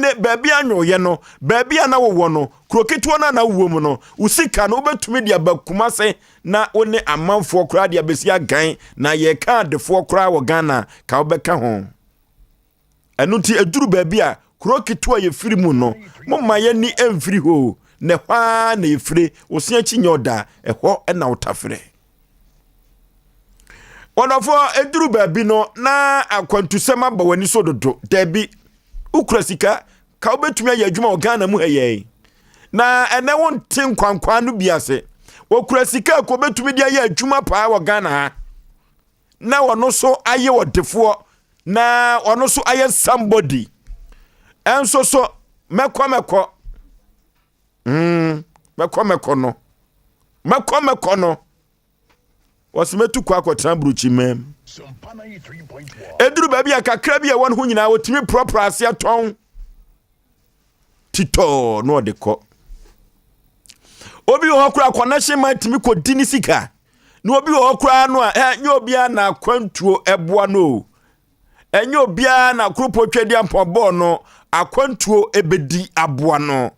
ne baabi anwoyɛ no, baabi a na wowɔ no, kuro ketewa no a na wowɔ mu no, wo sika no wobɛtumi de aba Kumase na wo ne amanfoɔ koraa de abɛsi agan na yɛka adefoɔ koraa wɔ Ghana ka wobɛka ho. Ɛno nti ɛduru baabi a kuro ketewa yɛfiri mu no, momma yɛni mfiri hɔ na ɛhɔ ara na yɛfire, wo se akyi nyɛ ɔda, ɛhɔ na wotafrɛ. Ɔdɔfoɔ, ɛduru baabi no na akwantusɛm aba w'ani so dodo. Daabi, wokura sika ka wobɛtumi ayɛ adwuma wɔ Ghana mu ha yɛi. Na ɛnɛ wonte nkwankwaa no bi ase. Wɔkura sika ka wobɛtumi de ayɛ adwuma paa wɔ Ghana ha. Na ɔno so ayɛ ɔdefoɔ na ɔno so ayɛ somebody. Ɛnso so mɛkɔ mɛkɔ. Mɛkɔ mɛkɔ no. Mɛkɔ mɛkɔ no. Wɔsi mɛtu kɔ akɔtena burukyi mɛm. Eduru baabi a kakra bi a ɛwɔ ne ho nyinaa wɔtumi porɔporɔ aseɛ tɔn titɔɔ na ɔde kɔ. Obi wɔ hɔ koraa connection man tumi kɔdi ne sika. Na obi wɔ hɔ koraa no a ɛnyɛ obiara na akwantuo ɛboa no o. Ɛnyɛ obiara na kuropɔ twɛdi ampɔn bɔɔ no akwantuo ɛbɛdi aboa no.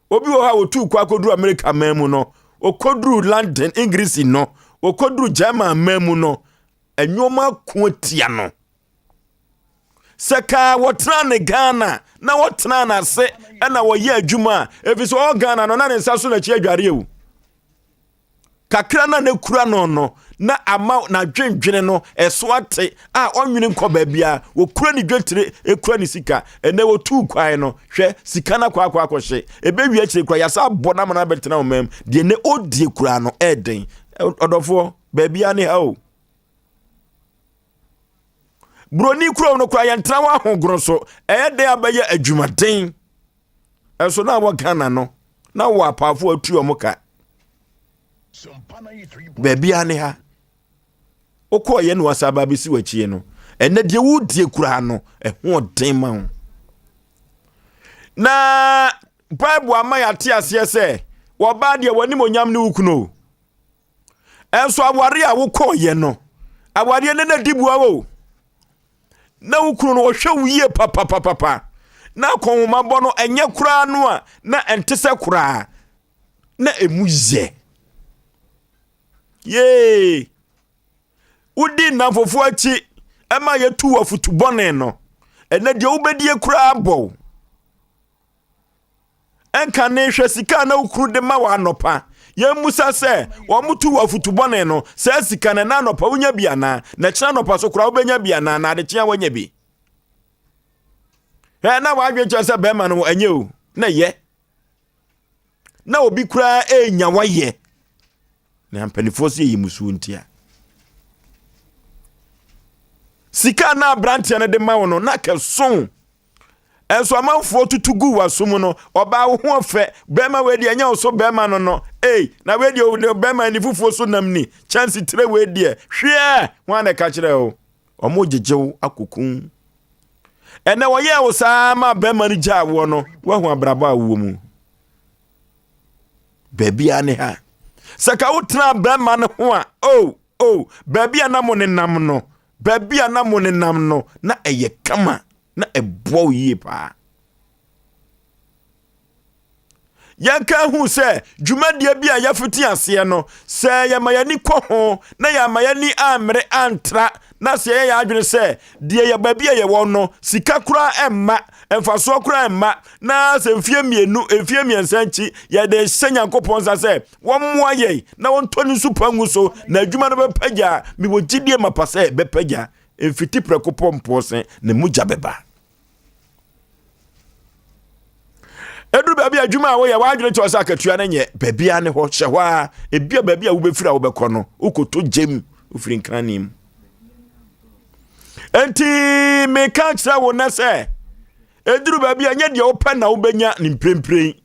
Obi wɔ hɔ a wɔtuu kɔ akɔduru Amerika man mu no, ɔkɔduru London, English no, ɔkɔduru German man mu no, nneɛma ako atia no. Sɛ kaa wɔtena ne Ghana na wɔtena n'ase ɛna wɔyɛ adwuma a, ɛfiri sɛ ɔwɔ Ghana no na ne nsa so n'akyi adware o. Kakra na ne kura no no na ama n'adwendwene no ɛso ate a ɔnwene nkɔ baabi a wɔkura ne dwetire ekura ne sika. Ɛnɛ wɔtuu kwan no, hwɛ sika no akɔ akɔ akɔhye. Ɛbɛwie akyire kura yɛasa abɔ no ama no abɛtena wo mam. Deɛ ne ɔdie kura no ɛɛden. Ɔdɔfoɔ, baabi a ne ha o. Buroni kurom no kura yɛntena wɔ ahogoro so. Ɛyɛ den abɛyɛ adwumaden. Ɛnso na wɔ Ghana no, na wɔ apaafo atu wɔn ka. Baabi a ne ha. Wokɔɔ yɛ no wasa aba abɛsi w'akyi no. Ɛnɛ deɛ wodie koraa no, ɛho ɔden ma wo. Na Bible ama yɛate aseɛ sɛ, wɔbaa deɛ w'anim onyam ne wo kunu o. Ɛnso aware a wokɔɔ yɛ no, awareɛ no na di bua o. Na wo kunu no ɔhwɛ wo yie papapapapa. Na akɔnhomabɔ no ɛnyɛ koraa no a na ɛnte sɛ koraa. Na emu yɛ. Yee! Wodi nnamfofoɔ akyi ɛma yɛtu wɔ afutu bɔne no. Ɛnɛ deɛ wobɛdie koraa bɔ wo. Ɛnka ne hwɛ sika na wo kunu de ma wɔ anɔpa. Yɛmmusa sɛ wɔn tu wɔ afutu bɔne no, saa sika no ɛna anɔpa wonya bi anaa? Na ɛkyena anɔpa so koraa wobɛnya bi anaa? Na adekyea woanya bi. Hwɛ na w'adwene kyerɛ sɛ bɛrima no ɛnyɛ o, na ɛyɛ. Na obi koraa ɛnya wayɛ. Na mpanimfoɔ sɛ yɛyɛ musuo ntia. Sika na aberanteɛ no de ma wo no, na kɛso. Ɛnso amanfoɔ tutu gu w'aso mu no, ɔbaa wo ho ɔfɛ, bɛrima wei deɛ ɛnyɛ wo so bɛrima no no, ei, na wei deɛ bɛrima ani fufuo so nam ni, kyɛnse tire wei deɛ, hweɛ, ho a na ɛka kyerɛ wo. Ɔmo gyegye wo akokun. Ɛnɛ wɔyɛɛ wo saa ma bɛrima no gyaa woɔ no, woahu abrabɔ a wowɔ mu. Baabi a ne ha. Sɛ ka wotena bɛrima no ho a, oh, oh, baabi a na mo nenam no, baabi a na mo nenam no, na ɛyɛ kama, na ɛboa wo yie paa. Yɛnka hu sɛ dwumadie bi a yɛfiti aseɛ no, sɛ yɛma yɛni kɔ ho na yɛama yɛni ammere antra, na sɛ yɛyɛ yɛn adwene sɛ deɛ yɛ baabi a yɛwɔ no, sika koraa ɛmma, mfasoɔ koraa ɛmma, na sɛ mfie mmienu, mfie mmiɛnsa akyi, yɛde hyɛ Nyankopɔn nsa sɛ wɔmmoa yɛn na wɔntɔ ne nsu pa ngu so, na adwuma no bɛpagya. Mewɔ gyidie mapa sɛ bɛpagya. Mfiti prɛko pɔ mpoɔ se ne mogya bɛba. Ɛduru baabi a adwuma a woyɛ w'adwene kyerɛ sɛ akatua no nyɛ, baabi a ne hɔ hyɛ hɔ a, ebi a baabi a wobɛfiri a wobɛkɔ no, wokɔtɔ gyem, wofiri nkrane mu. Enti meka kyerɛ wo nɛ sɛ, ɛduru baabi a ɛnyɛ deɛ wopɛ na wobɛnya ne mprempren.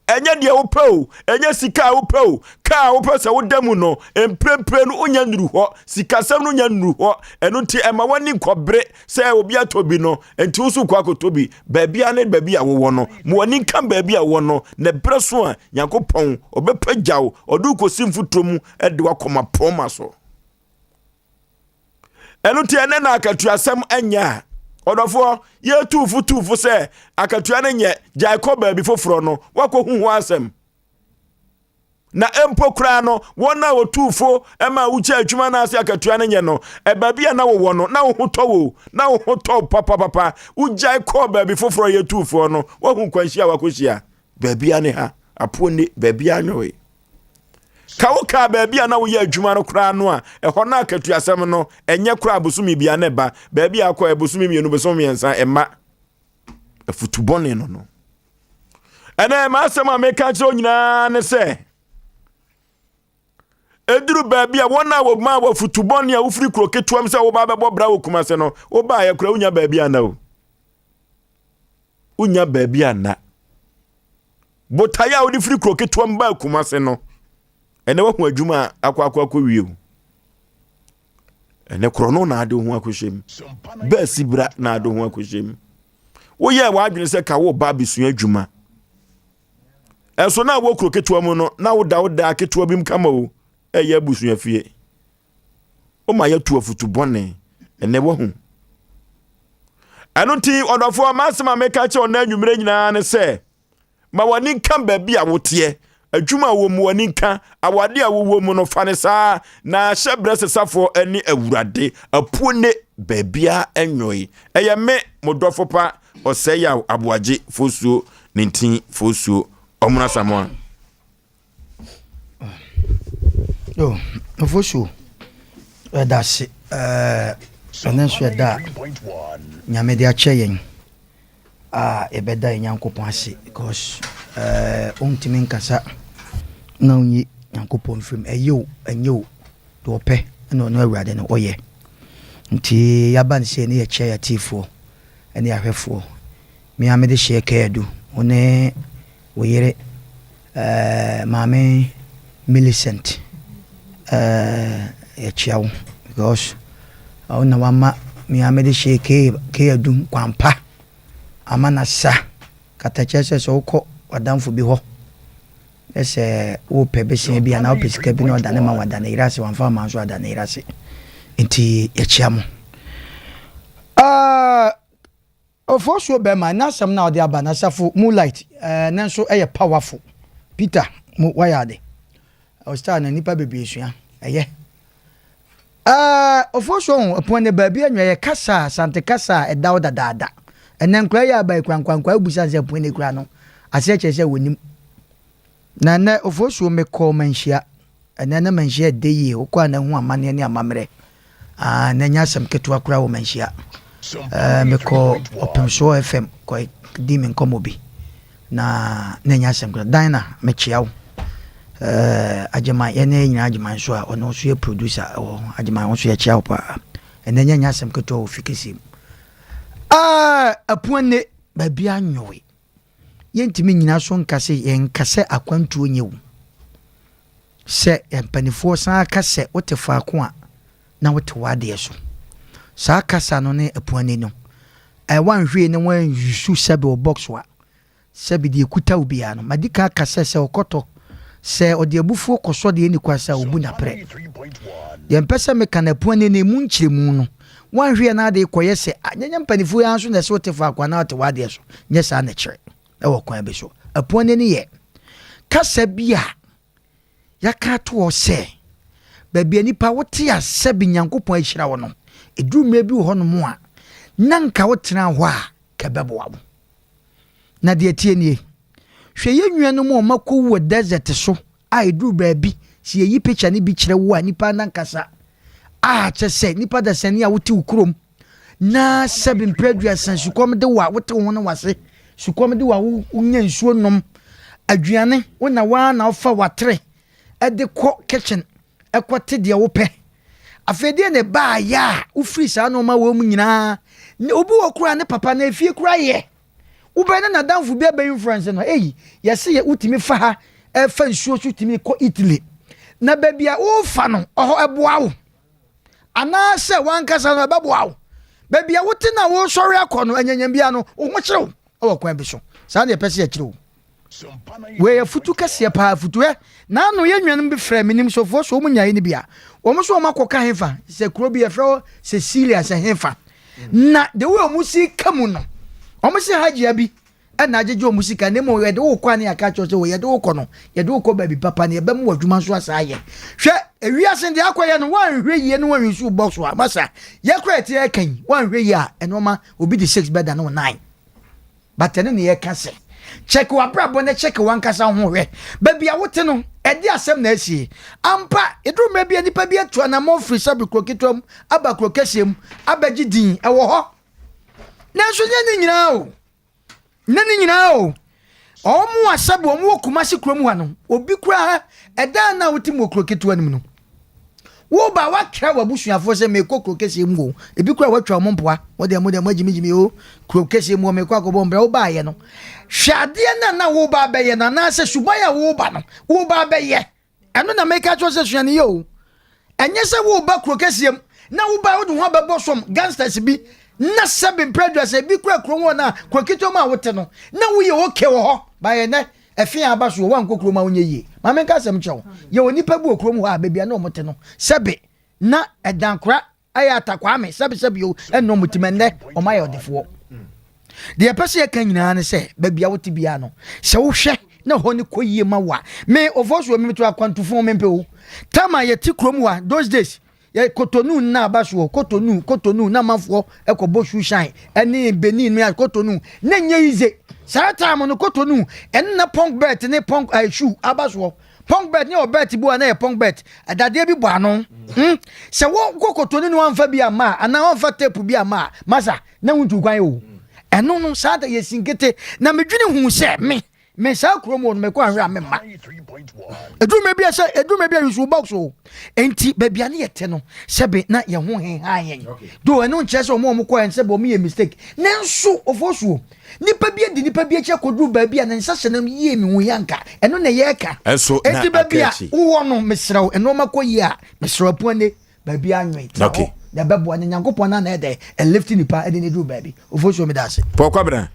Ɛnyɛ deɛ wopɛ o, ɛnyɛ sika a wopɛ o, kaa a wopɛ sɛ woda mu no, mprempren no wonya nnuru hɔ, sikasɛm no nya nnuru hɔ. Ɛno nti ɛma w'ani nkɔbere sɛ obi atɔ bi no, nti wo nso kɔ akɔtɔ bi. Baabi a ne baabi a wowɔ no, ma w'ani nka baabi a wowɔ no, na ɛberɛ so a Nyankopɔn ɔbɛpagya wo, ɔde wo kɔsi mfuturo mu de wo akɔ mapɔma so. Ɛno nti ɛnɛ na akatuasɛm ɛnyɛ a. Ɔdɔfoɔ, yɛtu fo tu fo sɛ akatua no nyɛ, gyae kɔ baabi foforɔ no, woakɔhu ho asɛm. Na mpo koraa no, wɔn a wɔtuu fo ma wogyaa adwuma no ase akatua no nyɛ no, baabi a na wowɔ no, na wo ho tɔ wo, na wo ho tɔ papapapa. Wogyae kɔɔ baabi foforɔ yɛtuu foɔ no, woahu nkwanhyia a wakɔhyia. Baabi a ne ha, apoɔ nni, baabi a nwoe. Ka wo kaa baabi a na woyɛ adwuma no koraa no a, ɛhɔ no akatuasɛm no, ɛnyɛ koraa bosome bia na ɛba. Baabi a akɔ bosome mmienu, bosome mmiɛnsa, ɛma. Afutu bɔne no no. Ɛnɛ m'asɛm a meka kyerɛ wo nyinaa ne sɛ, ɛduru baabi a wɔn a wɔma wɔafutu bɔne a wofiri kuro ketewa mu sɛ woba bɛbɔ bra wɔ Kumase no, wobaeɛ koraa wonya baabi anna o. Wonya baabi anna. Botaeɛ a wode firi kuro ketewa mu baa Kumase no, ɛnɛ woahu adwuma a akɔ akɔ akɔ wie o. Ɛnɛ korɔno na ade ho akɔhyɛ mu. Baasi bra na ade ho akɔhyɛ mu. Woyɛɛ w'adwene sɛ ka wo ba abɛsua adwuma. Ɛso na wɔ kuro ketewa mu no, na woda wo daa ketewa bi mu kama o, ɛyɛ abusua fie. Woma yɛtu afutu bɔne, ɛnɛ wahu. Ɛno nti ɔdɔfoɔ, m'asɛm a meka kyerɛ ɔnɛ anwummerɛ nyinaa ne sɛ, Ma w'ani nka baabi a woteɛ, adwuma a wɔ mu w'ani nka, awade a wowɔ mu no fa ne saa, na hyɛ berɛ sesafoɔ ne Awurade apuo ne baabia nwoe. Ɛyɛ me, mo dɔfo pa, Ɔsɛeyaw Aboagye Fosuo Nintin Fosuo Ɔmono Asamoah. Yo, Ofosuo, yɛda ase. Ɛno nso ɛda a Nyame de akyɛ yɛn a yɛbɛda yɛn Nyankopɔn ase because wontumi nkasa na wonyi Nyankopɔn mfiri mu. Ɛyɛ o, ɛnyɛ o, deɛ ɔpɛ na ɔno Awurade no ɔyɛ. Nti yɛaba no sei ne yɛkyia yɛn atiefoɔ ne yɛn ahwɛfoɔ. Me ara mede hyeɛ Kɛɛdu, wo ne Wo yere eh, Maame Millicent eh, yɛkyea wo because wo na wama me a mede hyee K, K Adu kwan pa ama no asa. Katakyɛ sɛ sɛ wokɔ w'adamfo bi hɔ na sɛ wopɛ besia bi anaa wopɛ sika bi na ɔdane ma wada ne yere ase, wamfa ama nso ada ne yere ase. Nti yɛkyea mo. Uh, Ofosuo bɛma ɛnɛ asɛm no a ɔde aba no asafo moonlight ɛnɛ nso ɛyɛ powerful Peter mo wayɛ ade ɔstar na nipa bebree sua ɛyɛ ɛɛ Ofosuo ho ɛpono ne baabi anwia yɛ kasa asante kasa a ɛda hɔ dadaada ɛnɛ nkora yɛ aba ekura nkwankwa ebusa nsɛ ɛpono ne kura no aseɛ kyerɛ sɛ wɔnim Na ɛnnɛ Ofosuo mekɔɔ Manhyia. Ɛnnɛ na Manhyia ɛdɛ yie. Wokɔ a na hu amanneɛ ne amammerɛ. Ah, na ɛnyɛ asɛm ketewa koraa wɔ Manhyia. Eh, mekɔɔ Ɔpemsoɔ FM kɔ di me nkɔmmɔ bi. Na na ɛnyɛ asɛm ketewa. Dinah, mekyea wo. Eh, Agyeman, yɛne yɛn nyinaa Agyeman nso a ɔno nso yɛ producer wɔ hɔ. Agyeman, wo nso yɛkyea wo paa. Ɛnnɛ nyɛ asɛm ketewa wɔ fi kɛseɛ mu. Ah, Apuane, baabi anyowe. Yɛntumi nnyina so nka sɛ yɛnka sɛ akwantuo nyɛ wu. Sɛ mpaninfoɔ san ka sɛ wote faako a na wote w'adeɛ so. Saa kasa no ne apuani no, ɛ woanhwee na woanyusu sɛbe wo box a, sɛbe deɛ ɛkuta wo biara no. Madi kan aka sɛ sɛ ɔkɔtɔ, sɛ ɔde abufuo kɔsɔ deɛ ɛnni kwan sɛ ɔbu no aprɛ. Deɛ mpɛ sɛ meka no apuani no ɛmu nkyerɛmu no, Woanhwɛ a na ade rekɔyɛ sɛ anyanya mpanyimfo yi ara nso na ɛsɛ wote faako anaa wote w'adeɛ so. Nyɛ saa na ɛkyerɛ wɔ kwan bi so. Apuane no yɛ kasa bi a yɛaka ato hɔ sɛ baabi a nipa wote a sɛbi Nyankopɔn ahyira wo no, ɛduru mmerɛ bi wɔ hɔnom a na nka wotena hɔ a ka ɛbɛboa wo. Na deɛ ɛteɛ nie, hwɛ yɛn nuanom a wɔakɔwu wɔ desert so a ɛduru baabi sɛ yɛyi picture no bi kyerɛ wo a nipa nankasa a kyɛ sɛ nipa dasani a wote wo kurom na sɛbi mprɛ aduasa sukɔm de wo a wote wo ho ne wase sukɔm de wo a wonya nsuo nom aduane wo na waa na wofa watere ɛde kɔ kitchen ɛkɔ te deɛ wopɛ afei deɛ na ɛbaayɛ a wofiri saa nneɛma wɔ mu nyinaa obi wɔ koraa ne papa na efie koraa yɛ Wobɛyɛ na n'adamfo bi abɛ influence no. Ei, yɛse yɛ wotumi fa ha ɛfa nsuo so tumi kɔ Italy. Na baabi a wofa no, ɔhɔ ɛboa wo. Anaasɛ wankasa no ɛbɛboa wo. Baabi a wote na wosɔre akɔ no, anyanyam bia no, wo ho kyerɛ wo wɔ kwan bi so. Saa na yɛpɛ sɛ yɛkyerɛ wo. Wei yɛ afutu kɛseɛ paa afutu ɛ. Naano yɛn nuanom bi frɛ menim sofoɔ so wɔn nyaeɛ no bi a. Wɔn nso wɔn akɔka hefa sɛ kuro bi yɛfrɛ hɔ Cecilia sɛ hefa. Na the way ɔmo si ka mu no, ɔmo se Hajia bi ɛna agyegye ɔmo sika, na mmom yɛde wo kɔ a ne yɛaka kyerɛ sɛ wɔ yɛde wo kɔ no, yɛde wo kɔ baabi papa na yɛbɛma w'adwuma nso asa ayɛ. Hwɛ, ewiase deɛ akɔyɛ no, woanhwɛ yie ne woanhwɛ bɔ so a, masa, yɛkora ɛte yɛka yi, woanhwɛ yie a, ɛnoɔma obi de 6 bɛda ne wo 9. But ɛno ne yɛka sɛ, check w'abrabɔ na check w'ankasa ho hwɛ. Baabi a wote no, ɛde asɛm na asie. Ampa, ɛduru mmerɛ bi a nipa bi atu anammɔn firi sɛbe kuro ketewa mu aba kuro kɛseɛ mu abɛgye din ɛwɔ hɔ. Nanso nyɛ ne nyinaa o. Nyɛ ne nyinaa o. Ɔmo a sɛbe ɔmo wɔ Kumasi kurom ha no, obi koraa ɛdan na wote mu wɔ kuro ketewa no mu no, woba wakra w'abusuafoɔ sɛ mekɔ kuro kɛseɛ mu o. Ebi koraa watwa ɔmo mpoa, mo deɛ mo deɛ mo agyimigyimi o, kuro kɛseɛ mu hɔ mekɔ akɔbɔ mbra. Wobaayɛ no, hwɛ adeɛ no a na woba abɛyɛ no, anaasɛ suban a woba no woba abɛyɛ. Ɛno na meka kyerɛ sɛ sua ne yɛ o. Ɛnyɛ sɛ woba kuro kɛseɛ mu na woba wode ho abɛbɔ som gangsters bi na sɛbe mprɛ aduasa ebi kura kuro hɔ na kuro ketewa mu a wote no na woyɛ okay wɔ hɔ. Bayɛ nɛ ɛfe a aba so wɔ woankɔ kurom a wonyɛ yie. Ma menka asɛm kyerɛ wo, yɛwɔ nnipa bi wɔ kurom hɔ a baabi a na ɔmo te no sɛbe na ɛdankora ɛyɛ atakwame sɛbesɛbe o, ɛnna ɔmo tim ɛnnɛ ɔmo ayɛ ɔdefoɔ. Deɛ ɛpɛ sɛ yɛka nyinaa ne sɛ baabi a wote biara no, sɛ wohwɛ na hɔ ne kɔ yie ma wo a, me ɔfɔ so memeto akwantufo mempɛ o. Tam a yɛte kurom hɔ a, those days yɛ Kotonu nna aba soɔ, Kotonu Kotonu na amanfoɔ ɛkɔbɔ shoe shine ɛne Benin ne Kotonu na nyɛ yize. Saa time no Kotonu ɛne na punk belt ne punk shoe aba soɔ. Punk belt ne ɔ belt bi wɔ na yɛ punk belt dadeɛ bi bɔ ano. Sɛ wo kɔ Kotonu ne wamfa bi ama a, anaa wamfa tape bi ama a, masa na wontu kwan o. Ɛno no saa da yɛsi nkete na medwene hu sɛ me saa kurom wɔ no mekɔ ahwɛ a memma. Ɛduru bi a sɛ ɛduru bi a yusu box o. Enti baabi a ne yɛte no sɛbe na yɛn ho heha yɛn. Do ɛno nkyerɛ sɛ ɔmo a ɔmo kɔ yɛn sɛbe ɔmo yɛ mistake. Nanso ɔfɔ soɔ nipa bi adi nipa bi akyi akɔduru baabi a ne nsa hyɛ no yie mi hu yanka ɛno na yɛreka. Ɛnso na Enti baabi aka a akyi. wowɔ no mesrɛ wo nneɛma kɔ yie a, mesrɛ wo apuane baabi anwen tena hɔ na ɛbɛboa ne Nyankopɔn na na ɛdɛ ɛlift nipa ɛde ne duru baabi. Ɔfɔ soɔ meda ase. Paul Kwabena.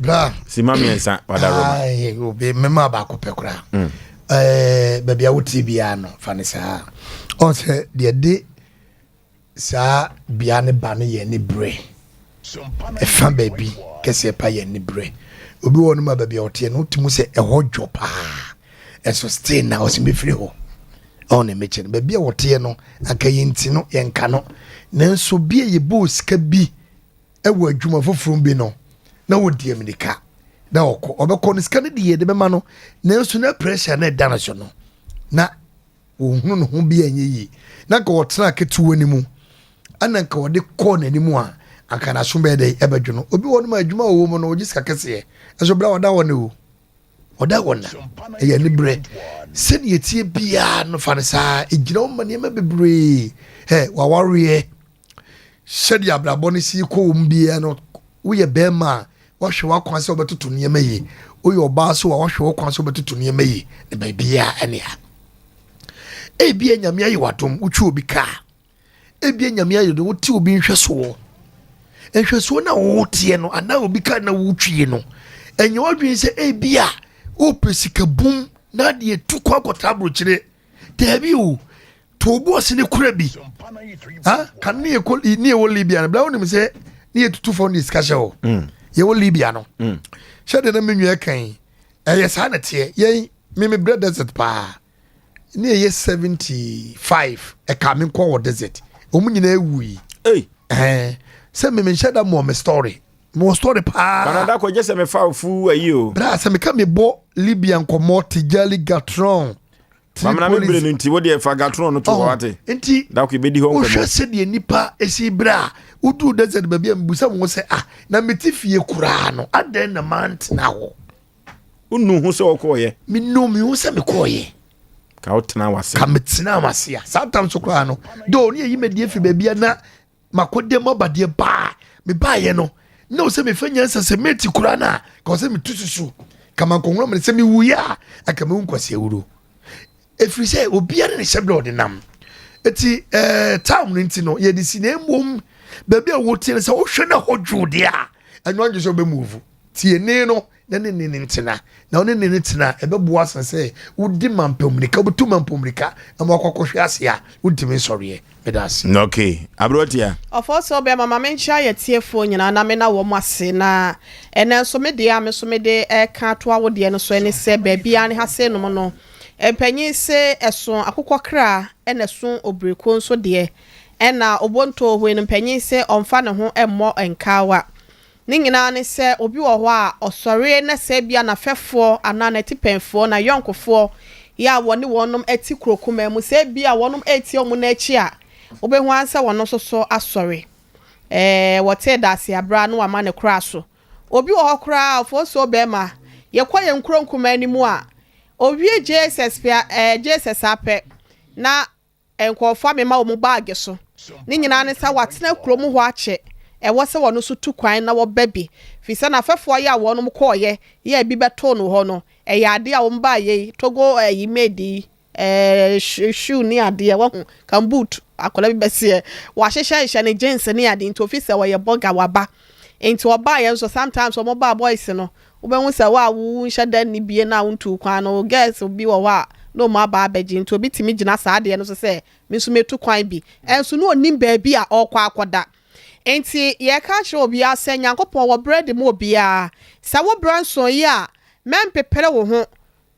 Bra. Sima mmiɛnsa wada Roma. Ayi obi mema baako pɛ koraa. Ɛɛ baabi a wotie biara no fa ne saa. Ɔn sɛ deɛ de saa bea ne ba no yɛ ne berɛ. Ɛfa baabi kɛseɛ pa yɛ ne berɛ. Obi wɔ no ma baabi a ɔteɛ no wote mu sɛ ɛhɔ dwo paa. Ɛso still na ɔsɛ mefiri hɔ. Ɔn ne mekyɛ no baabi a wɔteɛ no anka yɛnti no yɛnka no. Nanso bi a yɛbɔɔ sika bi ɛwɔ adwuma foforɔ bi no na wɔdi amirika na ɔkɔ ɔbɛkɔ no sika no de yɛde bɛma no, nanso na pressure na ɛda no so no na wɔhunu ne ho bi anyɛ yie na nka wɔtena ketewa no mu ɛna nka wɔde kɔɔ n'anim a anka n'aso bɛyɛ dɛ ɛbɛdwo no. Obi wɔ no ma adwuma a ɔwɔ mu no ɔgye sika kɛseɛ, ɛso bere a ɔda hɔ no o ɔda hɔ na ɛyɛ ne berɛ sɛdeɛ tie biara no fa no saa ɛgyina hɔ ma nneɛma bebree ɛ wawareɛ sɛdeɛ abrabɔ no si kɔ wɔm biara no. Woyɛ bɛrima a wahwɛ w'akwan sɛ wobɛtoto nneɛma yie, woyɛ ɔbaa so a wahwɛ w'akwan sɛ wobɛtoto nneɛma yie na baabiara ɛne ha. Ebia Nyame ayɛ w'adom wotwi obi kaa, ebia Nyame ayɛ dom wote obi nhwɛsoɔ, nhwɛsoɔ no a woteɛ no anaa obi kaa na wotwie no, ɛnyɛ w'adwene sɛ ebia wopɛ sika bum na adeɛ tu kɔ akɔtra aburokyire. Daabi o, to bo ase ne kura bi. Ha kan ne yɛkɔ ne yɛwɔ Libya no bla wonim sɛ ne yɛtutu fam de sika hyɛ hɔ. Yɛwɔ Libya no hyɛ de na me nua kan ɛyɛ saa na teɛ yɛn me me brɛ desert paa ne yɛyɛ 75 ɛka me nkɔ wɔ desert wɔn nyinaa ewu yi. Ɛɛ sɛ me me nhyɛ da mɔ me story mewɔ story paa. Canada kɔ gye sɛ mefa wo fu ayi o. Bra sɛ meka mebɔ Libya nkɔmmɔ Tijali Gatron Mamina me bere no nti wo deɛ fa Gatron no to hɔ ate. Nti da ko ebedi hɔ nkɔmmɔ. Wohwɛ sɛdeɛ nipa esi bere a woduru desert baabi a mebusa mo sɛ ah na mete fie koraa no adɛn na mantena hɔ. Wonu ho sɛ wokɔɔyɛ. Menu me ho sɛ mekɔɔyɛ. Ka wotena wase. Ka metena wase a saa tam so koraa no do ne yɛyi madi afiri baabi a na makɔda mu abadeɛ baa mebaeɛ no na ɔsɛ mefa nyansa sɛ meti koraa no a ka ɔsɛ metu susu ka mankɔhunu amane sɛ mewuiɛ a anka mewu nkwasi awuro ɛfiri sɛ obiara ne hyɛ berɛ ɔde nam ɛti time no nti no yɛde si na mmom baabi a wotie no sɛ wohwɛ no hɔ dwo deɛ a ɛno adwe sɛ wobɛmuvu tie ne no. na ne ne ne ntena. Na wo ne ne no tena a, ɛbɛboa sen sɛ wodi mampammirika, wobɛtu mampammirika na wakɔ akɔhwe ase a wontumi nsɔreɛ. Meda ase. Ok, aberewatia. Ɔfɔɔsɔɔ bɛɛma ma menkyea yɛtiefoɔ nyinaa na mena wɔn ase na ɛnɛ nso me deɛ a me nso mede reka atoa wo deɛ no so ɛne sɛ baabiara ne ha sei nom no mpanin se ɛso akokɔ kra ɛna ɛso obirekuo nso deɛ ɛna obontoohoe no mpanin se ɔmfa ne ho mmɔ nkaawa Ne nyinaa ne sɛ obi wɔ hɔ a ɔsɔre na sɛ ebia n'afɛfoɔ anaa n'atipɛnfoɔ, n'ayɔnkofoɔ yɛ a wɔne wɔnom te kuro kumaa mu, sɛ ebia wɔnom retie wɔn nan akyi a, wobɛhu ara sɛ wɔn nso so asɔre. Ɛɛ, wɔtee dase abira na wɔama no koraa so. Obi wɔ hɔ koraa a, ɔfoosuo barima, yɛkɔ yɛn nkuro nkumaa no mu a, ɔwie JSS pɛ a, ɛɛ, JSS ara pɛ, na Nkurɔfoɔ amema wɔn baage so. Ne nyinaa ne sɛ wɔatena kurom hɔ akyɛ, ɛwɔ sɛ wɔn nso tu kwan na wɔba bi, firi sɛ n'afɛfoɔ yɛ a wɔnom kɔeɛ yɛ a bi bɛtoo no hɔ no, ɛyɛ adeɛ a wɔn baeɛ yi, Togo ayi made yi, ɛɛ shoe ne adeɛ, wahu, kamboot, akwadaa bi bɛseɛ, wɔahyehyɛ hyehyɛ ne jeans ne adeɛ, nti ofi sɛ ɔyɛ bɔga waba. Nti ɔbaeɛ nso sometimes wɔn ba boys no, Wobɛhu sɛ wo a wonhyɛ da nni bie no a wontuu kwan no, girls bi wɔ hɔ a na wɔn aba abɛgye nti obi tumi gyina saa adeɛ no so sɛ me nso mɛtu kwan bi. Ɛnso na ɔnnim baabi a ɔrekɔ akɔda. Nti yɛreka akyerɛ obiara sɛ Nyankopɔn wɔ berɛ de ma obiara. Sɛ wo berɛ nsoeɛ a, mɛmpepere wo ho.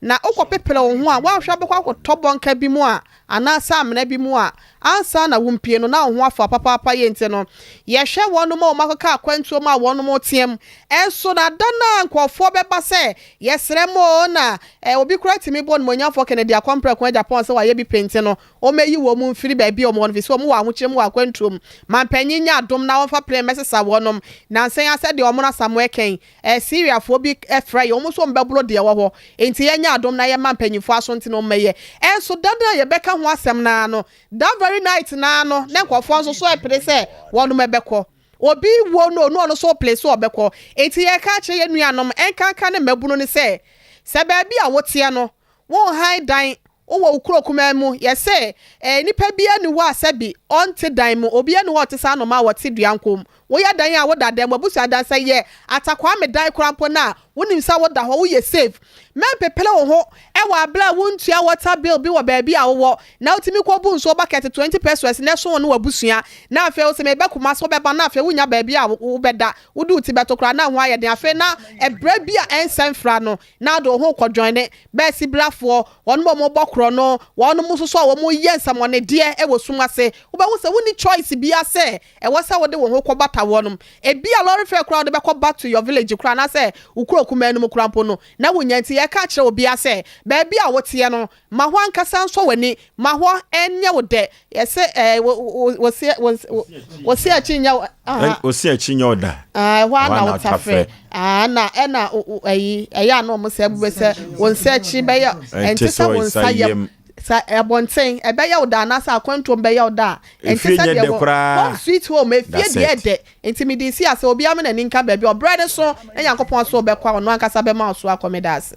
Na wokɔpepere wo ho a, woanhwɛ a wobɛkɔ akɔtɔ bɔnka bi mu a, anaasɛ amena bi mu a, ansa na wompue no, na wo ho afa wo papaapa. Yei nti no, yɛhwɛ wɔnom a wɔakɔka akwantuo mu a wɔnom reteam. Nso na da no a nkurɔfoɔ bɛba sɛ, Yɛsrɛ mo o, na eh, obi koraa tumi bɔ onimuonyamfoɔ Kennedy Akɔmprɛko Agyapong sɛ wayɛ bi pɛ nti no, wɔmmɛyi wɔn mfiri baabi a wɔwɔ no, ɛfiri sɛ wɔwɔ ahokyerɛ mu wɔ akwantuo mu. Mampanyin nyɛ adom na wɔmfa plane mmɛsesa wɔnom. Nansa yi ara sɛdeɛ wɔn Asamoah kɛn, Eh Syriafoɔ bi frɛ yɛn, wɔn nso wɔbɛboro deɛ ɛwɔ hɔ, enti yɛnyɛ adom na yɛmma mpanyimfoɔ aso nte na wɔmmɛyɛ. Nso da no a yɛbɛka ho asɛm no ara no, that very night no ara no, na nkurɔfoɔ nso so repere sɛ wɔnom bɛkɔ. Obi wuo no, na ɔno nso repere sɛ ɔbɛkɔ. Enti yɛreka akyerɛ yɛn nuanom, ɛnkanka ne mmabunu no sɛ, sɛ baabi a woteɛ no, wonhan dan, wowɔ wo kuro kumaa mu, yɛse eh, nipa biara nni hɔ a sɛbi ɔnte dan mu, obiara nni hɔ a ɔte sɛ anomaa a wɔte dua nko mu. Woyɛ dan a woda dan mu, abusua dan, sɛ yɛ Atakwame dan koraa mpo no a, wonim sɛ woda hɔ, woyɛ safe. Mɛmpepere wo ho wɔ abere a wontua water bill bi wɔ baabi a wowɔ, na wotumi kɔbu nsuo bucket 20 pesewas na ɛso wo ne w'abusua, na afei wose meba Kumasi wobɛba na afei wonnya baabi a wobɛda, wode wo ti bɛto koraa na ho ayɛ den, afei na ɛberɛ bi a ɛnsɛ mfra no, na ade wo ho rekɔdwɔne bɛɛsibrafoɔ, wɔnom a wɔbɔ korɔno, wɔnom nso so a wɔyɛ nsɛmɔnedeɛ wɔ sum ase. Wobɛhu sɛ wonni choice biara sɛ ɛwɔ sɛ wode wo ho kɔbata wɔnom. Ebia lorry fare koraa a wode bɛkɔ back to your village koraa anaasɛ wo kuro kumaa no mu koraa mpo no, na wonnya. Nti yɛreka akyerɛ obiara sɛ, baabi a woteɛ no, ma hɔ ankasa nsɔ w'ani, ma hɔ nyɛ wo dɛ. Yɛse ɛɛ wo wo wo wo wo se akyi nyɛ wo aha. Wo se akyi nyɛ wo da. Ah, ɛhɔ ara na wotafrɛ. Ah, na ɛna ɛyi ɛyɛ a na wɔn sɛ bube sɛ wo nsa akyi bɛyɛ ɛnte sɛ wo nsa yam. Sɛ ɛbɔnten ɛbɛyɛ wo da anaasɛ akwantuom bɛyɛ wo da a ɛnte sɛ deɛ wɔ home sweet home efie deɛ ɛdɛ. Nti mede si ase obiara ma n'ani nka baabi ɔbrɛ ne so na Nyankopɔn so bɛkɔ a ɔno ankasa bɛma wo so akɔ meda ase.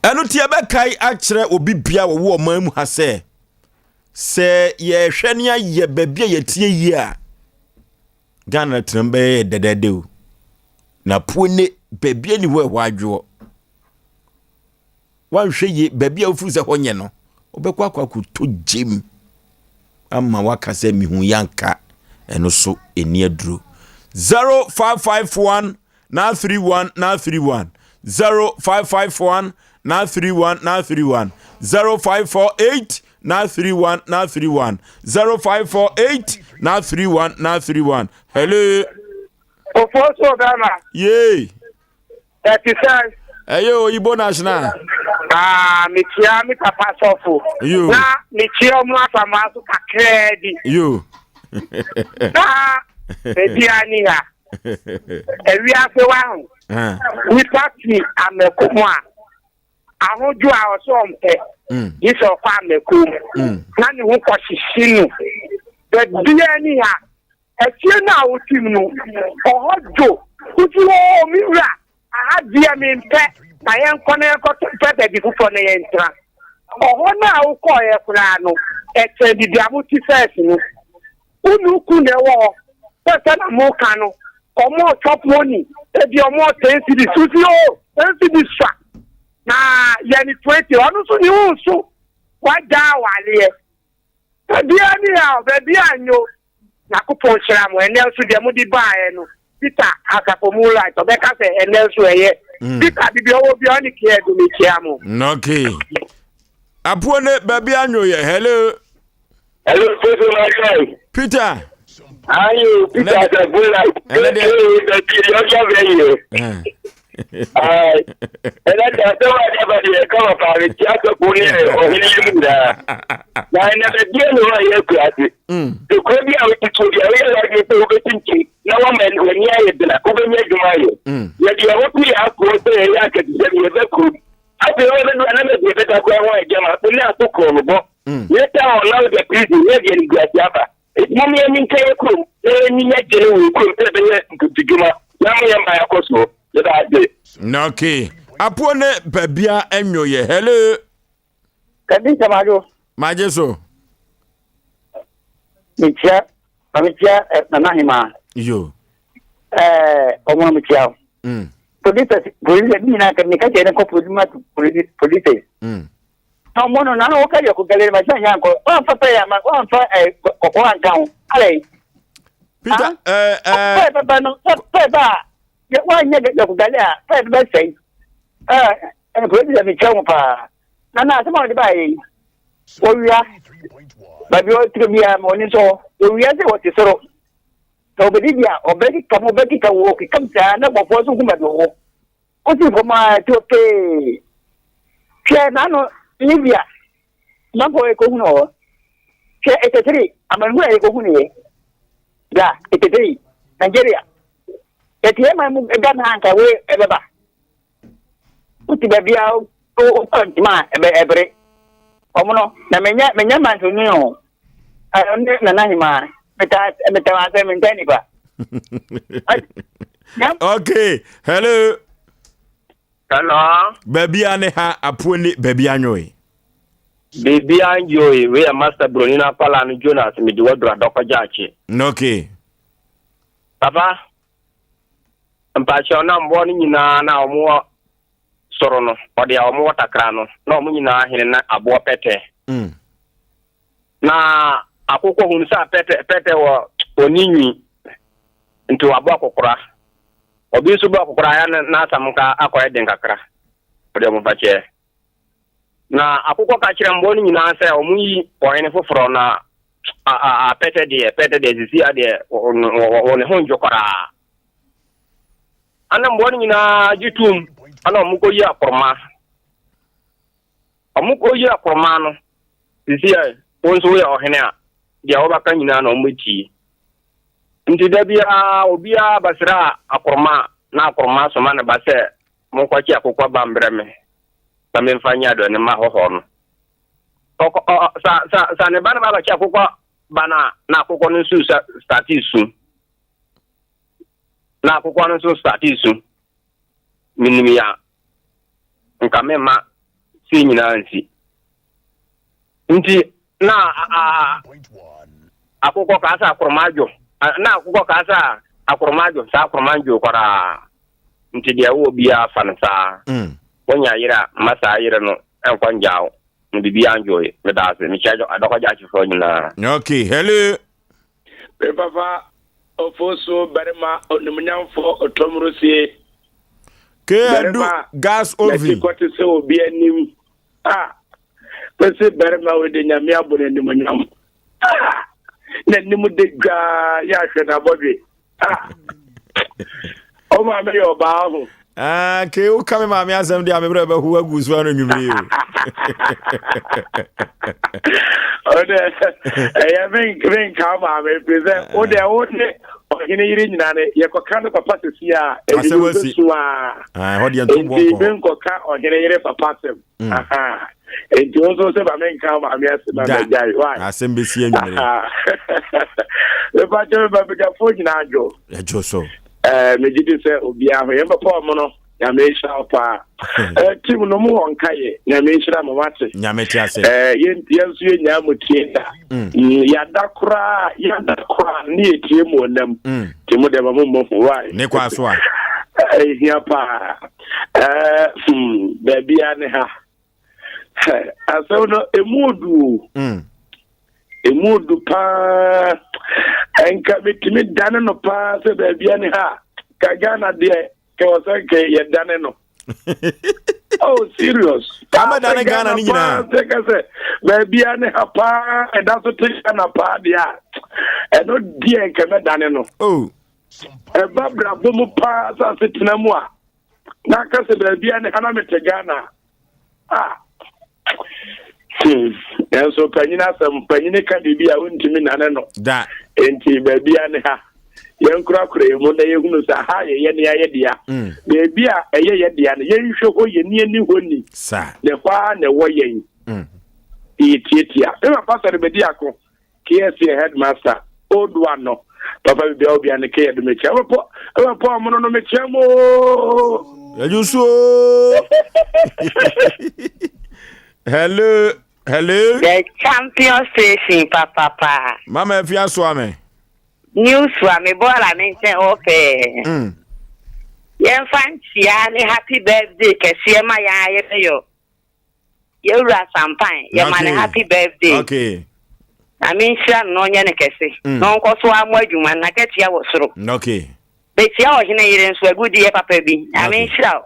Ɛno nti yɛbɛkae akyerɛ obi bia wɔwɔ ɔman mu ha sɛ Sɛ yɛhwɛ ne ayɛ baabi a yɛteɛ yie a, Ghana tenam bɛyɛ dɛdɛɛdɛ o. Na pue ne baabi ani hɔ ɛhɔ adwoɔ. Wanhwɛ yie baabi a wofiri sɛ hɔ nyɛ no, wobɛkɔ akɔ akɔtɔ gyem ama waka sɛ mehu yanka ɛno so ɛni aduro. 0551 931 931 0551 931 931 0548 931 931 0548 931 931 hello. Ofoɔ so bɛrima. Yee. Ɛte sɛ. Ɛyɛ oyibo national. Aa mekyia me papa sɔfo. Yo. Na mekyia ɔmo asamoa so kakraa bi. Yo. Na ebi ani ha. Ewiase wa ho. Nipa fi amako mu a ahodwo a ɔsɛ ɔmpɛ mm. gye sɛ ɔkɔ amako mu mm. na ne ho kɔhyehye no baabiara ni ha afie no a wotim no ɔhɔ dwo wosi hɔ me wura Aha deɛ mempɛ, ma yɛnkɔ na yɛnkɔpɛ baabi foforɔ na yɛntena. Ɔhɔ no a wokɔeɛ koraa no, ɛkyɛn baabi a mote first no. Wo ne wo kunu na ɛwɔ hɔ, sɛ sɛdeɛ moka no. Ɔmo chop money ebi ɔmo ten cedis wosi o ten cedis sua na yɛ ne 20 ɔno nso ne ho nso wagya awaleɛ baabiara ni ha o baabiara nyo Nyankopɔn nhyira mo ɛnɛ nso deɛ mode baeɛ no Peter asafo moonlight ɔbɛka sɛ ɛnɛ nso ɛyɛ mm. Peter bibi ɔwɔ bi ɔne kea du mekyia mo. Okay. Apuo ne baabi anwo yɛ hello. Hello, Peter Makai. Peter. Ayo, Peter asafo moonlight. Ɛnɛ deɛ. Baabi ɔjɔ bɛ yɛ. Ɛnɛ deɛ asɛm a ɛde aba deɛ ɛka wɔ paa metia asɔfo ne ɔhene yi mu nyinaa. Na ɛnɛ baabi a ne hɔ a yɛ akura ase. Ekuro bi a wote so bi a woyɛ w'adwene sɛ wobɛtintim na woama w'ani ayɛ den a wobɛnya adwuma ayɛ. Yɛde yɛn ho to yɛn akoɔ sɛ yɛyɛ akatisɛm yɛba kurom. Afei wɔbɛdu a na baabi yɛbɛda koraa ho ayɛ gyama ne aso korɔ no bɔ. Later on na wode prison na ɛde animguase aba. Enti mom yɛn nka yɛ kurom na yɛn ani nyɛ gyene wɔ yɛ kurom sɛ yɛbɛyɛ nkuntudwuma na ama yɛn man akɔ soɔ. Yɛda ase. Okay. Apuo ne babia enyo yɛ. Hello. Kadi sɛ madwo. Magye so. Mekyia ma mekyia eh, Nana Hemaa. Yo. Eh, ɔmo no mekyia wo. Mm. Producers, producers nyinaa ka meka kyerɛ ne kɔ producer producers. Mm. Na ɔmo no na wɔka yɛ kɔgale ma sɛ nya nkɔ wɔamfa pɛ ama wɔamfa ɛ kɔkɔɔ anka ho alɛ. Peter ɛɛ ɛɛ. Pɛ pɛpɛ no pɛ ba a wɔanyɛ yɛ kɔgale a pɛ bɛ sɛn ɛɛ ɛna producer mi kyerɛ ho paa na na asɛm a wɔde baa yɛ yi wɔwia baabi ɔtiri biara ma ɔni nso wɔwia sɛ wɔte soro na ɔbɛdidi a ɔbɛkeka mu ɔbɛkeka wɔ ɔkeka mu saa na bɔfoɔ nso hu baabi ɔwɔ. Wosi fam ara tuo pee. Hwɛ n'ano Libya manfoɔ yɛkɔhunu hɔ. Hwɛ etetiri amanehunu a yɛkɔhunu yɛ. Bra etetiri Nigeria. Yɛte yɛn man mu Ghana ha nka wei ɛbɛba. Wote baabi a wokɔ ntoma a ɛbɛ ɛbere. Wɔn no na menyɛ menyɛ mantoni o. Ɛno ne Nana Hemaa. Metaa metaa wɔn asɛm mentaa nipa. Okay, hello. Hello. Baabi a ne ha apuo ne baabi anwoe. Baabi anwoe wei yɛ master broni no akwalaa no Jonas mede waduru adɔkɔ gyaakye. Okay. Papa, mpakyɛw na mmoa no nyinaa na wɔn wɔ soro no ɔde a wɔn wɔ takra no na wɔn nyinaa hene na aboɔ pɛtɛ. Mm. Na akokɔ hunu sɛ pɛtɛ pɛtɛ wɔ ɔni nwi nti wabɔ akokora. Obi nso bɔ akokora ya n'asɛm nka akɔyɛ den kakra. Ɔde ɔmo fakyɛ. Na akokɔ ka kyerɛ mmoa no nyinaa sɛ ɔmo yi ɔhene foforɔ na apɛtɛ deɛ pɛtɛ deɛ sisi adeɛ wɔ ne ho ndwo koraa. Ana mmoa no nyinaa gye tom ana ɔmo kɔ yi akoroma. Wɔkɔyi akorɔma no, seesei wo nso woyɛ ɔhene a, deɛ wobɛka nyinaa na wɔbɛtie. Nti da biara obiara bɛsra akorɔma a, na akorɔma asoma ne ba sɛ, Monkɔkye akokɔ ba mbrɛ me na memfa nyɛ aduane mma ahɔhoɔ no. Ɔkɔ, ɔ, ɔ, sa, sa, sa ne ba no ba bɛkye akokɔ ba no a, na akokɔ no nso sa, starte su. Na akokɔ no nso starte su. Menim ya. nka memma sei nyinaa nsi. Nti na akokɔ kaa sɛ akoroma adwo, na akokɔ kaa sɛ akoroma adwo, saa akoroma ndwo koraa. Nti deɛ wowɔ biara fa no saa. Mm. Wonya yere a, mma saa yere no nkɔ ngyaa wo. Na biribiara ndwoe. Meda ase. Mekyia adɔkɔgya akyefoɔ nyinaa. Okay, hello. Me papa Ofosuo barima onimnyamfoɔ Otomrosie. Keadu gas oven. N'akyi kɔte sɛ obi anim. Ah, mese barima wei de nyame abɔ n'animonyam. Ah, n'anim de dwaa yɛ ahwɛ n'abɔdwe. Ah, o maame yɛ ɔbaa ho. Ah, ke woka me maame asɛm deɛ a mebrɛ bɛho agu so ano nwummere o. Ɔdɛ ɛyɛ menka maame firi sɛ wo deɛ wo ne ɔhene yere nyina no yɛkɔka no papa sɛsi a Asɛm asi. ɛbɛsu a Ah, ɛhɔ deɛ nto boɔ nti nkɔ hɔ. menkɔka ɔhene yere papa asɛm Mm. Aha. nti wo nso sɛ ma menka maame asɛm a Da. magyae why Asɛm bɛsi anwummere. Mepa kyɛ me babadwafoɔ nyinaa dwo Ɛdwo so. Eh, megye di sɛ obiara ho yɛn papa ɔmo no. Nyame nhyira wo paa. Eh, team no mo wɔ nka yɛ. Nyame nhyira mo wate. Nyame te ase. Eh, yɛn yɛn nso yɛ nyaa mo tie da. Mm. mm yada koraa, yada koraa ne yɛ tie mu ɔnam. Mm. Ti mo deɛ ma mo mmɔ ho why. Ne kwa so a. Eh, hia paa. Eh, hmm, baabi a ne ha. Asɛm no emu odu o. Mm. Emu odu paa. Nka metumi dane no paa sɛ baabi a ne ha. Ka Ghana deɛ kɛ wɔ sɛ nkɛ yɛdane no oh serious abɛdane ghana no nyinaa sɛ kɛ sɛ baabia ne ha paa ɛda so te ghana paa deɛ a ɛno deɛ nkɛ mɛdane no oh. ɛba brabɔ mu paa sɛ asetena mu a na aka sɛ baabia ne ha na mete ghana Ah. Hmm. Nanso panyin asɛm, panyin ka biribi a wontumi nane no. Da. Enti baabi a ne ha. Yɛnkorakora yɛn mu na yɛhunu sɛ ha yɛyɛ ne ayɛ dea. Mm. Baabi a ɛyɛ yɛ dea no, yɛnhwɛ hɔ yɛ ni ani hɔ ni. Sa. Na ɛhɔ ara na ɛwɔ yɛn. Mm. Yɛtiatia. Me papa sɛ no bɛdi ako. KSA headmaster old one no papa bibia obia ne keyɛ do mekyia wobɛpɔ wobɛpɔ ɔmono no mekyia mu yɛdwo so hello hello the champion station papapa mama afi asoa me news a me bɔɔla ne nkyɛn hɔ pɛɛ mm. yɛmfa nkyia ne happy birthday kɛseɛ ma yɛn a yɛbɛyɔ Yɛwura Sampan, yɛma no happy birthday. Okay. Nyame nhyira no na ɔnyɛ no kɛse. Mm. Na ɔnkɔ so ara mmɔ adwuma no, n'akatua wɔ soro. Okay. Bekyia ɔhene yere nso agudeɛ papa bi. Nyame nhyira wo.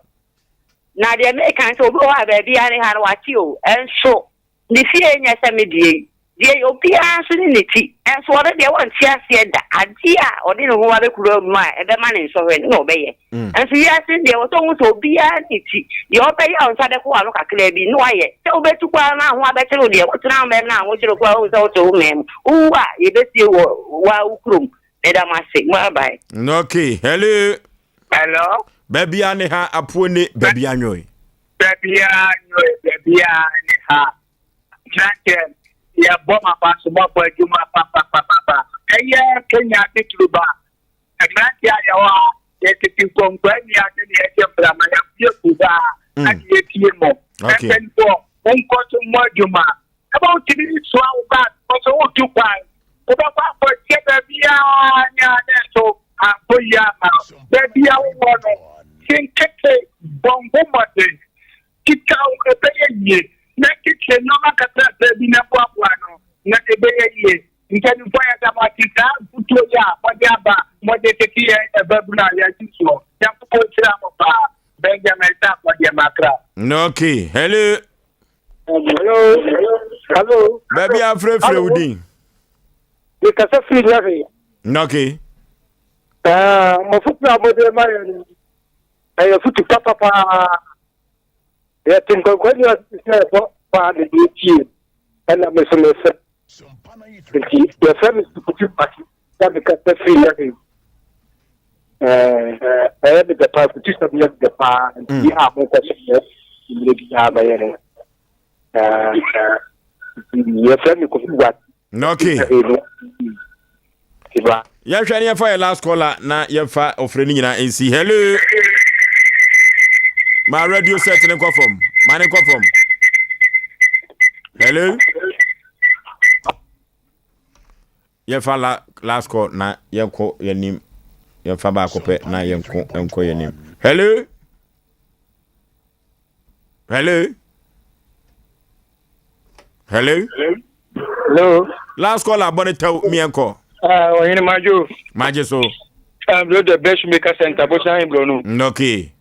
Na deɛ meka sɛ obi wɔ hɔ a baabi a ne ha no wate o, ɛnso ne fie nyɛ sɛ me deɛ yi. Deɛ obiara nso ne ne ti, nso ɔno deɛ ɔnte aseɛ da. Adeɛ a ɔde ne ho abɛkura mu a ɛbɛma ne nsɔhwɛ no na ɔbɛyɛ. Mm. Nso wiase no deɛ wɔ sɛ ɔhu sɛ obiara ne ti. Deɛ ɔbɛyɛ a ɔnsa bɛkɔ w'ano kakraa bi na wayɛ. Sɛ wobɛtu koraa na ho abɛkyere wo deɛ, wotena wo mɛm na ahokyere koraa wohu sɛ wote wo mɛn mu. Wowu a, yɛbɛsie wɔ waa wo kurom. Meda mo ase. Bye bye. Okay, hello. Hello. Baabi a ne ha apuo ne baabi anwoe. Baabi a nwoe, baabi a ne ha. Mmeranteɛ, yɛbɔ mo aba so, moabɔ adwuma papapapapa. Ɛyɛ Kenya titiriw ba. Mmeranteɛ a yɛwɔ ha, yɛtete nkɔnkɔa nni ase na yɛgye mframa, yɛabue kuhaa mm. na yɛtie mo. Mpanimfoɔ, monkɔ so mmɔ adwuma. Ɛbɛ wotumi soa wo bag, kɔ so wotu kwan. Wobɛkɔ akɔhyɛ baabiara ne a ne nso ankɔ yie ama baabi a wowɔ no. Senkete, bɔ ho mmɔden. Kekaw, ɛbɛyɛ yie. Na kyekyere nneɛma nkakrankra bi na boaboa ano, na ɛbɛyɛ yie. Mpanimfoɔ yɛda mo ase saa afotuo yi a mode aba a mode tete yɛn mmabunu a yɛasi soɔ. Nyankopɔn nhyira mo paa. Benjamin Sarpong deɛ makra. Okay, hello. Hello. Hello. Baabi afrɛfrɛ wo din. Mekasa firi Nyahwe. Okay. Ah, mo foto a mode ma yɛ no. Ɛyɛ afotu papa paa. Yɛte nkwankwa ni ase sɛ ɛbɔ paa na deɛ tie ɛna me so mefrɛ. Nti yɛfrɛ me Sukuti Kwasi na mekasa firi Yahweh. Ɛyɛ me dɛ paa kutu sɛm yɛ me dɛ paa nti a monkɔ so yɛ mmerɛ biara bɛyɛ no. Yɛfrɛ me Kofi Kwasi. Okay. Yɛhwɛ ne yɛfa yɛ last caller na yɛmfa ɔfrɛ no nyinaa nsi. Hello. Ma radio set ne nkɔ fam. Ma ne nkɔ fam. Hello. Yɛmfa la last call na yɛnkɔ yɛnim. Yɛmfa baako pɛ na yɛnko nkɔ yɛnim. Hello. Hello. Hello. Hello. Last call abɔ ne tɛw miɛnkɔ. Ah, ɔhene Majo. Magye so. Ah, bro the best maker center bosan bro no. Okay.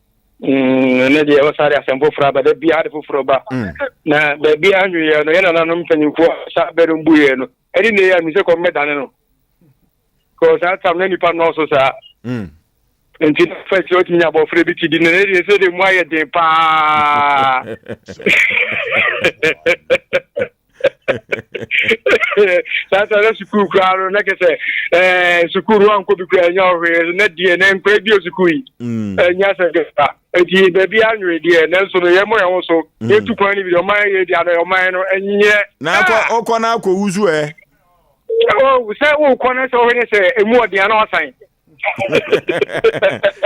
Mm, ne deɛ wɔsa de asɛm foforɔ aba da biara de foforɔ ba. Mm. Na baabi a anweeɛ no yɛ nananom mpanyimfoɔ sa bɛ no mbuiɛ no ɛne ne yɛ a mesɛ kɔm bɛdane no. Kɔ saa tam na nipa nnɔɔso saa. Mm. Nti na fɛ kyerɛ otumi nya abɔfra bi ti di na ne deɛ sɛ de mu ayɛ den paa. Saa saa na sukuu koraa no na kɛ sɛ ɛɛ sukuu no ankɔ bi koraa ɛnya ɔhwee na deɛ na nkora bi sukuu yi mm. ɛnya sɛ kɛsa nti baabi anwere deɛ nanso no yɛmmɔ yɛn ho so mm. yɛtu kwan no bi deɛ ɔman yɛ deɛ ano ɔman no ɛnyɛ. Na akɔ ɔkɔ na akɔ wusu ɛ. Sɛ wokɔ no sɛ wohwɛ ne sɛ ɛmu ɔden ana wasan.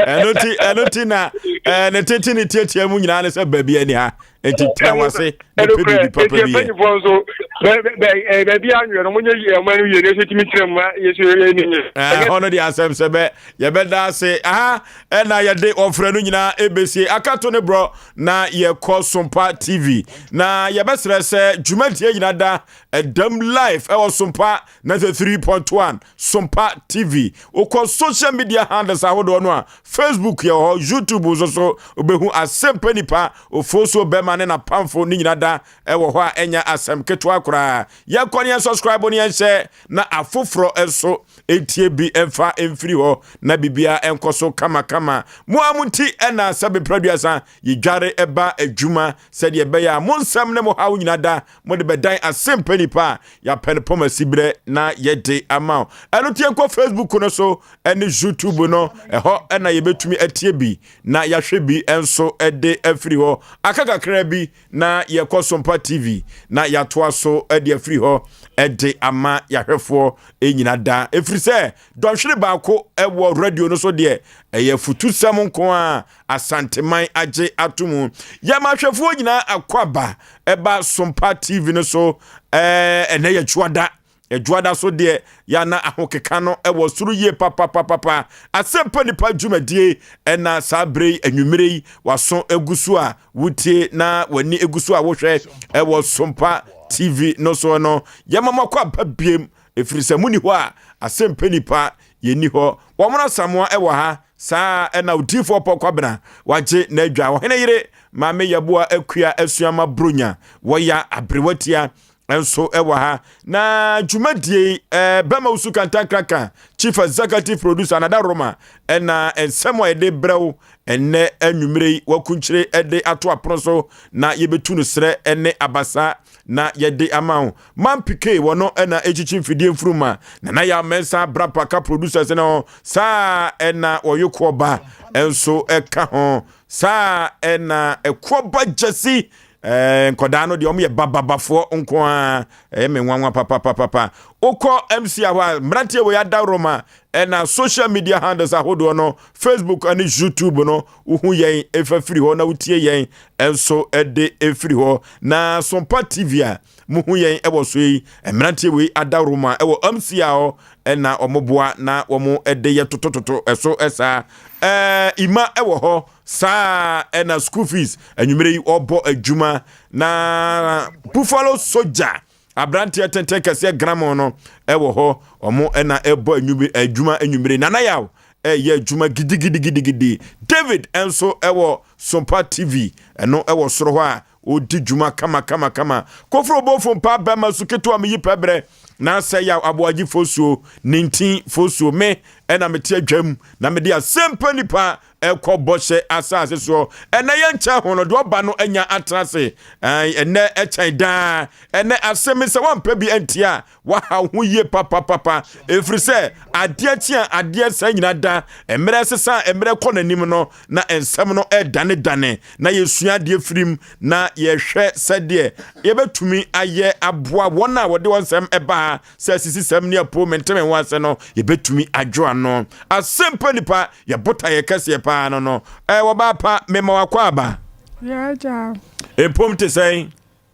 Ɛno ti ɛno ti na ɛɛ ne tete ne tiatia mu nyinaa ne sɛ baabi ani ha nti tena wase na pɛ biribi papa bi yɛ. Mpanyinfoɔ nso bɛ baabi anwɛ no mo nyɛ yie ɔmo ano yie na ɛsɛ tumi tena mu yɛ so yɛ ni nyɛ. Ɛhɔ no de asɛm sɛ bɛ yɛbɛda ase aha ɛna yɛde ɔfrɛ no nyinaa ɛbɛsie akato ne borɔ na yɛkɔ Sompa TV na yɛbɛsrɛ sɛ dwumadie nyina da ɛdam live ɛwɔ Sompa 93.1 Sompa TV. Wokɔ social media handles ahodoɔ no a, Facebook yɛ hɔ, YouTube nso so wobɛhu Asɛmpa Nipa, Ofosuo Bɛma ne n'apamfo ne nyina da ɛwɔ hɔ a ɛnyɛ asɛm ketewa koraa. Yɛnkɔ ne yɛn subscribe ne yɛnhyɛ na afoforɔ nso ntie bi mfa mfiri hɔ na biribiara nkɔ so kamakama. Mo a mo nti ɛna sɛ bepraduasa yɛdware ɛba adwuma sɛdeɛ ɛbɛyɛ a mo nsɛm ne mo haw nyina da mode bɛdan asɛmpa nipa a yɛapɛ no pɔm asiberɛ na yɛde ama wo. Ɛno nti yɛnkɔ Facebook no so ne YouTube no, ɛhɔ na yɛbɛtumi atie bi na yɛahwɛ bi nso de afiri hɔ. Aka kakra bi na yɛkɔ Sompa TV na yɛatoa so de afiri hɔ de ama yɛahwɛfoɔ nyina da. Ɛfiri sɛ dɔnhwere baako wɔ radio no so deɛ ɛyɛ afutusɛm nko a Asanteman agye ato mu. Yɛma ahwɛfoɔ nyinaa akwaaba ɛba Sompa TV no so. Ɛnɛ yɛ dwoada. Dwoada so deɛ yɛana ahokeka no ɛwɔ soro yie papapapapa. Asɛmpa nipa dwumadie ɛna saa bere yi anwummere yi waso egu so a wotie na w'ani egu so a wohwɛ ɛwɔ Sompa TV no so no. Yɛma mo akwaaba biem ɛfiri sɛ monni hɔ a asɛmpa nipa yɛnni hɔ. Wɔn Asamoah ɛwɔ ha Saa ara na Odiyifoɔ Paul Kwabena wagye n'adwa. Ɔhene yere Maame Yeboah Akua Asuama Bronya wɔya aberewatia nso wɔ ha. Na dwumadie yi eh, Bɛma Wusu Kantankraka Chief Executive Producer Nada Roma ɛna nsɛm a yɛde brɛ wo ɛnnɛ anwummere yi wakunkyire de ato apono so na yɛbɛtu no serɛ ne abasa na yɛde ama wo. Man Pike wɔ no na ɛkyikyi mfidie mfuruma. Nana Yaw Mensah Abrapa ka producers no ho. Saa ɛna wɔyokoɔ ba nso ɛka ho. Saa ɛna ɛkoɔ ba Gyasi. Eh, nkɔdaa no deɛ wɔn yɛ bababafoɔ nko ara. Ɛyɛ me nwanwa papapapapa. Wokɔ MC hɔ a mmeranteɛ wɔ yɛ adawroma ɛna social media handles ahodoɔ no Facebook ne YouTube no wohu yɛn ɛfa firi hɔ na wotie yɛn nso de firi hɔ. Na Sompa TV a muhu yɛn wɔ so yi, mmeranteɛ wei adaworoma wɔ MCA hɔ na wɔboa na wɔde yɛ totototo ɛso saa. Ɛɛ ima wɔ hɔ saa ɛna school fees anwummerɛ yi ɔbɔ adwuma na Buffalo Soldier aberanteɛ tenten kɛseɛ gramo no ɛwɔ hɔ wɔn ɛna ɛbɔ adwuma anwummerɛ Nana Yaw ɛyɛ adwuma gidigidigidigidi David nso ɛwɔ Sompa TV ɛno ɛwɔ soro hɔ a Odi dwuma kama kama kama. Koforo bofo mpa bɛma su ketewa meyi pɛ brɛ na sɛ yaw aboagye fosuo ne ntin fosuo me ɛna mete adwam na mede asɛmpa nipa ɛkɔ bɔhyɛ asase soɔ ɛnɛ yɛ nkyɛn ho no deɛ ɔba no anya atena ase ɛnɛ ɛkyɛn daa ɛnɛ asɛm sɛ wampɛ bi antia Wahaw ho yie papapapa, ɛfiri sɛ adeɛ kye a adeɛ sa nyina da, mmerɛ sesa a mmerɛ kɔ n'anim no, na nsɛm no redanedane, na yɛsua adeɛ firi mu, na yɛhwɛ sɛdeɛ yɛbɛtumi ayɛ aboa wɔn a wɔde wɔn nsɛm ba ha sɛ asisisɛm ne apuo mente me ho ase no, yɛbɛtumi adwo ano. Asɛmpa nipa, yɛ botaeɛ kɛseɛ paa no no. Ɛɛ wɔbaa pa, mema wakɔ aba. Yɛ agya. Mpom te sɛn?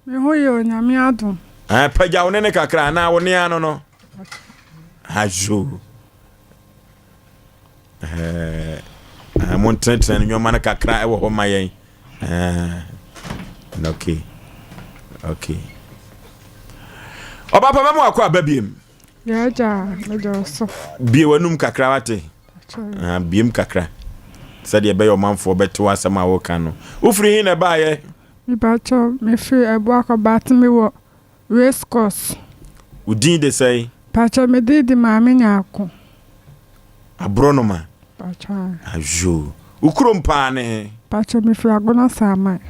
Me ho yɛ o Nyame adom. Eh, pagya wo ne ne kakra anaa wo ne ano no. Azo. Eh, eh, mo ntenetene nneɛma no kakra ɛwɔ hɔ ma yɛn. Eh, okay. Okay. Ɔba pa mɛmo akɔ aba biem. Yɛagya meda wo so. Bie w'anum kakra wate. Ah, biem kakra. Sɛdeɛ ɛbɛyɛ ɔmanfoɔ bɛte w'asɛm a woka no. Wofiri he na ɛbaayɛ? Mepakyɛw, mefiri Abuakɔ but me wɔ race course. Wo din de sɛn? Pakyɛw, me din de Maame Nyarko. Aborɔnoma? Pakyɛw. Ayoo. Wo kurom paa ne he? Pakyɛw, mefiri Agona Saaman.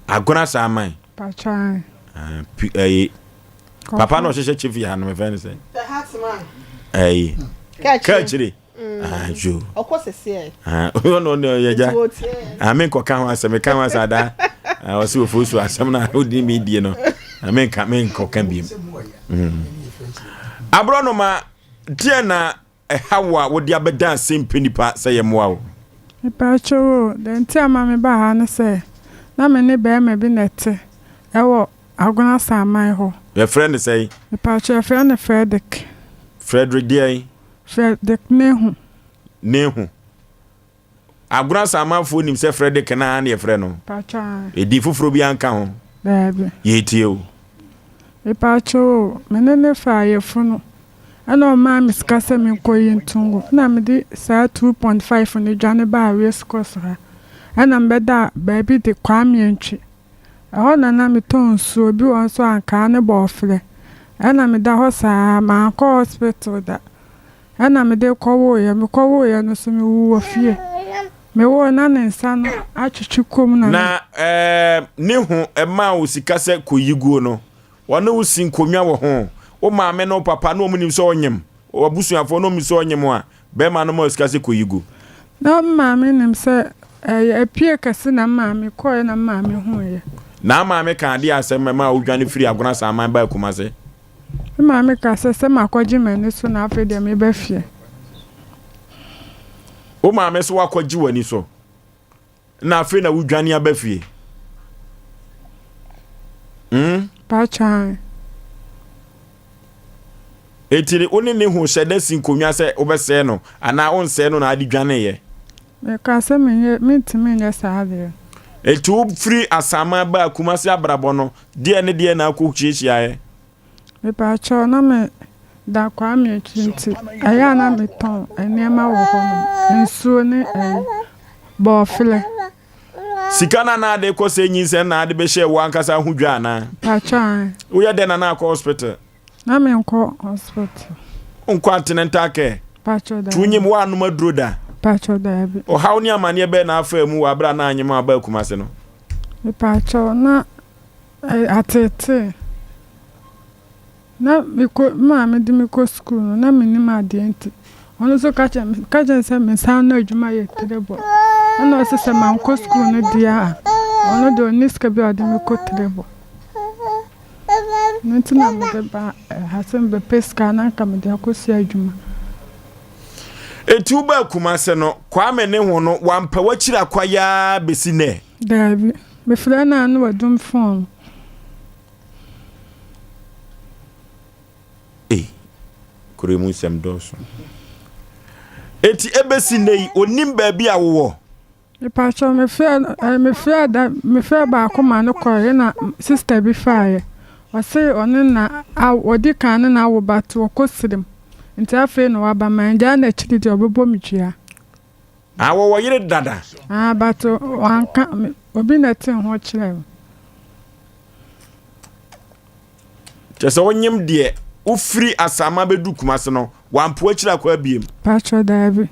Agona Saaman? Pakyɛw. Ah, pi, ɛyi. Papa na ɔhyehyɛ chief yɛ ha no, mefrɛ no sɛn? The hat man. Ɛyi. Kaakyire. Ajo. Ɔkɔ sese ɛ. Ɔno ɔno ɔyɛ gya. Ame nkɔka ho asɛm, meka ho asɛm ada. Ɔsɛ ofuo so asɛm na odi mi die no. Ame nka me nkɔka biem. Aborɔnoma deɛ na. ɛha wo a wode abɛda ase mpɛ nipa sɛ yɛmmoa wo? Mepaakyɛw o, deɛ nti a ɛma mebaa ha ne sɛ, na me ne barima bi na ɛte ɛwɔ Agona Asaman hɔ. Yɛfrɛ no sɛn? Mepaakyɛw, yɛfrɛ no Fredrick. Fredrick deɛn? Fredrick Nehu. Nehu. Agona Asamanfoɔ nim sɛ Fredrick no ara na yɛfrɛ no? Mepaakyɛw, ae. Edin foforɔ biara nka ho? Daabi. Yɛretie o. Mepaakyɛw o, me ne no faa yafunu Ɛna ɔmaa me sika sɛ menkɔyi nto ngu. Ɛna mede saa 2.5 no dwane baa Race Course ha. Ɛna mebɛdaa baabi de Kwame Antwi. Ɛhɔ na na metɔn nsuo, ebi wɔ hɔ nso a ankaa ne bɔɔfrɛ. Ɛna meda hɔ saa, mankɔ hospital da. Ɛna mede kɔwoeɛ. Mekɔwoeɛ no nso mewoo wɔ fie. Mewoo na ne nsa no atwetwe kɔ mu na. Na ɛɛ ne ho ɛmaa wo sika sɛ kɔyi guo no, Wɔne wo si nkonnwa wɔ ho. Wo maame ne wo papa ne wɔn nim sɛ ɔnyem. W'abusuafoɔ ne wɔn nim sɛ ɔnyem a, bɛrima no ma wo sika sɛ kɔyi gu. Na me maame nim sɛ ɛyɛ apue kɛse na me maame kɔeɛ na me maame huiɛ. Na maame kaa adeɛ asɛm ɛmaa wodwane firii Agona Saaman baa Kumase. Me maame kaa sɛ, sɛ makɔgye m'ani so na afei deɛ meba fie. Wo maame so woakɔgye w'ani so? Na afei na wodwane aba fie. Hmm? Pakyɛ. Enti wo ne ne ho hyɛ da si nkonnwa sɛ wobɛsɛe no anaa wonsɛe no na ade dwaneeɛ? Mekaa sɛ menyɛ mentumi nyɛ saa adeɛ. Enti wofiri Asaman baa Kumasi abrabɔ no, deɛ ne deɛ na akɔ hyiahyiaeɛ? Mepaakyɛw na me da Kwame akyi nti ɛyɛ a na me tɔn nneɛma wɔ hɔ nom, nsuo ne ɛyi, bɔɔflɛ. Sika no a na ade kɔ sɛ nyinsɛn na ade bɛhyɛɛ wo ankasa ho dwa anaa? Mpakyɛw ae. Woyɛ dɛn na na akɔ hospital? Na me nkɔ hospital. Wonkɔ antenatal care? Mpakyɛw daabi. To nyim woanom aduro da? Mpakyɛw daabi. Ɔhaw ne amaneɛ bɛn na afaa mu wɔ abere a na anyem a ɔbaa Kumase no? Mepaakyɛw na Ateetee. Na mekɔ me maame de me kɔ sukuu no, na mennim adeɛ nti, ɔno nso ka kyerɛ me ka kyerɛ me sɛ me nsa ano adwuma yɛ tiribɔ. Ɛna ɔse sɛ mankɔ sukuu no deɛ a, ɔno deɛ ɔnni sika bi a ɔde me kɔ tiribɔ. Ɛno nti na mede ba ha sɛ mebɛpɛ sika na anka mede akɔsua adwuma. Enti wobaa Kumase no, Kwame ne ho no, wampɛ w'akyiri akwae ara bɛsi nnɛ? Daabi. Mefrɛ no a na wadum phone no. Ei, kuro yi mu nsɛm dɔɔso. Enti ebesi nnɛ yi, onim baabi a wowɔ? Mepakyɛw, mefrɛ no, eh, mefrɛ da, mefrɛ baako ma no kɔe, ɛna sister bi faeɛ. Ɔse ɔne na, a, ɔdi kan ne na awo but ɔkɔ sirim. Nti afei na waba, mangyaa n'akyiri deɛ ɔbɛbɔ me dua. Ah wɔwɔ yere dada. Ah but wanka me obi na ɛtee ho kyerɛɛ me. Kyerɛ sɛ wonyem deɛ wofiri Asaman bɛdu Kumase no wampo akyiri akɔ abiem. Patrɔ daabi.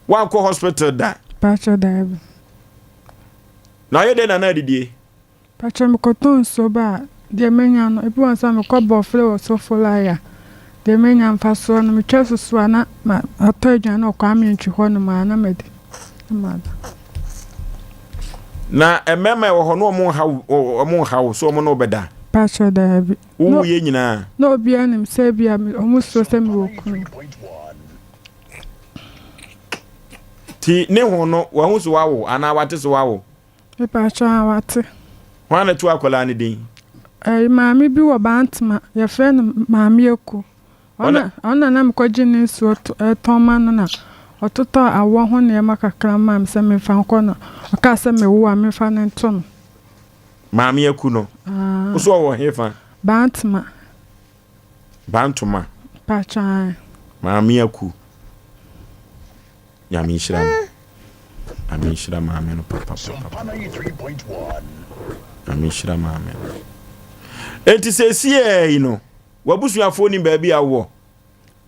Wankɔ hospital da. Patrɔ daabi. Na ɔyɛ dɛn na na adidie? Pakyɛ mekɔtɔ nsuo ba a, deɛ menya no, ebi wɔ hɔ nso a mekɔ bɔfle wɔ Sofolai a, deɛ menya mfasoɔ no metwa susu a na matɔ aduane wɔ Kwame Antwi hɔ nom a na madi na maba. Na mmarima ɛwɔ hɔ no wɔn nha wo wɔn nha wo so wɔn ne wo bɛda? Pakyɛ daabi. Wo wu yɛ nyinaa? Na obiara nim sɛ ebia wɔn suro sɛ mewɔ kunu. Ti ne ho no wahu so wawo anaa wate so wawo? Mepakyɛw a wate. Hwan na ɛtoo akwadaa no din? Ɛy maame bi wɔ Bantama, yɛfrɛ no Maame Aku. Ɔna ɔna na mekɔgye ne nsuo tɔn ma no na ɔtotɔɔ awɔ ho nneɛma kakra maa me sɛ memfa nkɔ na ɔkaa sɛ mewo a memfa no nto no. Maame Aku no? Aa. Wo so ɔwɔ hefa? Bantama. Bantoma. Pakyɛw ae. Maame Aku. Nyame nhyira no. Nyame nhyira maame no papapapa. Nyame nhyira maame no. Enti seesei yi no, w'abusuafoɔ nim baabi a wowɔ?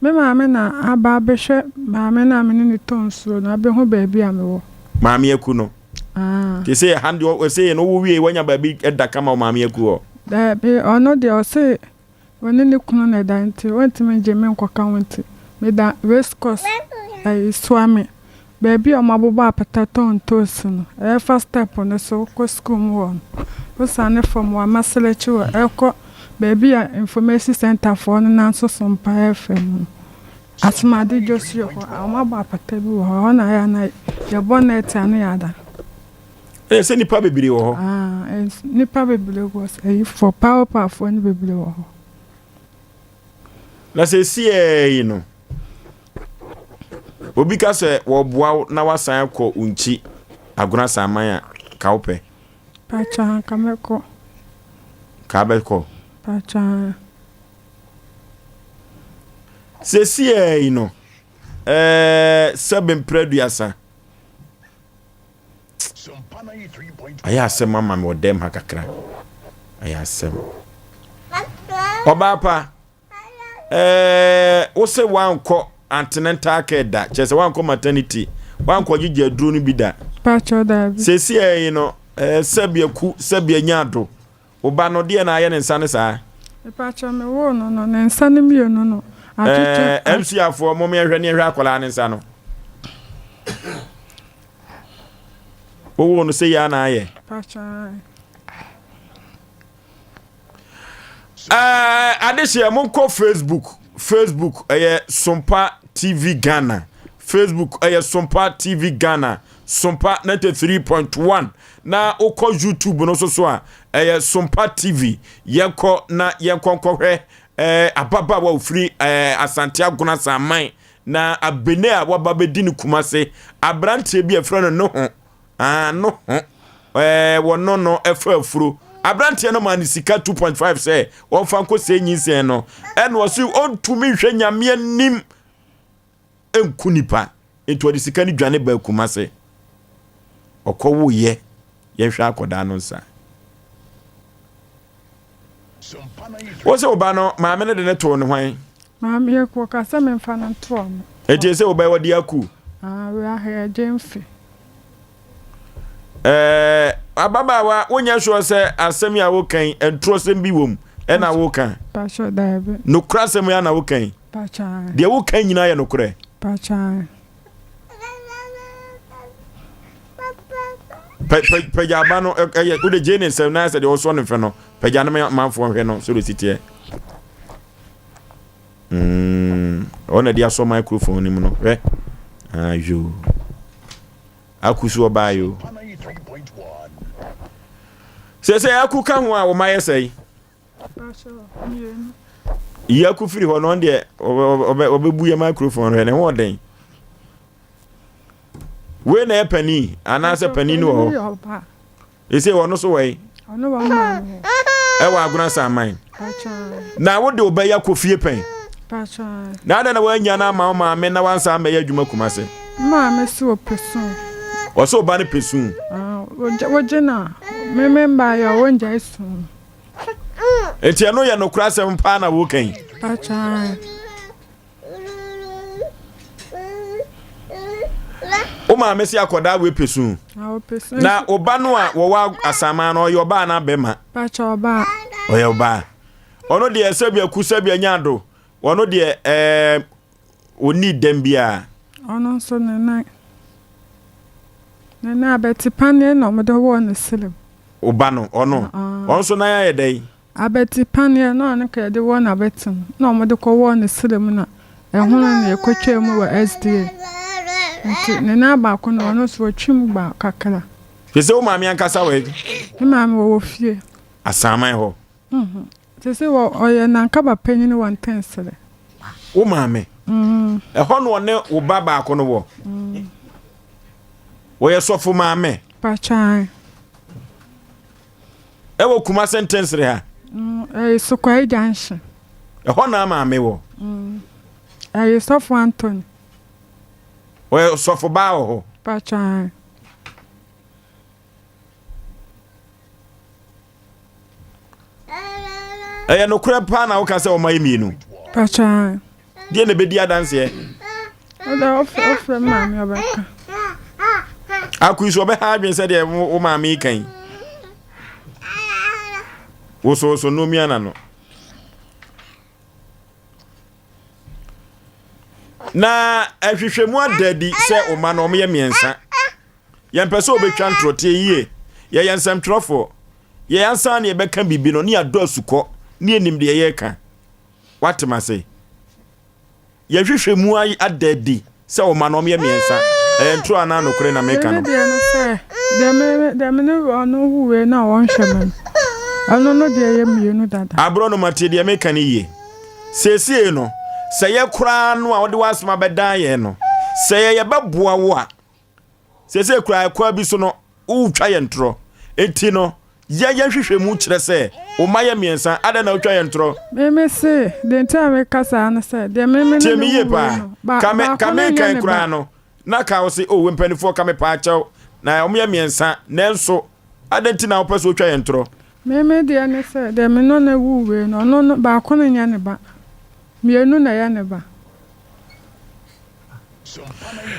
Me maame na aba abɛhwɛ maame no a me ne no tɔ nsuo no, abɛhu baabi a mewɔ. Maame Aku no? Ah. Te sɛ ha deɛ ɔsɛ no wo wie wanya baabi da kama wɔ maame Aku hɔ? Daabi, ɔno deɛ ɔse Ɔne ne kunu na ɛda nti ɔntumi ngye me nkɔka ho nti meda race course ɛyi Suame baabi a wɔabobɔ apata tɔn ntoosi no ɛfa step no so kɔ sukuu mu hɔ no wosane fam wɔ Amasele akyi hɔ ɛkɔ baabi a information center foɔ no nan so so mpa ɛfɛ mu no. Asomade Joshua hɔ a wɔabɔ apata bi wɔ hɔ. Ɛhɔ na ɛyɛ a na yɛbɔ nɛɛte a na yɛada. Ɛyɛ sɛ nnipa bebree wɔ hɔ. Ah, nnipa bebree wɔ ayifoɔ, pawopafoɔ no bebree wɔ hɔ. Na seesei yi no, obi ka sɛ wɔboa wo na wasan akɔ wo nkyi Agona Saman a, ka wopɛ? Pakyɛ anka mɛkɔ. Ka bɛkɔ? Pakyɛ. Seesei yi no, ɛɛ sɛbe mprɛ aduasa. Ayɛ asɛm ama me wɔ dɛm ha kakra. Ayɛ asɛm. Ɔbaa pa, ɛɛ wo se wankɔ antenatal care da, kyerɛ sɛ wankɔ maternity, wankɔ gyegye aduro no bi da. Pakyɛ daabi. Seesei yi no, ɛɛ sɛbe aku, sɛbe anya ado. Wo ba no, deɛ na ayɛ ne nsa no saa? Mepakyɛw, me woo no no, ne nsa no mienu no atwetwe. Ɛɛ, MC afoɔ, mom yɛnhwɛ ne yɛnhwɛ akwadaa ne nsa no. Wo woo no sɛ yia na ayɛ? Pakyɛw. Ɛɛ, adehyeɛ, monkɔ Facebook. Facebook ɛyɛ Sompa TV Ghana. Facebook ɛyɛ Sompa TV Ghana. Sompa 93.1. Na wokɔ YouTube no nso so a, ɛyɛ Sompa TV. Yɛnkɔ na yɛnkɔ nkɔhwɛ eh, ababaawa ofiri eh, Asante Agona Saman na abene a waba bɛdi no Kumase. Aberanteɛ bi a ɛfrɛ no Noho. Ah, Noho. Eh, wɔno no ɛfa afuro. Aberanteɛ no maa no sika 2.5 sɛ wɔmfa nkɔ sɛ nyinsɛn no. Ɛna ɔse ɔntumi nhwɛ Nyame anim nku nipa nti ɔde sika no dwane baa Kumase ɔkɔ wo yɛ yɛnhwɛ akɔdaa no nsa wo sɛ wo ba no maame no de ne too ne hwan maame yɛ kɔ ka sɛ memfa no nto ɔmo nti sɛ wo ba wɔde aku ah we ahɛ gye mfe Ɛɛ, ababaawa, wonyɛ sure sɛ asɛm yi a woka yi, ntorɔsɛm bi wom ɛna woka? Pakyɛ daabi. Nokorɛ asɛm yi na woka yi? Pakyɛ. Deɛ woka nyinaa yɛ nokorɛ? Pakyɛ. Pagya aba no, ɛyɛ wode gye ne nsɛm na sɛ deɛ ɔsɔ ne mfɛ no, pagya no manfoɔ nhwɛ no sɛdeɛ ɔsi teɛ. Mm, ɔna de asɔ microphone no mu no, hwɛ. Ayo. Aku so ɔbaa yi o. Sɛsɛ aku ka ho a wɔn ayɛ sɛe. Yi aku firi hɔ no ɔno deɛ ɔbɛbu yɛ microphone hwɛ ne ho ɔden. Wei na ɛyɛ panin anaasɛ panin no wɔ hɔ. Ese ɔno so wɔ yi. Ɛwɔ agona saman. Na wode wo bɛyɛ akɔ fie pɛn. Na adɛn na woanya no ama wo maame na wansa ammɛyɛ adwuma Kumase? Maame se ɔpɛ sum. Ɔsɛ ɔba no pɛ sum. Wogye no a, me me mma yɛ wɔngyae sum. Enti ɛno yɛ nokorɛ asɛm paa na woka yi? Wo maame se akɔdaa wei pɛ su. Na wo ba no a wɔwɔ asaman no ɔyɛ ɔbaa anaa bɛrima? Ɔyɛ ɔbaa. Ɔno deɛ sɛbi aku sɛbi anya ado. Ɔno deɛ ɛɛ ɔnni dɛm biara. Ɔno nso ne nan. Ne nan abɛte paneɛ na wɔde wɔɔ ne serem. Wo ba no ɔno ɔno nso nan ayɛ dɛn? Abati paneɛ no a na nka yɛde wɔ n'abati no na wɔde kɔwɔɔ ne serɛ mu na ɛhono na yɛkɔtwaa mu wɔ SDA. Nti ne nan baako no ɔno nso wɔtwi mu ba kakra. Te sɛ wo maame ankasa wɔ he? Me maame wɔwɔ fie. Asaman hɔ? Mhm. Te sɛ wɔ ɔyɛ nankaba panyin wɔ Ntensere. Wo maame? Mm. Ɛhɔ na ɔne wo ba baako no wɔ? Mm. Wɔyɛ sɔfo maame? Pakyan. Ɛwɔ Kumase Ntensere ha. Mm, ɛyɛ Sokwai Junction. Ɛhɔ na maame wɔ. Mm, ɛyɛ Sɔfo Anthony. Ɔyɛ sɔfo baa wɔ hɔ. Patwan. Ɛyɛ nokorɛ paa na woka sɛ ɔma yɛ mienu. Patwan. Deɛ na ɛbɛdi adanseɛ. Ɔdɛ ɔfrɛ maame ɔbɛka. Akui so ɔbɛha adwene sɛ deɛ wo maame yi kan. Wosowoso no mia na no. Na ɛhwehwɛ mu ada adi sɛ wo ma no ɔmoyɛ mmiɛnsa. Yɛmpɛ sɛ wɔbɛtwa ntorɔ tie yie. Yɛyɛ nsɛmtwerɛfoɔ. Yɛn ansa na yɛbɛka biribi no ne yɛadɔ asukɔ ne yɛnim deɛ yɛreka. Woate m'ase? Yɛhwehwɛ mu ada adi sɛ wo mma no wɔyɛ mmiɛnsa. Ɛyɛ ntoro anaa nokorɛ na meka no? Me deɛ ne sɛ, deɛ me deɛ me ne ɔno wuiɛ no a ɔnhwɛ me no, ɛno no deɛ yɛ mmienu dada. Aborɔnoma tie deɛ meka no yie. Seesei no, sɛ yɛ koraa no a wode w'asɛm abɛdan yɛn no, sɛ yɛ yɛbɛboa wo a, Seesei koraa ɛkwan bi so no, woretwa yɛn torɔ. Enti no, yɛ yɛn nhwehwɛmu kyerɛ sɛ wo mma yɛ mmiɛnsa. Adɛn na wotwa yɛn torɔ? Me me se, deɛ nti a meka saa ne sɛ, deɛ me me ne Tie no me yie wuiɛ paa. no, ba Ka me, baako ka no nyɛ mekan ne ba. koraa no, na ka wo se, oh, mpanimfoɔ ka me paa kyɛw. Na wɔyɛ mmiɛnsa, nanso adɛn nti na wopɛ sɛ wotwa yɛn torɔ? Me me deɛ ne sɛ, deɛ me ne no wuiɛ no, ɔno no, baako no nyɛ ne ba. Mmienu na ɛyɛ ne ba.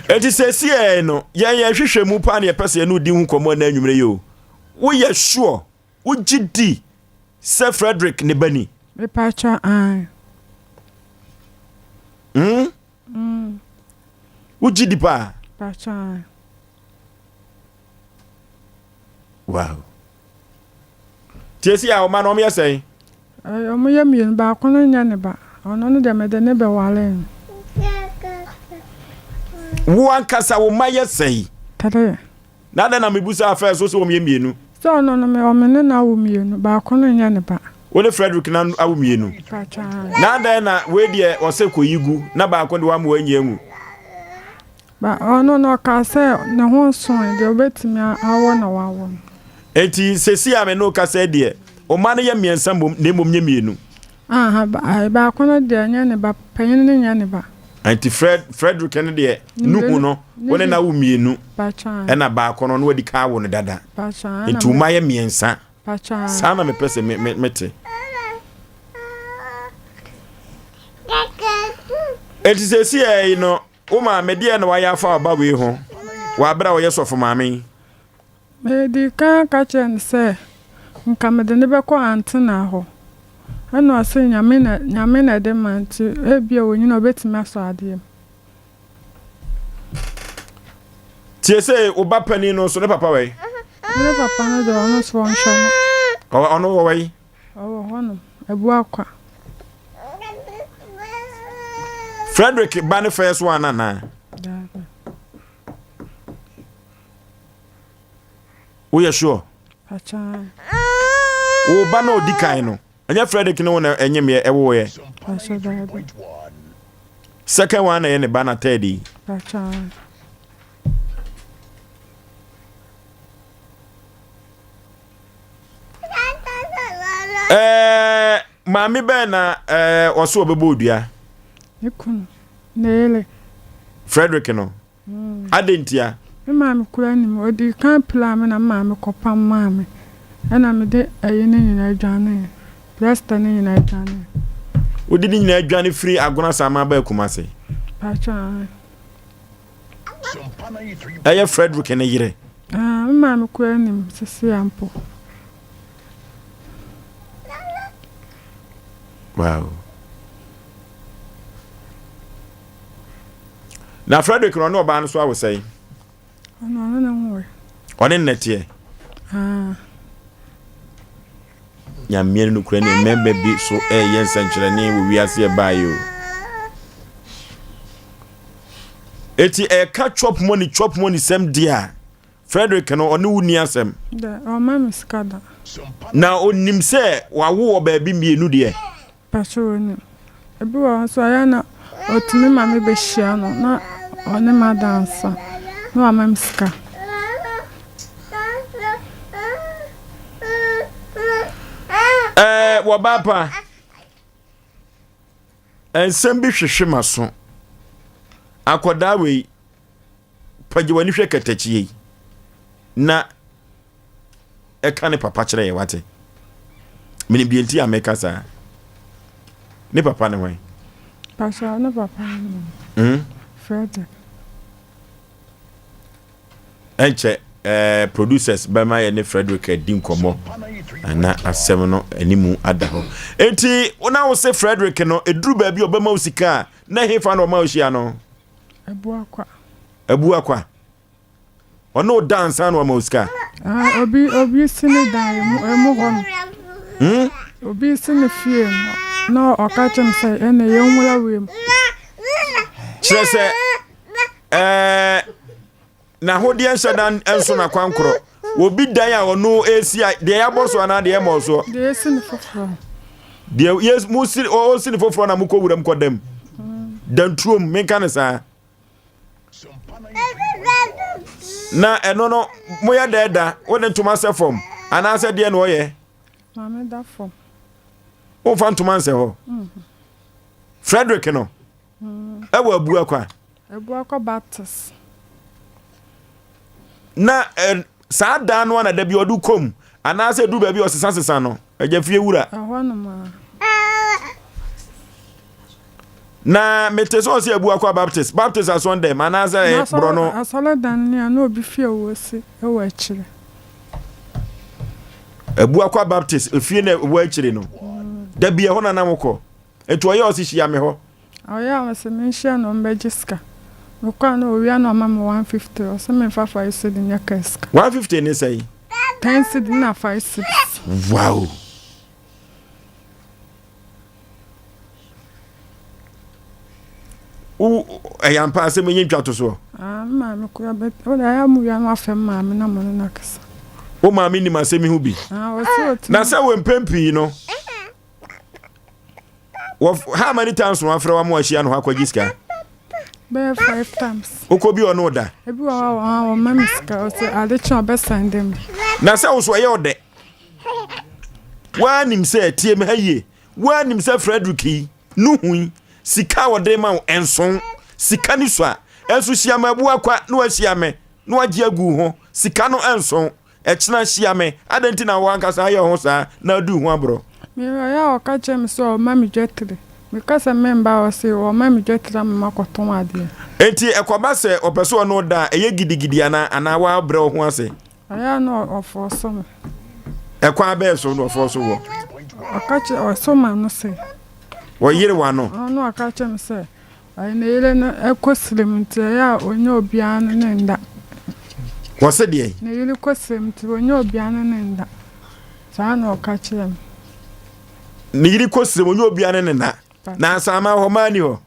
Enti seesei no, yɛn yɛn hwehwɛ mu paa na yɛpɛ sɛ yɛne wo di ho nkɔmmɔ ɛnɛ anwummerɛ yi o. Woyɛ sure, wogye di sɛ Frederick ne ba ni? Mepakyɛ ae. Hmm? Mm. Wogye di paa? Mepakyɛ ae. Wow. Tiesi a ɔma no ɔmo yɛ sɛn? Ɔmo yɛ mmienu, baako no nyɛ ne ba. Ɔno no deɛ mede ne bɛwaree no. Wo ankasa wo mma yɛ sɛn? Three. Na adɛn na mebusaa first wo sɛ wɔn yɛ mmienu? Sɛ ɔno no me ɔme ne no awo mmienu, baako no nyɛ ne ba. Wo ne Frederick na awo mmienu? Na adɛn na wei deɛ ɔsɛ kɔyi gu na baako de wama wanyi angu? Ba ɔno no ɔkaa sɛ ne ho nsoe, deɛ ɔbɛtumi awo na wawo no. Enti seesei a me ne wo kasa yi deɛ, wo mma no yɛ mmiɛnsa mmom, na mmom nyɛ mmienu. Aha, baako no deɛ ɛnyɛ ne ba, panyin no nyɛ ne ba. Enti Fred, Frederick no deɛ, Nuhu no, wo ne no awo mmienu, ɛna baako no, na wadi kan awo no dada. Enti wo mma yɛ mmiɛnsa. Saa na mepɛ sɛ mete. Enti seesei yi no, Wo maame, deɛn na wayɛ afa ɔba wei ho wɔ aberɛ a ɔyɛ sɔfo maame yi? Medii kan ka kyerɛɛ no sɛ nka mede no bɛkɔ antenna hɔ. Ɛna ɔse Nyame na Nyame na ɛde ma nti ebia onyini a ɔbɛtumi asɔ adeɛ mu. Tie sei, wo ba panin no nso, ne papa wɔ he? Ne papa no deɛ ɔno nso ɔnhwɛ no. Ɔno wɔ he? Ɔwɔ hɔnom, Abuakwa. Frederick ba ne first one anaa? Daabi. Woyɛ sure? Pakyɛ. Wo ba na odi kan no, ɛnyɛ Frederick ne wo na ɛnyemeɛ ɛwoeɛ? Pakyɛ daabi. Second one na ɛyɛ ne ba na third yi? Pakyɛ. Ɛɛ maame bɛn na ɛɛ ɔso ɔbɛbɔ odua. Ne kunu ne yere. Frederick no. Mm. Adɛn ntia? Me maame kura nim ɔdi kan pira me na me maame kɔpam maa me ɛna mede ɛyi ne nyinaa dwane plasta ne nyinaa dwane. Wode ne nyinaa dwane firi Agona Sama baa Kumase. Pakyɛ. Ɛyɛ Frederick ne yere. Ah, me maame koraa nim sesea mpo. Wow. Na Frederick no ɔne ɔbaa no so awo sɛn? Ɔno ɔne ne nwoe. Ɔne nnɛteɛ. Ah. Nyameɛ no nokorɛ ne mmɛmma bi so ɛreyɛ nsɛnkyerɛnne wɔ wiase ɛbaeɛ o. Eti ɛka chop money chop money sɛm deɛ a Frederick no ɔne wo ni asɛm. Dɛ ɔmma me sika da. Na onim sɛ wawo wɔ baabi mmienu deɛ. Pakyɛ onim. Ebi wɔ hɔ nso a ɛyɛ a na ɔtumi ma me bɛhyia no na ɔne me ada ansa na wama me sika. Ɛɛ wɔba pa. Nsɛm bi hwehwe m'aso. Akwadaa wei, pagya w'ani hwɛ katakyie yi na ɛka ne papa kyerɛ yɛ wate. Menim deɛ nti a meka saa. Ne papa ne hwan? Pastor, ne papa ne hmm? Frederick. Ɛnkyɛ eh, producers bɛma yɛ ne Frederick adi nkɔmmɔ na asɛm no animu ada hɔ. Enti na wo se Frederick no ɛduru baabi a ɔbɛma wo sika a na hefa na ɔma wo hyia no? Abuakwa. Abuakwa. Ɔne wo da ansa na ɔma wo sika? Ah, obi obi si ne dan emu emu hɔ no. Hmm? Obi si ne fie no na ɔka kyerɛ me sɛ ɛnna yɛn nwura wiem. Kyerɛ sɛ ɛɛ n'ahodeɛ nhyɛ da nso n'akwankorɔ. Obi dan a ɔno esi a deɛ yɛabɔ so anaa deɛ ɛmmɔ soɔ. Deɛ esi ne foforɔ. Deɛ yɛ mo si ɔsi ne foforɔ na mo kɔ wuram kɔ dam. Dantuom menka ne saa. Na ɛno no moyɛ dɛ da wode ntoma sɛ fam anaasɛ deɛ na ɔyɛ. Maame da fam. Womfa ntoma nsɛ hɔ. Mm. Frederick no. Mm. Ɛwɔ Abuakwa. Abuakwa Baptist. Na eh, saa dan no ana da bi ɔde kɔm anaasɛ du baabi ɔsesa sesa no agya fie wura. Ɛhɔ nom a. Na mete sɛ ɔsɛ Abuakwa Baptist Baptist asɔn dɛm anaasɛ borɔ no. Asɔredan ni a na obi fie wɔ si wɔ akyire. Abuakwa Baptist efie na ɛwɔ akyire no. Da bi ɛhɔ na na wokɔ. Nti ɔyɛ ɔse hyia me hɔ. Ɔyɛ a ɔse menhyia no ɔmbɛgye sika. Mekɔ a na owia na ɔma me 150 ɔse memfa 5 cedi nyɛ kaa sika. 150 ne sɛn? 10 cedi na 5 cedis. Wow! Wo ɛyɛ ampa asɛm yi ntwa to soɔ. Ah, me maame kura bɛ o de ayɛ mu wia no afɛ maame na mo ne no akasa. Wo maame nim asɛm yi ho bi. Ah, ɔsi ɔti. Na sɛ wɔ mpɛn pii no. Wɔ how many times wɔn afrɛ wɔn ahyia no hɔ akɔgye sika? Bɛyɛ five times. Wokɔ bi ɔno da. Ebi wɔ hɔ a wɔn ma mi sika ɔsɛ ade kye ɔbɛsan dɛm. Na sɛ woso ɛyɛ ɔdɛ. Woanim sɛ tie me ha yie. Woanim sɛ Frederick yi no hui sika a wɔde ma wo ɛnso sika ni so a ɛnso hyia me aboa kwa na wahyia me na wagye agu ho sika no ɛnso ɛkyena hyia me adɛn nti na wo ankasa ayɛ ho saa na adu ho aborɔ. Meyɛ a ɔka kyerɛ me sɛ ɔma me dwetire meka sɛ memba a ɔse ɔma me dwetire ama makɔtɔn adeɛ. Enti ɛkɔba sɛ ɔpɛ sɛ ɔne wo da a ɛyɛ gidigidi anaa anaa woabrɛ wo ho ase? Ɛyɛ a na ɔfɔɔso me. Ɛkwan bɛn so na ɔfɔɔso wɔ? Ɔka kyerɛ ɔso m'ano sɛ. Ɔyere w'ano. Ɔno ɔka kyerɛ me sɛ ɔyɛ ne yere no kɔ srem nti ɛyɛ a ɔnyɛ obiara ne ne nda. Wɔse deɛn? Ne yere kɔ srem nti ɔnyɛ obiara ne ne nda. Saa na ɔka kyerɛ me. Ne yere kɔ srem ɔnyɛ obiara ne ne nda. Na asaman hɔ maa ni hɔ.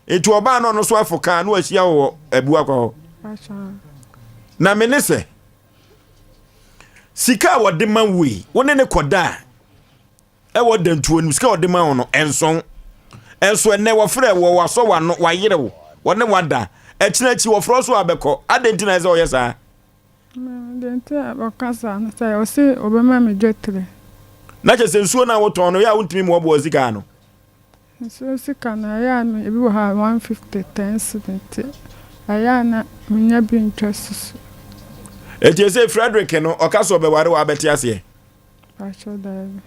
Nti ɔbaa na ɔno nso afo kaa na wahyia wo wɔ Abuakwa hɔ. Na me ne sɛ, sika a wɔde ma wo yi, wo ne ne kɔda a ɛwɔ dantuo no sika a wɔde ma wo no ɛnson. Ɛnso ɛnɛ wɔfrɛ wɔ wasɔ wano wayere wo wɔne wada ɛkyena akyi wɔfrɛ so abɛkɔ adɛn nti na ɛsɛ ɔyɛ saa? Deɛ nti a ɔka saa no sɛ ɔse ɔbɛma me dwetire. Na kyerɛ sɛ nsuo no a wotɔn no yɛ a wontumi mmoaboa sika ano. Nsuo sika no ɛyɛ a ebi wɔ hɔ a 150, 10 cedi nti ɛyɛ a na menya bi ntwa susu. Eti ese Frederick no ɔka sɛ ɔbɛware wo abɛte aseɛ? Pakyɛ daabi.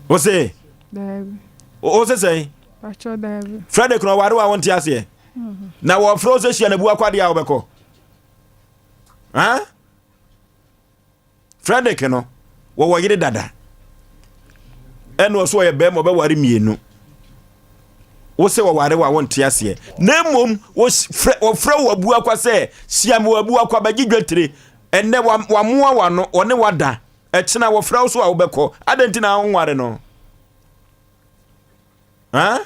Wo se? Daabi. Wo se sɛn? Pakyɛ daabi. Frederick no ɔware wo a wonte aseɛ? Mm-hmm. Na wɔfrɛ wo sɛ hyia no abu akwadeɛ a wobɛkɔ? Huh? Frederick no, wɔwɔ yere dada. Ɛna ɔso ɔyɛ bɛrima ɔbɛware mmienu. Wo sɛ wɔware wa wonte aseɛ. Na mmom wɔfrɛ wo abu akwa sɛ hyia me wɔ abu akwa bɛgye dwatire. Ɛnnɛ wamoa wano ɔne wada. Ɛkyena wɔfrɛ wo so a wobɛkɔ. Adɛn nti na wonware no? Huh?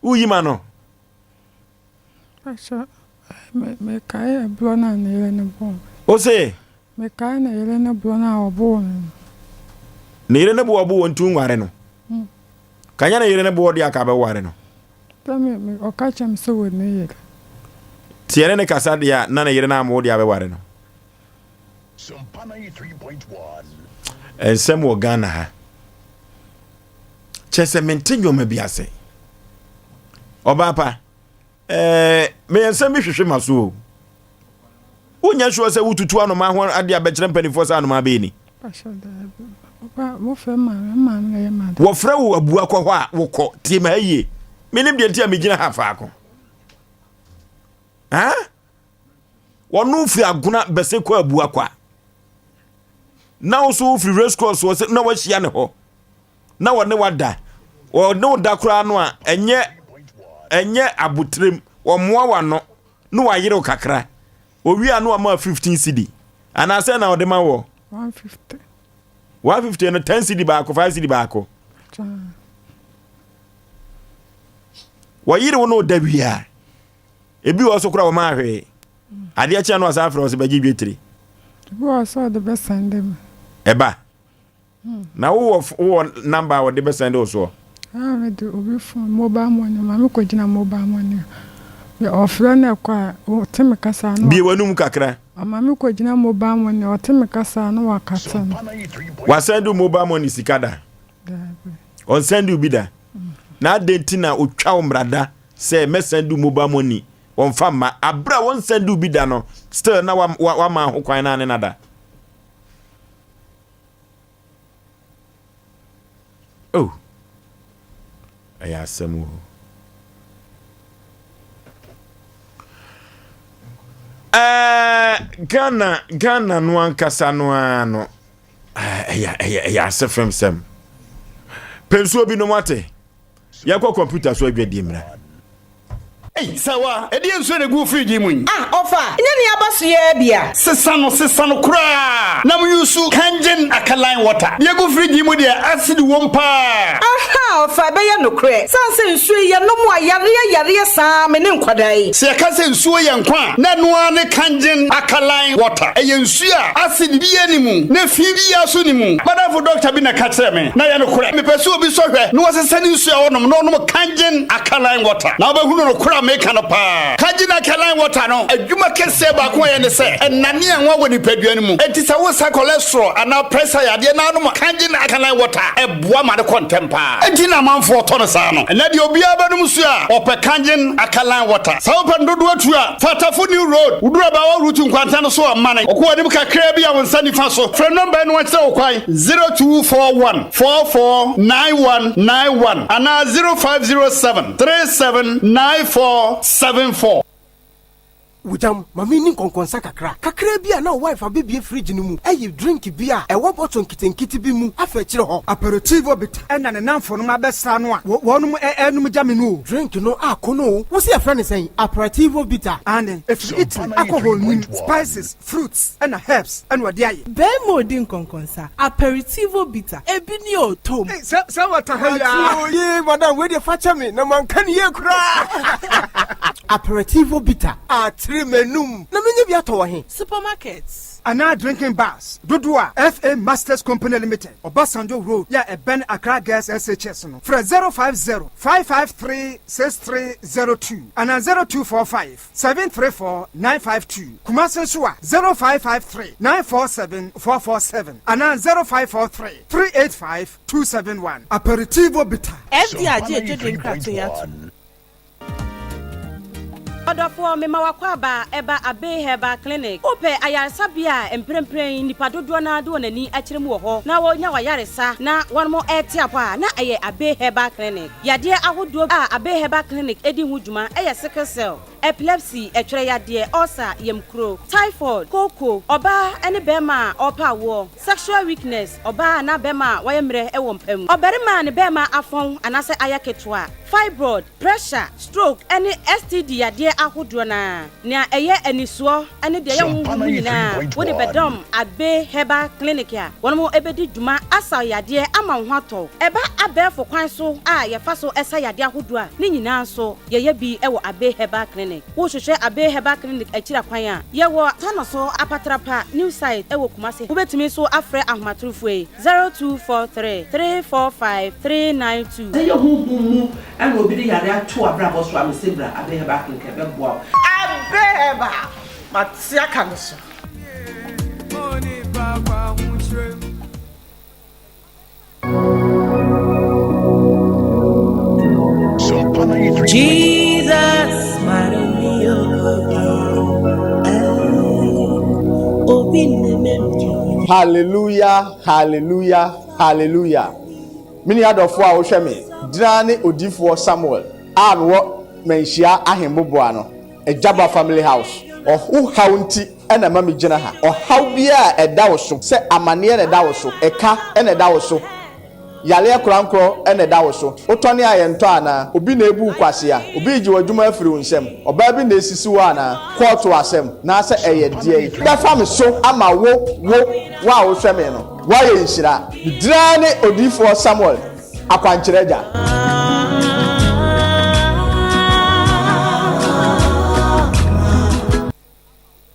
Woyi ma no. Pastor, mekae ɛborɔ no a ne yere no bɔɔ me. Wo se? Mekae ne yere no borɔ no a ɔbɔɔ me no. Ne yere no bo ɔbo wɔ nti nware no. Hmm. Kanya ne yere no bo ɔde aka bɛware no. Sɛ me me ɔka kyerɛ me sɛ wɔ ne yere. Tiɛ ne ne kasa deɛ a na ne yere no ama wo deɛ abɛware no. Nsɛm wɔ Ghana ha. Kyerɛ sɛ mente nneɛma bi ase. Ɔbaa pa, ɛɛ meyɛ nsɛm bi hwehwe ma so o. Wonyɛ sure sɛ wotutu anomaa ho adeɛ abɛkyerɛ mpanimfoɔ sɛ anomaa bɛyɛ ni. Wɔfrɛ wo abua kɔ hɔ a wokɔ tie ma ha yie. Menim deɛ nti a megyina ha faako. Ha? Wɔno firi agona bɛsɛ kɔ abua kwa. Na wo so wofiri race course wɔ sɛ na wahyia ne hɔ. Na wɔne wada. Wɔne wo da koraa no a ɛnyɛ ɛnyɛ abotirem. Wɔmmoa w'ano na wayere wo kakra. Owie a na wama 15 cedi. Anaasɛ na ɔde ma wɔ? 150. 150 no 10 cedi baako 5 cedi baako. Wɔyere wo no da wie a, ebi wɔ so koraa wɔma ahwee. Adeɛ kyɛ no ɔsan frɛ wo sɛ bɛgye dwetire. Ebi wɔ sɛ ɔde bɛsɛnde me. Ɛba. Na wowɔ wowɔ number a wɔde bɛsɛnde wo soɔ? Ah, mede obi phone, mobile money, ma me kɔgyina mobile money a, ɔfrɛ na ɛkɔ a, ɔte me kasa no. Bie w'anum kakra. Ɔma me kɔgyina mobile money, ɔte me kasa no wakata no. Wasɛnde wo mobile money sika da? Daabi. Ɔnsɛnde wo bi da? Na adɛn nti na otwa wo mmarada sɛ mɛsɛnde wo mobile money wɔmfa mma abere a wɔnsɛnde wo bi da no still na wama ho kwan na ne nada? Oh, ɛyɛ asɛm o. Ɛɛ Ghana Ghana no ankasa no ara no ɛyɛ ɛyɛ ɛyɛ ase fam sɛm. Pɛnsuo bi nom ate. Yɛnkɔ kɔmputa so adwadie mmra. Ei, Sawa, ɛdeɛn nsuo na ɛgu wo fridge yi mu yi? Ah, ɔfa, nyɛ nea aba so yi ara bi a? Sesa no, sesa no koraa na mo use Kangen alkaline water. Deɛ ɛgu fridge yi mu deɛ, acid wom paa. Ahaa, ɔfa, ɛbɛyɛ nokorɛ. Sane sɛ nsuo yi, yɛnom a, yareɛ yareɛ saa me ne nkwadaa yi. Sɛ yɛka sɛ nsuo yɛ nkwa a, na ɛno ara ne Kangen alkaline water. Ɛyɛ nsuo a acid biara nni mu, na fi biara nso nni mu. M'adamfo dɔkta bi na ɛka kyerɛɛ me, na ɛyɛ nokorɛ. Mepɛ sɛ obi sɔ hwɛ na ɔsesa ne nsuo a ɔnom na ɔnom Kangen alkaline water, na wobɛhunu nokorɛ a meka no paa. Kangen alkaline water no, adwuma kɛseɛ baako a ɛyɛ ne sɛ, ɛnane anwa wɔ nipadua no mu. Enti sɛ wosa cholesterol anaa pressure yadeɛ na wonom Kangen alkaline water a, ɛboa ma no kɔ ntɛm paa. Enti na amanfoɔ tɔ no saa no. Ɛnnɛ deɛ obiara bɛnom nsuo a, ɔpɛ Kangen alkaline water. Sɛ wopɛ no dodoɔ tu a, fa Tafo New Road, woduru Abaawa Route nkwanta no so a, mane. Wokɔ w'anim kakraa bi a, wo nsa nifa so. Frɛ nɔmba yi na wɔnkyerɛ wo kwan, 0241 44 9191 anaa 0507 37 94 74. Wogyam, ma menni nkɔnkɔnsa kakra. Kakraa bi a na wo wife abɛbue fridge no mu ayi drink bi a ɛwɔ bottle nketenkete bi mu afa akyire hɔ. Aperitivo bitter ɛna ne namfonom abɛsra no a wɔnom ɛɛnom gya me no o. Drink no akɔ no o. Wose yɛfrɛ no sɛn? Aperitivo bitter. Aane, ɛfiri Italy, alcohol nnim, spices, fruits ɛna herbs ɛna wɔde ayɛ. Bɛɛma odi nkɔnkɔnsa, aperitivo bitter, ebi ni o, tom. Ei sɛ sɛ wata ha yi aa. Ɔɔ yee madam wei deɛ fakyɛ me na manka no yie koraa. Aperitivo bitter. Atere m'anum na menya bi atɔ wɔ he? Supermarkets. Anaa drinking bars dodoɔ a FA Masters Company Limited, Obasanjo Road yɛ a ɛbɛn Accra Girls SHS no, frɛ 050 553 6302 anaa 0245 734 952. Kumasi nso a, 0553 947 447 anaa 0543 385 271. Aperitivo Bitter. FDA agye adwadie nkratoɔ yi atom. Ɔdɔfoɔ, mema w'akwaaba ɛba Abbey Herbal Clinic. Wopɛ ayaresabea a mprempren nnipa dodoɔ no ara de wɔn ani akyerɛ mu wɔ hɔ na wɔnya w'ayaresa na wɔnom rete apɔ a, na ɛyɛ Abbey Herbal Clinic. Yadeɛ ahodoɔ a Abbey Herbal Clinic di ho dwuma yɛ sickle cell, epilepsy, ɛtwerɛ yadeɛ, ulcer, yamkuro, typhoid, kooko, ɔbaa ne barima a ɔrepɛ awoɔ, sexual weakness, ɔbaa anaa barima a wayɛ mmerɛ wɔ mpa mu, ɔbarima a ne barima afɔn anaasɛ ayɛ ketewa, fibroid, pressure, stroke ne STD yadeɛ ahodoɔ no ara. Nea ɛyɛ anisoɔ ne deɛ ɛyɛ honhom mu nyinaa, wode bɛdɔm Abbey Herbal Clinic a wɔn bɛdi dwuma asa wo yadeɛ ama wo ho atɔ wo. Ɛba abɛɛfo kwan so a yɛfa so sa yadeɛ ahodoɔ a, ne nyinaa nso yɛyɛ bi wɔ Abbey Herbal Clinic. Wohwehwɛ Abbey Herbal Clinic akyiri kwan a, yɛwɔ Tanoso Apatrapa New Site wɔ Kumasi. Wobɛtumi nso afrɛ ahomatorofoɔ yi, 0243 345 392. Sɛ ɛyɛ honhom mu na obi de yare ato w'abrabɔ so a, mese bra Abbey Herbal Clinic ɛbɛboa wo. Abbey Herbal, mate aka no so. Jesus, Hallelujah, hallelujah, hallelujah. Me nua dɔfoɔ a wohwɛ me, gyina ne odiyifoɔ Samuel a mewɔ Manhyia Ahemmoboa no, Agyaba Family House. Wo haw nti na ɛma megyina ha. Ɔhaw biara a ɛda wo so, sɛ amaneɛ na ɛda wo so, ɛka na ɛda wo so, yareɛ korankorɔ na ɛda wo so, wotɔne a yɛntɔ anaa? Obi na ɛrebu wo kwasea? Obi regye w'adwuma afiri wo nsam? Ɔbaa bi na ɛresisi wo anaa? Kɔɔto asɛm, naasɛ ɛyɛ deɛn? Bɛfa me so ama wo, wo, wo a wohwɛ me no, woayɛ nhyira. Me din ara ne Odiyifoɔ Samuel, Akwankyerɛ Agya.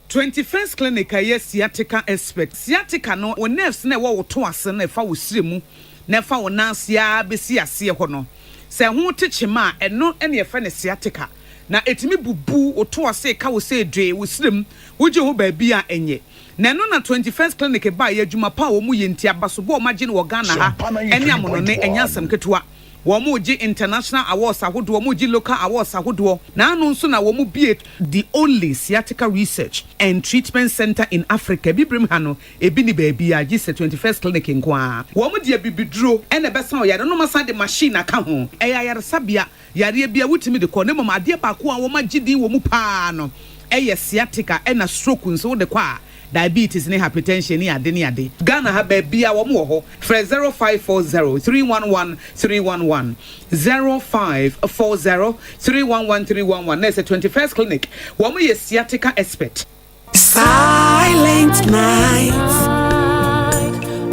21st Clinic a ɛyɛ sciatica expert. Sciatica no, wo nerves no a ɛwɔ wo to ase no a ɛfa wo srɛ mu na ɛfa wo nan ase ara bɛsi aseɛ hɔ no, sɛ ɛho te kyema a, ɛno na yɛfrɛ no sciatica. Na ɛtumi bubu wo to ase, ɛka wo sɛ dwee, wo srɛ mu, wogye ho baabi a ɛnyɛ. Na ɛno na 21st Clinic baeɛ, adwuma pa a wɔyɛ nti, abasobɔ a wɔagye no wɔ Ghana ha ne amonɔne, ɛnyɛ asɛm ketewa. Wɔregye international awards ahodoɔ, wɔregye local awards ahodoɔ, na ano nso na wɔbue the only sciatica research and treatment centre in Africa, Abibirem ha no, ebi nni baabiara gye sɛ 21st Clinic nko ara. Wɔde abibiduro na ɛbɛsa ɔyare no na wɔasan de machine aka ho. Ɛyɛ ayaresabea, yareɛ biara wotumi de kɔ, na mmom adeɛ baako a wɔagye din wɔ mu pa ara no yɛ sciatica ɛna stroke nso wode kɔ a, diabetes ne hypertension ne ade ne ade. Ghana ha baabiaa wɔn wɔ hɔ frɛ 0540 311 311 0540 311 311 na ɛsɛ 21st clinic wɔn yɛ sciatica expert. Silent night,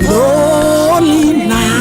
lonely night.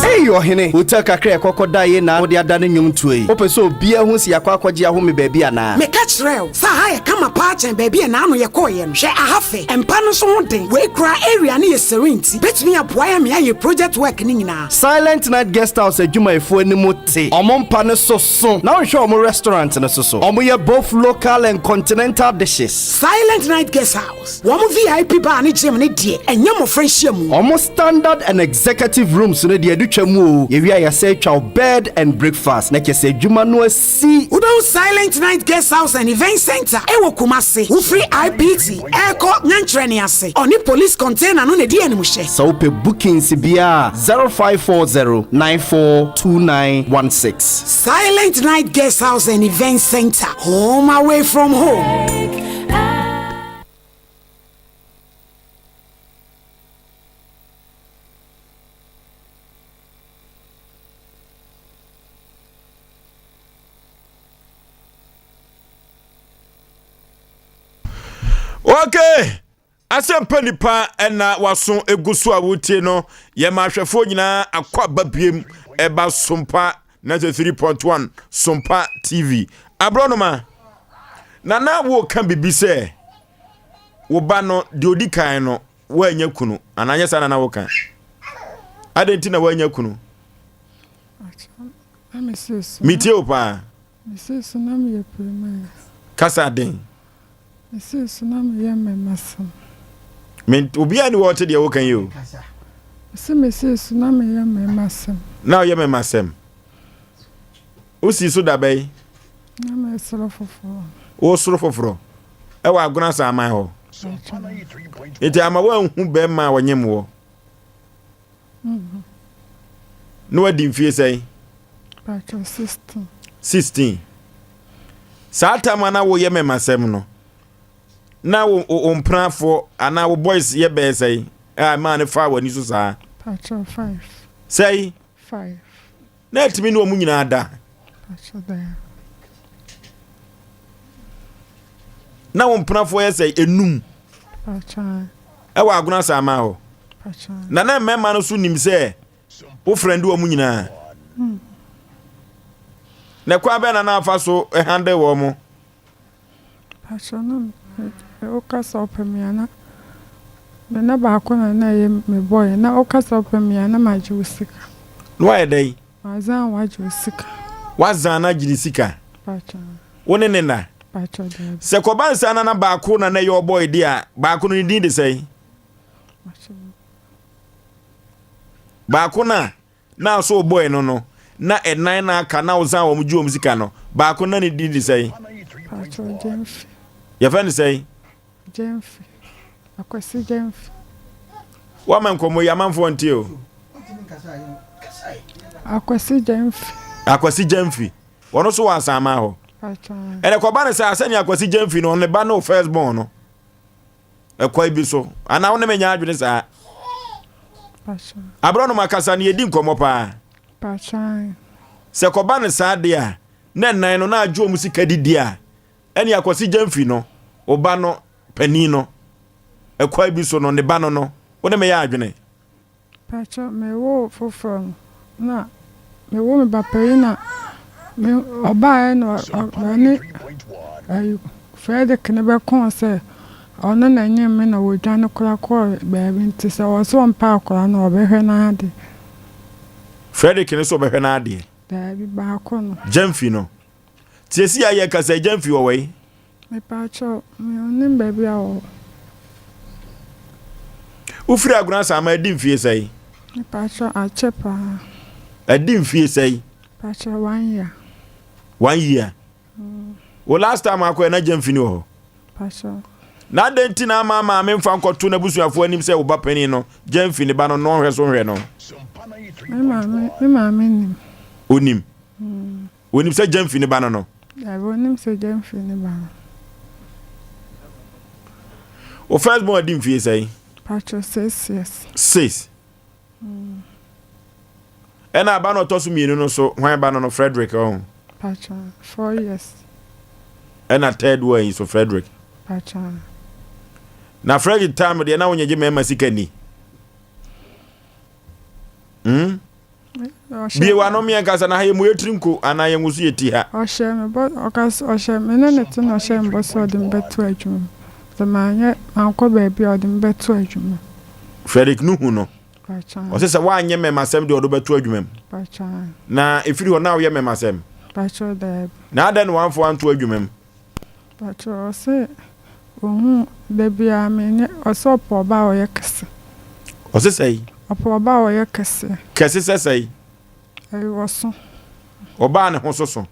Ei ɔhene, hotel kakra a yɛkɔ kɔdaeɛ na wode adane nnwomtoɔ yi. Wopɛ sɛ obiara hu sɛ yɛakɔ akɔgye ahome baabi anaa? Meka kyerɛɛ wo sɛ aha yɛ kama paa kyɛn baabi a naano yɛkɔeɛ no. Hwɛ aha fɛ, mpa no nso ho den. Wei koraa area no yɛ serene nti bɛtumi aboa yɛn ma yɛayɛ project work no nyinaa. Silent Night Guest House adwumayɛfoɔ anim te. Wɔn mpa no so so na wonhwɛ wɔn restaurant no so so. Wɔyɛ both local and continental dishes. Silent Night Guest House, wɔn VIP bar ne gym no deɛ, ɛnyɛ mmɔfra nhyiamu. Wɔn standard and executive rooms no deɛ, ɛde twa mu oo. Yɛwie a yɛasan atwa wo bed and breakfast na kyerɛ sɛ adwuma no asi. Wobɛhu Silent Night Guest House and Event Centre wɔ Kumasi. Wofiri IPT rekɔ Nyankyerɛne ase, ɔne police container no na ɛdi animhyɛ. Sɛ wopɛ bookings biara a, 0540 942916. Silent Night Guest House and Event Centre, home away from home. Okay. Asɛmpa nipa ɛna waso egu so a wotie no yɛma ahwɛfoɔ nyinaa akɔ aba biem ɛba sompa 93.1 sompa tv aborɔnoma na na woka biribi sɛ wo ba no deɛ odi kan no woanya kunu anaa nyɛ saa na na woka adɛn nti na woanya kunu metie wo paa kasa den Mesii so na meyɛ mmɛmasɛm. Me obiara ni hɔ ɔte deɛ woka yi o. Mese mesii so na meyɛ mmɛmasɛm. Na ɔyɛ mmɛmasɛm. Wosii so da bɛyi? Na mesoro foforɔ. Wosoro foforɔ ɛwɔ agona saaman hɔ. Nti ama woanhu bɛrima a ɔnyem wɔ. Na wadi mfie sɛn? 16. Saa tam a na woyɛ mɛmasɛm no, na wo wo mpenafoɔ anaa wo boys yɛ bɛyɛ sɛn a ɛmaa no faa w'ani so saa? Sɛn? Na atumi ne wɔn nyinaa da. Na wo mpenafoɔ yɛ sɛ enum. Ɛwɔ agona saaman hɔ. Na na mmarima no so nim sɛ wo frɛnde wɔn nyinaa. Hmm. Na kwan bɛn na na afa so handle wɔn mo? Pakyɛ na woka sɛ wopɛ me a na me na baako na na ɛyɛ me boy na woka sɛ wopɛ me a na magye wo sika. Na wayɛ dɛn? Mazan wagye wo sika. Wazan no agye ne sika? Pakyɛ. Wo ne ne na? Pakyɛ daabi. Sɛ kɔba nsa na na baako na na ɛyɛ ɔbɔy de a baako no ne din de sɛn? Pakyɛ. Baako no a Na so ɔbɔe no no, na ɛnan na aka na ɔsan wɔn gye wɔn sika no, baako na ne din de sɛn? Patrɔ Gyamfi. Yɛfɛ no sɛn? Gyamfi. Akwasi Gyamfi. Wama nkɔmmɔ yi amanfoɔ nte o. Akwasi Gyamfi. Akwasi Gyamfi. Wɔn nso wɔ asaman hɔ. Ɛnna kɔba no sɛ asɛnea Akwasi Gyamfi no ne ba no first born no. ɛkwan bi so anaa wo ne me nya adwene saa aborɔnoma akasa no yɛdi nkɔmmɔ paa sɛ kɔba no saa deɛ a na nnan no na adwo ɔmu sika didi a ɛne akɔsi gyamfi no ɔba no panin no ɛkwan bi so no ne ba no no wo ne me yɛ adwene Pakyɛ me woo foforɔ no na me wo me ba payin na me ɔbaeɛ na ɔne ayi Fredrick no bɛkoo sɛ. Ɔno na ɛnyem me na wɔdwane koraa kɔɔ baabi nti sɛ ɔse ɔmpɛ akwadaa no a ɔbɛhwɛ n'adeɛ. Fredrick no so ɔbɛhwɛ n'adeɛ? Daabi, baako no. Gyamfi no. Tiesi a yɛkasa yi Gyamfi wɔ wai? Mepaakyɛw, me nnim baabi a ɔwɔ. Wofiri Agona Asaman adi mfie sɛn? Mepaakyɛw, akyɛ paa. Adi mfie sɛn? Mepaakyɛw, one year. One year? Mm. Wo last time akɔɛ na Gyamfi ni wɔ hɔ? Mepaakyɛw. Na adɛn nti na ama maame mfa nkɔto n'abusuafoɔ anim sɛ wo ba panin no, Gyamfi ne ba no, no ɔnhwɛ so nhwɛ no? Me maame, me maame nim. Onim? Mm. Onim sɛ Gyamfi ne ba no no? Dabi, onim sɛ Gyamfi ne ba no. Wo first born adi mfie sɛn? Pacho, 6 years. 6. Ɛna aba no ɔtɔ so mmienu no so, hwan ba no no? Frederick ɔho. Pacho, 4 years. Ɛna third one yi so Frederick. Pacho. Na Frederick time deɛ na wonyɛ gye mmarima sika ni. Bie w'ano meɛ nkasa na ha yɛ mu yɛ tiri nko anaa yɛn nso yɛ ti ha. Ɔhyɛ me bɔ ɔka ɔhyɛ me ne ne te na ɔhyɛ me bɔ sɛ ɔde me bɛto adwuma mu. Sɛ manyɛ mankɔ baabi a ɔde me bɛto adwuma mu. Frederick Nuhu no. Ɔsɛ sɛ woanyɛ mmɛmasɛm deɛ ɔde bɛto adwuma mu. Na ɛfiri hɔ na woyɛ mmɛmasɛm. Na adɛn na wamfa wanto adwuma mu? Pakyɛ ɔse ohuu da biara menyɛ ɔse ɔpɛ ɔbaa a ɔyɛ kɛse. Ɔse sɛi? Ɔpɛ ɔbaa a ɔyɛ kɛseɛ. Kɛse sɛ sɛi? Ɛyɛ ɔso. Ɔbaa ne ho soso.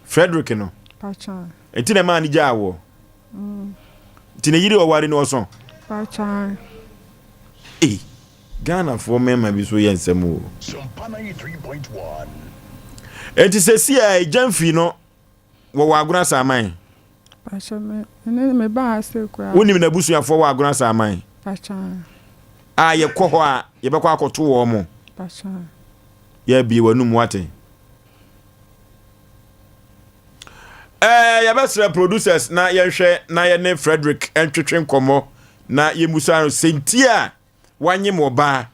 Frederick no. Pakyɛ. Nti na ɛmaa no gyaa woɔ? Nti ne yere ɔware no ɔso? Pakyɛ. Ei Ghanafoɔ mmarima bi so yɛ nsɛm o. Nti sɛsi a Gyamfi no wɔwɔ Agona Saaman. Pakyɛ me ne me ba ha sei koraa. Wonim n'abusuafoɔ wɔ Agona Saaman? Pakyɛ. A yɛkɔ hɔ a yɛbɛkɔ akɔto wɔn mo. Pakyɛ. Yɛabie w'anum wate. Ɛɛ yɛbɛsrɛ producers na yɛnhwɛ na yɛne Frederick ntwetwe nkɔmmɔ na yɛmmusa no sɛnti a wanyem ɔbaa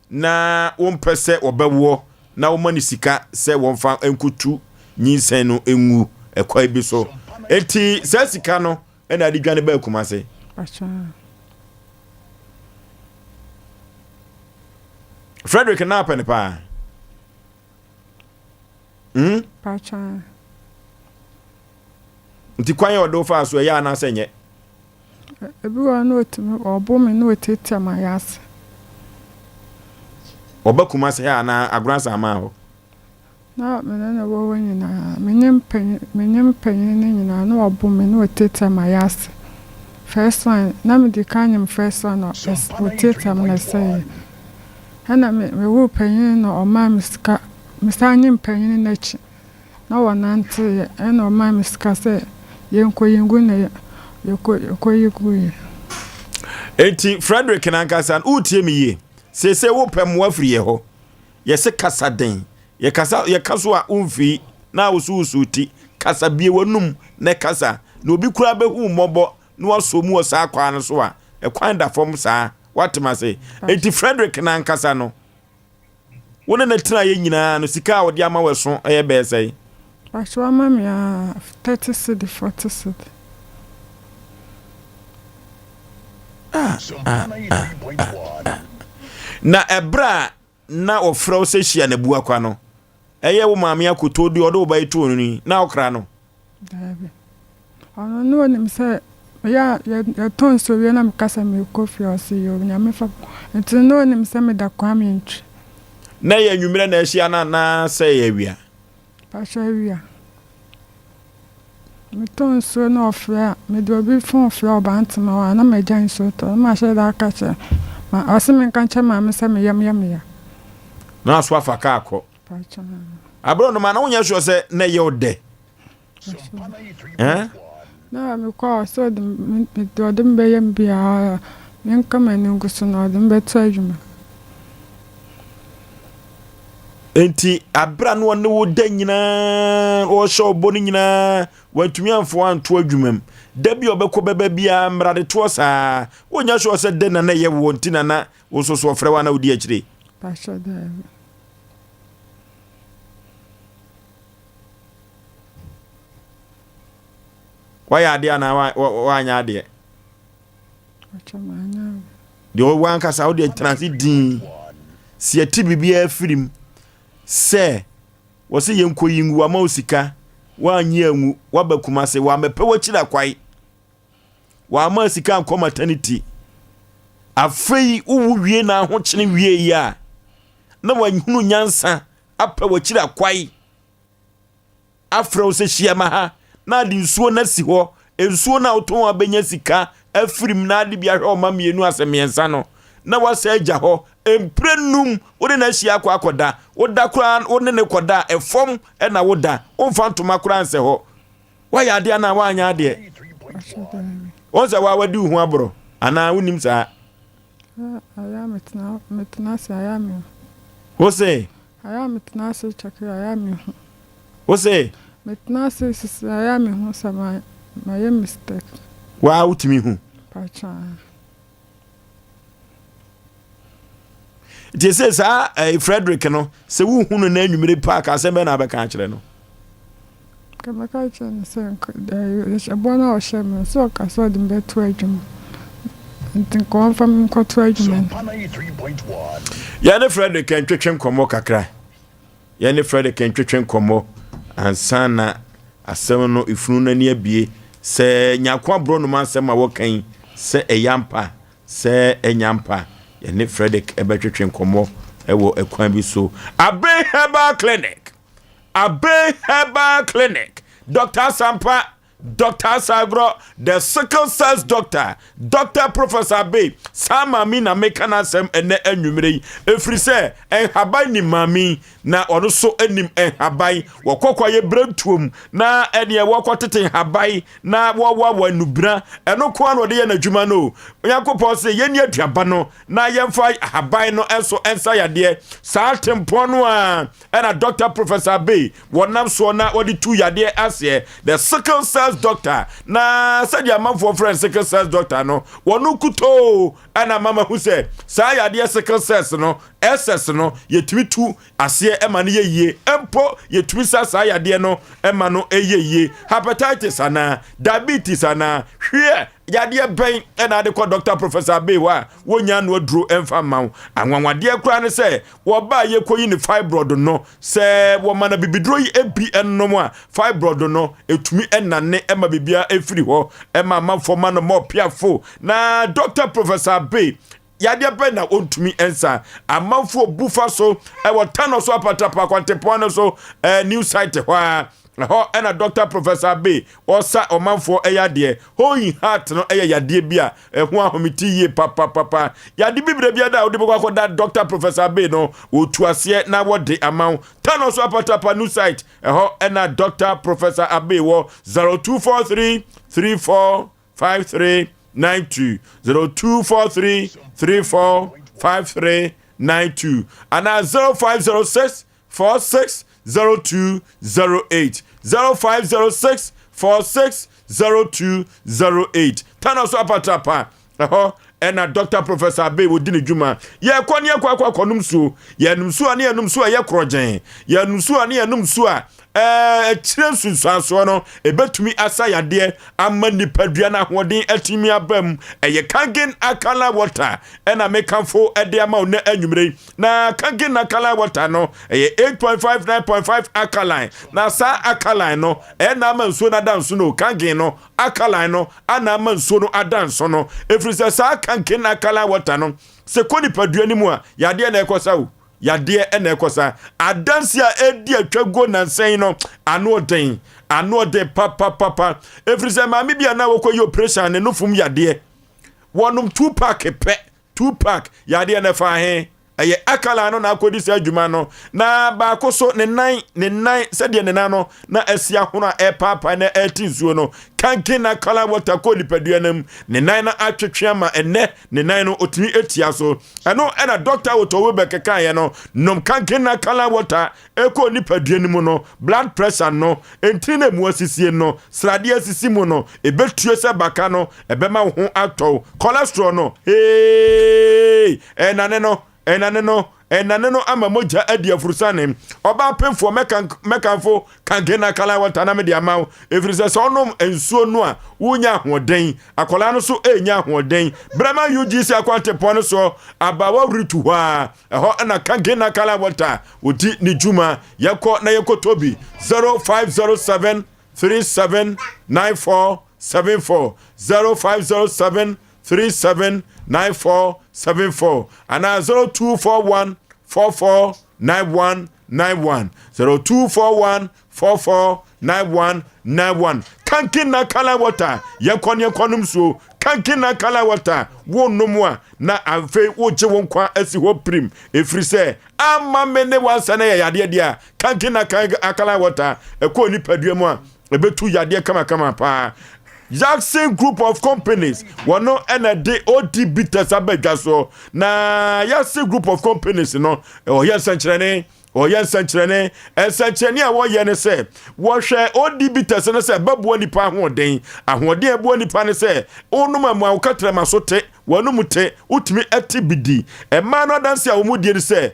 na wompɛ sɛ wɔbɛwoɔ na woma no sika sɛ wɔmfa nkotu nyinsɛn no ngu ɛkwan bi so. Enti saa sika no na ade dwane baa Kumase. Frederick na apɛ no paa. Hmm? Nti kwan a ɔde wo faa so ɛyɛ anaasɛ nyɛ? Ebi wɔ hɔ na otumi ɔbo me na otiatia m'ayase. Ɔba Kumasi ha anaa Agorɔ Asaman hɔ? Na me ne no wɔ hɔ nyinaa, me ne mpanyin me ne mpanyin no nyinaa na ɔbo me na otiatia m'ayase. First one na medi kan nyem first one na otiatia me na ɛsɛeɛ. Ɛna me mewoo panyin na ɔmaa me sika mesan nyem panyin no akyi. na wɔnanteeɛ, ɛna ɔmaa me sika sɛ yɛnkɔyi ngu na yɛkɔ yɛkɔyi guiɛ. Enti Frederick nankasa no, woretie me yie? Seesei wopɛ mmoa firi yɛ hɔ. Yɛse kasa den. Yɛkasa yɛka so a womfii na wosowosow ti. Kasa bue w'anum na kasa. Na obi koraa bɛhu wo mmɔbɔ na wasɔ mu wɔ saa kwan no so a, ɛkwan da fam saa. Woate m'ase? Enti Frederick nankasa no, Wo ne no tenaeɛ nyinaa no, sika a ɔde ama wo ɛso yɛ bɛyɛ sɛn? Pakyɛ wama me aa 30 cedi 40 cedi. Ah, ah, ah, ah, ah. Na ɛberɛ a na ɔfrɛ wo sɛ hyia n'abuakwa no, ɛyɛ wo maame akotoo deɛ ɔde wo ba yi too no ni, na ɔkra no? Daabi. Ɔno na onim sɛ meyɛ a yɛtɔ nsuo wie na meka sɛ merekɔ fie a ɔse yoo Nyame fa nti na onim sɛ meda Kwame Ntwi. Na ɛyɛ anwummerɛ na ahyia no anaa sɛ ɛyɛ awia? Pakyɛ awia. Metɔ nsuo na ɔfrɛ a mede obi phone frɛ Ɔbantema hɔ a na magya nsuo tɔ na mahyɛ da aka kyerɛ ma ɔse menka nkyerɛ maame sɛ me yam yɛ me ya. Na aso afa kaa kɔ. Pakyɛ. Aborɔnoma na wonyɛ sure sɛ na ɛyɛ wo dɛ? Eh? Na mekɔ a ɔsɛ ɔde me deɛ ɔde me bɛyɛ me biara menka m'ani ngu so na ɔde me bɛto adwuma. Enti abere a na ɔne wo da nyinaa ɔhyɛ ɔbɔ no nyinaa wantumi amfa wo anto adwuma mu. Da bi a ɔbɛkɔ bɛba biara mmaradetoɔ saa. Wonnya sure sɛ dɛn na na ɛyɛ woɔ nti na na wo nso so ɔfrɛ wo a na wodi akyire? Pakyɛ daabi. Wayɛ adeɛ anaa wanyɛ adeɛ? Deɛ ɔwɔ ankasa wo deɛ tena ase din. Si ɛte biribiara firi mu sɛ wɔsɛ yɛnkɔ yi ngu wama wo sika woanyi angu woaba Kumase wɔamɛpɛ w'akyiri akwae wɔama sika ankɔ maternity afei wowu wie na ahokyene wie yi a na wahunu nyansa apɛ w'akyiri akwae afrɛ wo sɛ hyia ma ha na ade nsuo no asi hɔ nsuo no a wotɔn a bɛnya sika afiri mu na ade bi ahwɛ ɔma mmienu asɛ mmiɛnsa no na wasa agya hɔ mpire num wode no ahyia akɔ akɔda woda koraa wo ne ne kɔda a ɛfam na woda womfa ntoma koraa nsɛ hɔ woayɛ adeɛ anaa woanyɛ adeɛ wɔn sɛ waa wadi wo ho aborɔ anaa wonim saa wo se Ayɛ a metena ase kyɛke a, ayɛ a mehu. Wo se? Metena ase sisi a, ayɛ a mehu sɛ ma mayɛ mistake. Waa wotumi hu? Mpakyɛ. Nti sɛ saa eh, Frederick no sɛ wohu no na anwummere paa ka asɛm bɛn na abɛka akyerɛ no? Nka mɛka akyerɛ no sɛ nka ɛbɔ no a ɔhyɛ me no sɛ ɔka sɛ ɔde me bɛto adwuma nti nka ɔmfa me nkɔto adwuma no. Yɛne Frederick ntwetwe nkɔmmɔ kakra. Yɛne Frederick ntwetwe nkɔmmɔ ansa na asɛm no efunu no ani abie sɛ Nyako aborɔnoma asɛm a wɔka yi sɛ ɛyɛ ampa sɛ ɛnyɛ ampa. Yɛne Frederick bɛtwetwe nkɔmmɔ wɔ ɛkwan bi so. Abe Herbal Clinic. Abe Herbal Clinic, Dr. Asampa, Dr. Asagorɔ, the sickle cells doctor, Dr. Professor Abe, saa maame na meka n'asɛm ɛnɛ anwummere yi, ɛfiri sɛ nhaban nim maame yi, na ɔno nso nim nhaban. Wɔkɔ kwaeɛ berɛntuom na ɛneɛ wɔkɔtete nhaban na wɔwawa nnubena, ɛno ko ara na ɔde yɛ n'adwuma no. Onyankopɔn se yɛnni aduaba no na yɛmfa ahaban no nso nsa yadeɛ. Saa tempɔn no a ɛna Doctor Professor Abbey wɔnam soɔ na wɔde tu yadeɛ aseɛ, the sickle cells doctor, na sɛdeɛ amanfoɔ frɛ no sickle cells doctor no, wɔn kutoo ɛna mama hu sɛ saa yadeɛ sickle cells no, SS no, yɛtumi tu aseɛ ɛma no yɛ yie, mpo yɛtumi sa saa yadeɛ no ɛma no ɛyɛ yie, hepatitis anaa, diabetes anaa, hweɛ Yadeɛ bɛn na ade kɔ Dɔkta Professor Abbey hɔ a wɔnnya ano aduro mfa mma wo? Anwanwadeɛ koraa ne sɛ wɔba a yɛkɔyi ne fibroid no, sɛ wɔma no abibiduro yi bi nom a, fibroid no ɛtumi nane ma biribiara firi hɔ ma amanfoɔ ma no mɔ piafo. Na Dɔkta Professor Abbey Yadeɛ bɛn na ɔntumi nsa? Amanfoɔ bu fa so wɔ Tano so apatrapa kwantempɔn no so, eh, new site hɔ a. Ɛhɔ ɛna Dr. Professor Abe ɔsa ɔmanfoɔ yadeɛ. Hole in heart no yɛ yadeɛ bi a ɛho ahomete yie papapapa. Yade bibire biara a wode bɛkɔ akɔda Dr. Professor Abe no, wɔtu aseɛ na wɔde ama wo. Tano so apatrapa new site, ɛhɔ ɛna Dr. Professor Abe wɔ 0243 34 5392 0243 34 5392 anaa 0506 46 0208 0506 46 0208 tana so apatrapa ɛhɔ ɛna Dr. Professor Abe wɔdi ne dwuma. Yɛkɔ ne yɛkɔ akɔ akɔnom nsuo. Yɛnom nsuo a ne yɛnom nsuo a ɛyɛ korɔgyɛn. Yɛnom nsuo a ne yɛnom nsuo a ɛkyerɛ nsunsuansoɔ no, ɛbɛtumi asa yadeɛ ama nipadua no ahoɔden atumi aba mu. Ɛyɛ Kangen Alkaline Water ɛna mekamfo ɛde ama wo nɛ anwummerɛ yi. Na Kangen Alkaline Water no, ɛyɛ 8.5 9.5 alkaline. Na saa alkaline no, ɛna ama nsuo no ada nso no. Kangen no, alkaline no, ana ama nsuo no ada nso no. Ɛfiri sɛ saa Kangen Alkaline Water no, sɛ kɔ nipadua no mu a, yadeɛ na ɛkɔsa o. Yadeɛ na ɛkɔ saa. Adanse a ɛredi atwa guo nnansa yi no, ano ɔden. Ano ɔden papapapa. Ɛfiri sɛ maame bi a na wɔkɔyi operation ne nofom yadeɛ. Wɔnom two pack pɛ. Two pack yadeɛ no ɛfaa he? Ɛyɛ alkaline no na akɔdi saa adwuma no. Na baako so ne nan, ne nan, sɛdeɛ ne nan no na asi ahono a ɛrepaapae na ɛrete nsuo no, kanken alkaline water kɔɔ nipadua no mu. Ne nan no atwetwe ama ɛnnɛ ne nan no ɔtumi tia so. Ɛno ɛna Dɔkta Otto Weber kekaeɛ no, nom kanken na alkaline water ɛkɔ nipadua no mu no, blood pressure no, ntini no ɛmu asisie no, sradeɛ asisi mu no, ɛbɛtue sɛ baka no, ɛbɛma wo ho atɔ wo. Cholesterol no, heeii, ɛnane no, ɛnane no. Ɛnane no ama mogya adi afurusane. Ɔbaa pemfoɔ, mɛkamfo kanke na alkaline water na mede ama wo, ɛfiri sɛ sɛ wonom nsuo no a, wonya ahoɔden. Akwadaa no nso renya ahoɔden. Brɛma UGC akwantempɔn no soɔ, abaawa retu hɔ ara. Ɛhɔ na kanke na alkaline water wɔdi ne dwuma. Yɛnkɔ na yɛnkɔtɔ bi. 0507 37 94 74 0507 37 94 74 anaa 0241 44 91 91 0241 44 91 91. Kankin na kala water, yɛnkɔ ne yɛnkɔ nom suo. Kankin na kala water, wo nom a na afei wogye wo nkwa asi hɔ pirim, ɛfiri sɛ ama me ne wansa na yɛ yadeɛ deɛ a, kankin na alkaline water ɛkɔ nipadua mu a, ɛbɛtu yadeɛ kamakama paa. Jackson Group of Companies, wɔno ɛna de OD bitters aba dwa soɔ. Na Jackson Group of Companies no ɔyɛ nsɛnkyerɛnne, ɔyɛ nsɛnkyerɛnne. Nsɛnkyerɛnne a wɔyɛ ne sɛ wɔhwɛ OD bitters no sɛ ɛbɛboa nipa ahoɔden. Ahoɔden a ɛboa nipa ne sɛ wonom amu a, wo katrama so te, wɔnom te, wotumi ɛte bi di. Mmaa no adanse a wɔn die ne sɛ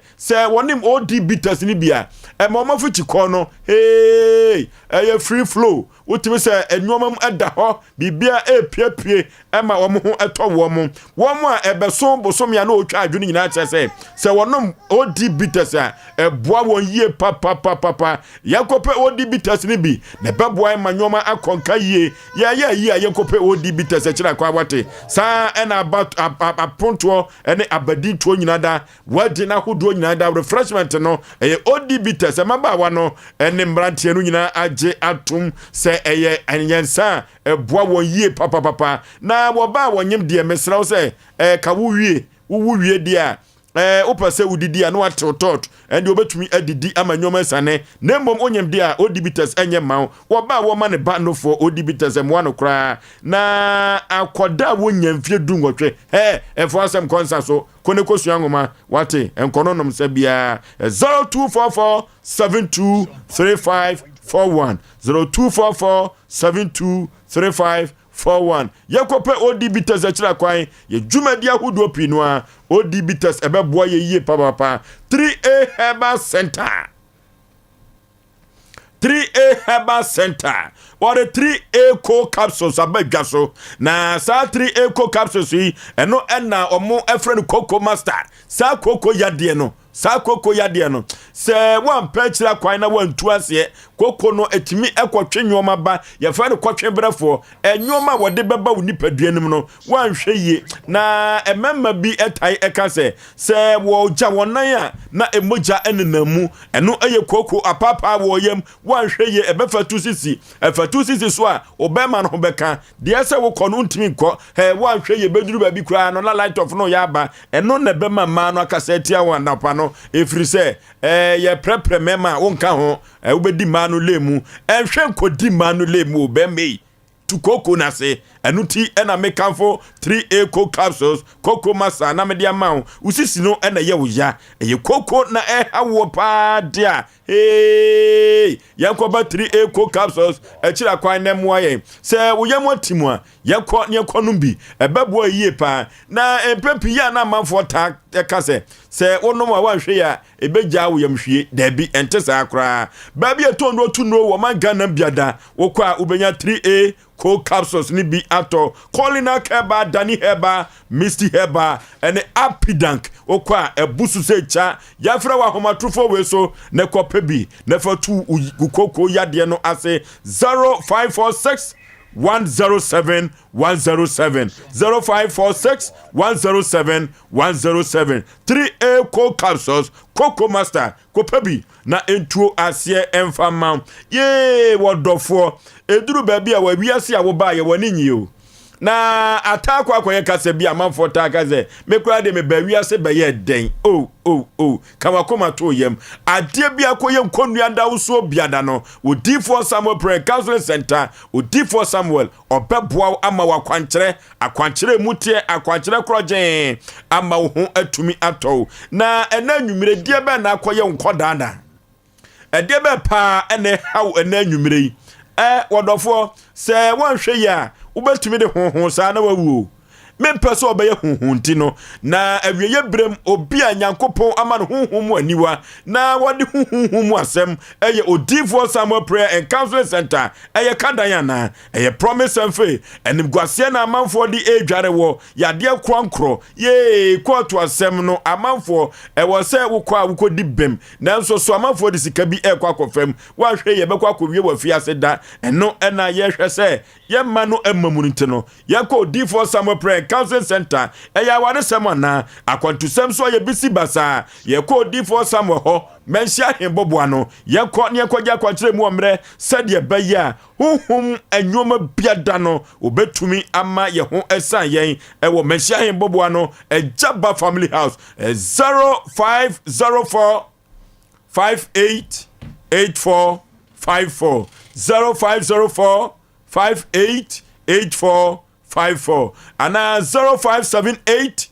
wɔnim OD bitters no bi a, ɛma wɔn afikyi kɔ no hey, ɛyɛ free flow. Wotumi sɛ nneɛma mu ɛda hɔ, biribia ɛrepiepie, ɛma wɔn ho ɛtɔ wɔn. Wɔn a ɛbɛso bosome a na wɔtwa adwene nyinaa kyerɛ sɛ wɔnom OD bitters a, ɛboa wɔn yie papapapapa. Yɛnkɔpɛ OD bitters no bi na ɛbɛboa ma nneɛma akɔ nka yie. Yɛyɛ yie a, yɛnkɔpɛ OD bitters akyerɛ akɔ awate saa. Ɛna aba apontoɔ ɛne abadintoɔ nyinaa da wɔadi n'ahodoɔ nyinaa da refreshment no, ɛyɛ OD bitters. Mmabaawa no ɛne mmeranteɛ no nyinaa agye atom sɛ ɛyɛ nyɛnsa a ɛboa wɔn yie papapapa. Na wɔbaa wɔnyem deɛ, mesrɛ wo sɛ ɛka wo wie, wowu wie deɛ a, wopɛ sɛ wodidi a na watew tɔt, ɛnde wobɛtumi adidi ama nneɛma asiane. Na mmom wonyem deɛ a, OD bitters ɛnyɛ mma wo. Wɔba a wɔma ne ba nofoɔ, OD bitters mmoa no koraa. Na akɔda a wonya mfie 18 ɛ, ɛmfa asɛm kɔ nsa so, kɔ ne kɔsua nwoma wate, nkɔ no nom sɛ biara. 0244 72 35 41, 0244 72 35 41. Yɛkɔpɛ OD bitters akyerɛ kwan. Yɛ dwumadi ahodoɔ pii no a, OD bitters ɛbɛboa yɛ yie papapa. 3A Herbal Center, 3A Herbal Center, wɔde 3A Co capsules aba dwa so. Na saa 3A Co capsules yi, ɛno ɛna ɔmo ɛfrɛ no Coco Master. Saa koko yadeɛ no, saa koko yadeɛ no, sɛ wampɛ akyira kwan na wantu aseɛ, koko no ɛtumi ɛkɔtwe nneɛma ba, yɛfrɛ no kɔtwe brɛfoɔ. Nneɛma a wɔde bɛba wo nipadua no mu no, wanhwɛ yie na mmarima bi ɛtae ɛka sɛ wɔgya wɔn nan a, na mogya nenam mu. Ɛno ɛyɛ koko apaapaa wɔ yam. Wanhwɛ yie, ɛbɛfa tu sisi, ɛfa tu sisi so a, ɔbɛrima no ho bɛka deɛ sɛ wokɔ no ntumi nkɔ. Ɛ wanhwɛ yie, bɛduru baabi koraa no na light off no yɛ aba. Ɛno na ɛbɛma mmaa no akasa atia wɔn anapa no, ɛfiri sɛ ɛɛ yɛprɛprɛ mmarima a wonka ho. Ɛ wobɛdi mmaa no lane mu, ɛnhwɛ nkɔdi mmaa no lane mu o, bɛrima yi tu koko no ase. Ɛno ti ɛna mekamfo 3A Co capsules, Coco Masa, na mede ama wo. Wo sisi no ɛna ɛyɛ wo ya, ɛyɛ koko na ɛha woɔ paa de a, hey, yɛnkɔba 3A Co capsules akyiri akwan na mmoa yɛn. Sɛ wo yam ati mu a, yɛnkɔ ne yɛnkɔ nom bi, ɛbɛboa yie paa. Na mpɛn pii yɛ a na amanfoɔ taa ɛka sɛ wonom a, woanhwɛ yɛ a, ɛbɛgyaa wo yam hwie. Daabi, ɛnte saa koraa. Baabi a ɛtɔn nnuro to nnuro wɔ man Ghana biada, wokɔ a wobɛnya 3A Co capsules ne bi atɔ. Colina Herbal, Dani Herbal, Misty Herbal ɛne Apidank, wokɔ a ɛbu so sɛ kya. Yɛafrɛ wɔ ahomatrofoɔ wei so na kɔpɛ bi na fa tu wo koko yadeɛ no ase. 0546 107 107, 0546 107 107. 3A Co capsules, Coco Master, kɔpɛ bi na ntuo aseɛ ɛmfa mma yee. Wɔdɔfoɔ, ɛduru baabi a wɔawiase a wobaa yɛ wɔne nyie o, na ataa kɔ akɔyɛ kasa bi amanfoɔ taa ka sɛ, me koraa deɛ mebaa wiase bɛyɛ dɛn? O o o, ka wakoma to yam. Adeɛ bi akɔyɛ nkɔnnua da wosoɔ biada no, Odiifoɔ Samuel Prayer Counseling Center, Odiifoɔ Samuel ɔbɛboa wo ama wo akwankyerɛ, akwankyerɛ mu teɛ, akwankyerɛ korɔgyee ama wo ho atumi atɔ wo. Na ɛna anwummerɛ, deɛ bɛn na akɔyɛ wo nkɔdaada? Ɛdeɛ bɛn paa ɛna ɛha wo ɛna anwummerɛ yi? Ɛ wɔdɔfoɔ, sɛ woanhwɛ yi a, wobɛtumi de honho saa na wawu o. Mempɛ sɛ ɔbɛyɛ huhu nti no, na awieeɛ berɛm obi a Nyankopɔn ama no honhom mu aniwa na wɔde hu honhom mu asɛm ɛyɛ Odiyifoɔ Samuel Prayer and Counseling Center. Ɛyɛ ka dan anaa? Ɛyɛ promise ɛmfe. Animguaseɛ na amanfoɔ de redware wɔ yadeɛ korɔnkorɔ. Yee, kɔɔto asɛm no amanfoɔ, ɛwɔ sɛ wokɔ a wokɔdi bem. Nanso so amanfoɔ de sika bi rekɔ akɔfam? Woanhwɛ yie ɛbɛkɔ akɔwie wɔ afiase da. Ɛno na yɛhwɛ sɛ yɛmma no mma mu no nti no, Yɛnkɔ Odiyifoɔ Samuel Prayer and Counseling Center. Ɛyɛ awaresɛm anaa? Akwantusɛm nso ayɛ bisi basaa. Yɛkɔ Odiyifoɔ Samuel hɔ Manhyia Ahemboboa no. Yɛnkɔ na yɛnkɔgye akwankyerɛ mu ɔmmerɛ sɛdeɛ ɛbɛyɛ a honhom nnoɔma biada no wɔbɛtumi ama yɛn ho asiane yɛn ɛwɔ Manhyia Ahemboboa no Agyaba Family House 0504 58 84 54 0504 588454 anaa 0578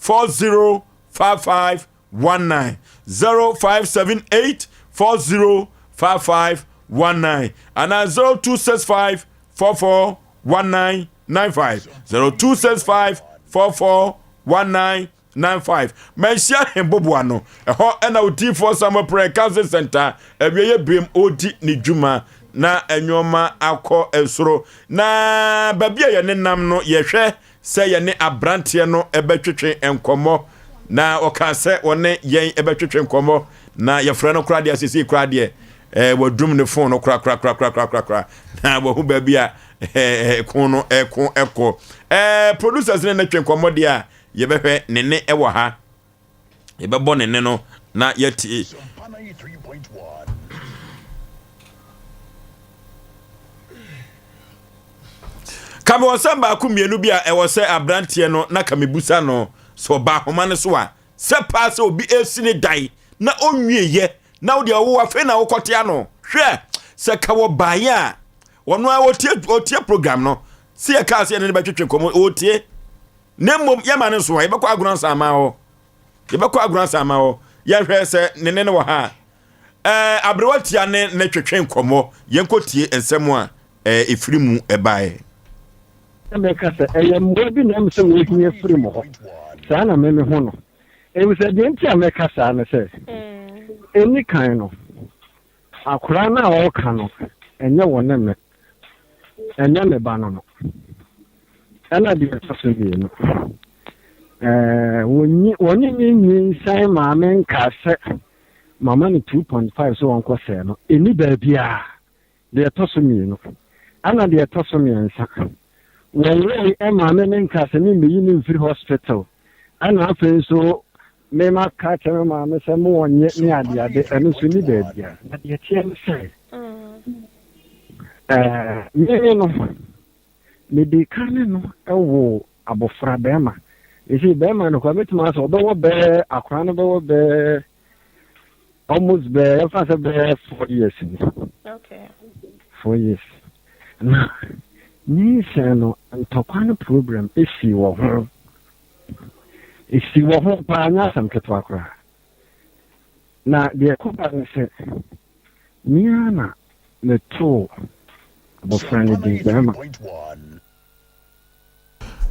405519 0578 405519 anaa 0265 441995 0265 4419 95 Manhyia Hemboboa no, ɛhɔ na Odiyifoɔ Samuel Prayer Counseling Center awieeɛ berɛm ɔredi ne dwuma na nnoɔma akɔ soro. Na baabi a yɛne nam no, yɛhwɛ sɛ yɛne aberanteɛ no bɛtwetwe nkɔmmɔ. Na ɔkaa sɛ ɔne yɛn bɛtwetwe nkɔmmɔ. Na yɛfrɛ no koraa deɛ sesei koraa deɛ eh, wadum ne fon no korakorakorakorakorakora na wahu baabi a eh, ko no ɛko ɛkɔ. Eh, producers ne ne twe nkɔmmɔ deɛ a Yɛbɛhwɛ ne nne wɔ ha. Yɛbɛbɔ ne nne no na yɛatie. Ka me ɔsɛm baako mmienu bi a ɛwɔ sɛ aberanteɛ no na ka mebusa no sɛ ɔba ahoma no so a sɛ paa sɛ obi esi ne dan na ɔnwieyɛ na wo deɛ ɔwo afei na wokɔte ano hwɛ sɛ ka wɔ baeɛ a ɔno a ɔtie ɔtie program no sɛ yɛkaa sɛ yɛne no bɛtwetwe nkɔmmɔ ɔtie Na mmom yɛma no nso a, yɛbɛkɔ agorɔ ansa hɔ. Yɛbɛkɔ agorɔ ansa hɔ. Yɛhwɛ sɛ ne ne no wɔ ha a. Ɛɛ aberewa tia ne ne twetwe nkɔmmɔ. Yɛnkɔ tie nsɛm a ɛɛ efiri mu ɛbaeɛ. Na meka sɛ, Ɛyɛ mmoa bi na ɛm sɛ wɔhia firi mo hɔ. Saa na me mehu no. Efisɛ deɛ nti a meka saa ne sɛ, ɛnni kan no, akwadaa no a ɔreka no, ɛnyɛ wɔne me. Ɛnyɛ me ba no no. Ɛna deɛ ɛtɔ so mmienu, ɛɛ wɔnyi wɔne ne nyinsɛn maame nkaa sɛ mama no 2.5 sɛ wɔnkɔ sɛɛ no. Ɛnni baabiara. Deɛ ɛtɔ so mmienu. Ɛna deɛ ɛtɔ so mmiɛnsa, wɔnwoe maame no nkaa sɛ memmɛyi no mfiri hospital. Ɛna afei nso me maka akyerɛ me maame sɛ mo ɔnyɛ ne adeade, ɛno nso nni baabiara. Na deɛ ɛteɛ ne sɛ, ɛɛ me no, mede ka ne no woo abɔfra bɛrima. Ɛsei bɛrima no koraa mɛtumi asɛ ɔbɛwɔ bɛɛ, akwadaa no bɛwɔ bɛɛ almost bɛɛ yɛmfa sɛ bɛɛ 4 years ni. Okay. 4 years. Na nyinsɛn no ntɔkwa no problem esi wɔ ho. Esi wɔ ho paa nyɛ asɛm ketewa koraa. Na deɛ ɛkɔba ne sɛ, me ara na metoo abɔfra no din barima.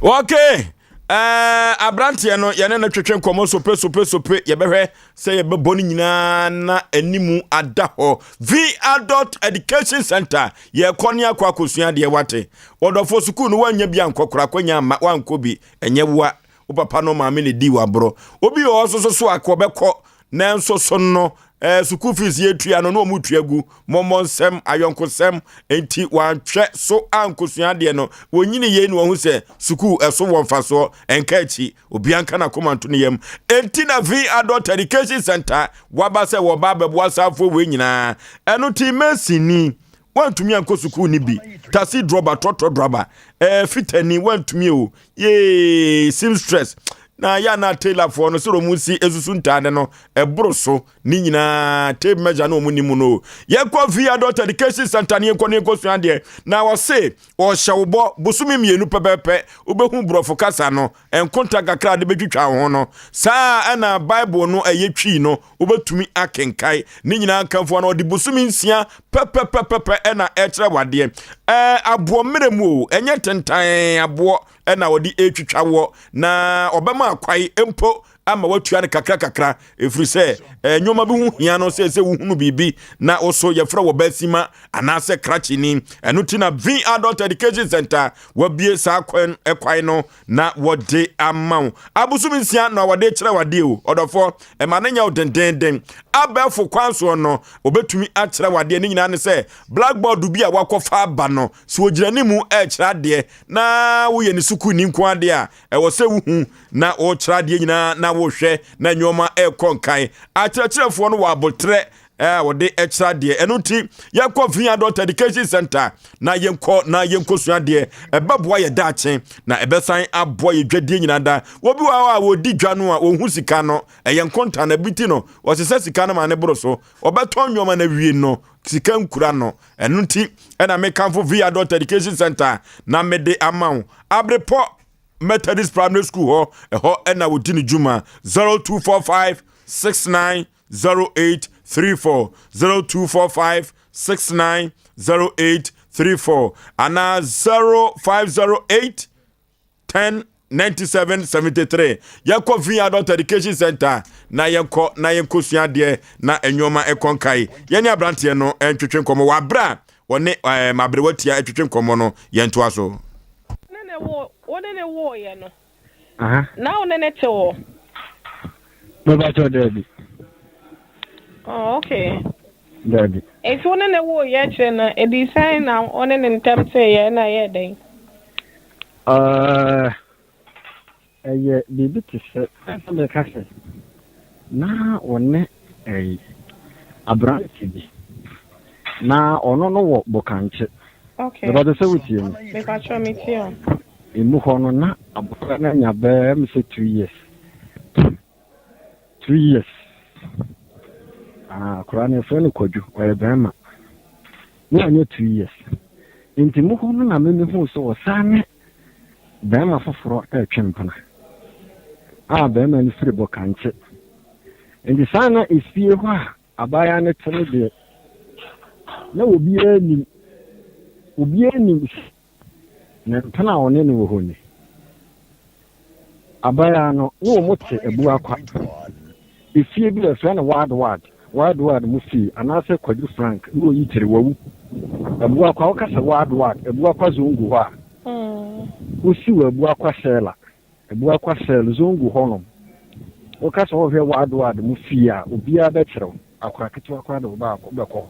Okay. Uh, aberanteɛ no yɛne no twetwe nkɔmmɔ sope sope sope yɛbɛhwɛ sɛ yɛbɛbɔ no nyinaa na animu ada hɔ v adult education center yɛkɔ ne akɔ akɔsua adeɛ wate wɔdɔfoɔ sukuu no woanya bi ankɔ kora akwanya amma woankɔ bi ɛnyɛ woa wo papa no maame ne di waborɔ obi wɔ hɔ so so so akɔ bɛkɔ nanso so no eh, sukuu fees yɛtua no na wɔn tua gu mɔmɔ nsɛm ayɔnkosɛm nti wantwɛ so ankosua adeɛ no wɔnyini yei na wɔn sɛ sukuu ɛso wɔ mfasoɔ ɛnka akyi obiara nka n'akoma nto ne yam enti na v adult education center waba sɛ wɔba abɛboa saafoɔ wei nyinaa ɛno ti mɛsini wantumi ankɔ sukuu no bi taxi drɔba trɔtrɔ drɔba ɛɛ eh, fitani wantumi o yee seamstress na yɛ ana tailorfoɔ no sɛ wɔn si esusu ntaade no ɛboro so ne nyinaa tape measure na wɔn nim no yɛkɔ v adult education center ne yɛnkɔ ne yɛnkɔ sua adeɛ na wɔse wɔhyɛ wo bɔ bosome mmienu pɛpɛpɛ wobɛhu borɔfo kasa no nkonta kakra de bɛtwitwa wo ho no saa ɛna bible no ɛyɛ twii no wobɛtumi akenkae ne nyinaa nkamfoɔ no ɔde bosome 6 pɛpɛpɛpɛpɛ ɛna ɛkyerɛ wadeɛ ɛɛ aboɔ mmerɛ mu o ɛnyɛ tentan aboɔ. na wɔde retwitwa woɔ, na ɔbɛma akwae mpo ama watua no kakra kakra, ɛfiri sɛ eh, nneɛma bi ho hia no sɛ sɛ wohunu biribi na wo so yɛfrɛ wɔ basima anaasɛ krakyeni. Ɛno ti na V Adult Education Center wabie saa kwan kwan no na wɔde ama wo. Abosom nsia na wɔde kyerɛ wadeɛ o, ɔdɔfoɔ, ɛma no nyɛ wo dendenden. Abɛɛfo kwan soɔ no, wɔbɛtumi akyerɛ wadeɛ. Ne nyinaa ne sɛ blackboard bi a wakɔfa aba no, sɛ ɔgyina ne mu ɛrekyerɛ adeɛ na woyɛ ne sukuuni nko adeɛ a, ɛwɔ sɛ wohu na wokyerɛ adeɛ nyinaa na wohwɛ na nneɛma ɛrekɔ nkan. Akyerɛkyerɛfoɔ no wɔ abotrɛ a wɔde kyerɛ adeɛ. Ɛno nti yɛnkɔ Via Adult Education Center na yɛnkɔ na yɛnkɔsua adeɛ. Ɛbɛboa yɛ daakye na ɛbɛsan aboa yɛ dwadie nyinaa da. Wɔbi wɔ hɔ a wɔdi dwa no a wɔhu sika no, ɛyɛ nkonta na bi ti no wɔsesa sika no ma ne boro so. Wɔbɛtɔn nneɛma no awie no sika nkura no. Ɛno nti ɛna mekamfo Via Adult Education Center na mede ama wo. Abrepɔ Methodist Primary School hɔ, ɛhɔ ɛna wɔdi ne dwuma. 0245 69 0834 0245 69 0834 anaa 0508 10 97 73. Yɛnkɔ V Adult Education Center na yɛnkɔ na yɛnkɔ sua adeɛ na nneɛma ɛkɔ nkae. Yɛne aberanteɛ no ntwetwe nkɔmmɔ wɔ aberɛ a wɔne ɛɛ aberewa tia ɛtwetwe nkɔmmɔ no, yɛntoa so. Wo ne ne woeɛ no, Na wo ne no te hɔ? Mepakyɛw, daabi. Oh, okay. Daabi. Enti wo ne no woo yɛ akyire no, ɛdii sɛn na wo ne no ntam teeɛ na ɛyɛɛ dɛn? Uh, ɛyɛ biribi te sɛ, sɛ meka sɛ, na wɔne ɛyi, aberante bi, na ɔno no wɔ Bokankye. Okay. Mepakyɛw sɛ wotie me? Mepakyɛw, metie o. Emu hɔ no na abɔfra no anya bɛyɛ me sɛ 2 years, 2 years. Ah, akwadaa no yɛfrɛ no Kwadwo, ɔyɛ barima. Na wanya 2 years. Nti mu hɔ no na me mehuu sɛ ɔsan ne barima foforɔ retwe mpena a barima no firi Bɔkankye. Nti saa na efie hɔ a abaayewa no te no deɛ, na obiara nim, obiara nim ne mpena a ɔne no wɔ hɔ ni. Abaayewa no ne wɔn te Abuakwa. Efie bi a yɛfrɛ no Ward Ward, Ward Ward mu fie anaasɛ Kwadu Frank ne oyi kyere wawu. Abuakwa, woka sɛ Ward Ward, Abuakwa Zongo hɔ a, wosi wɔ Abuakwa Sɛla, Abuakwa Sɛl, Zongo hɔnom. Woka sɛ wohwɛ Ward Ward mu fie a, obiara bɛkyerɛ wo. Akora ketewa koraa de wo ba wobɛkɔ hɔ.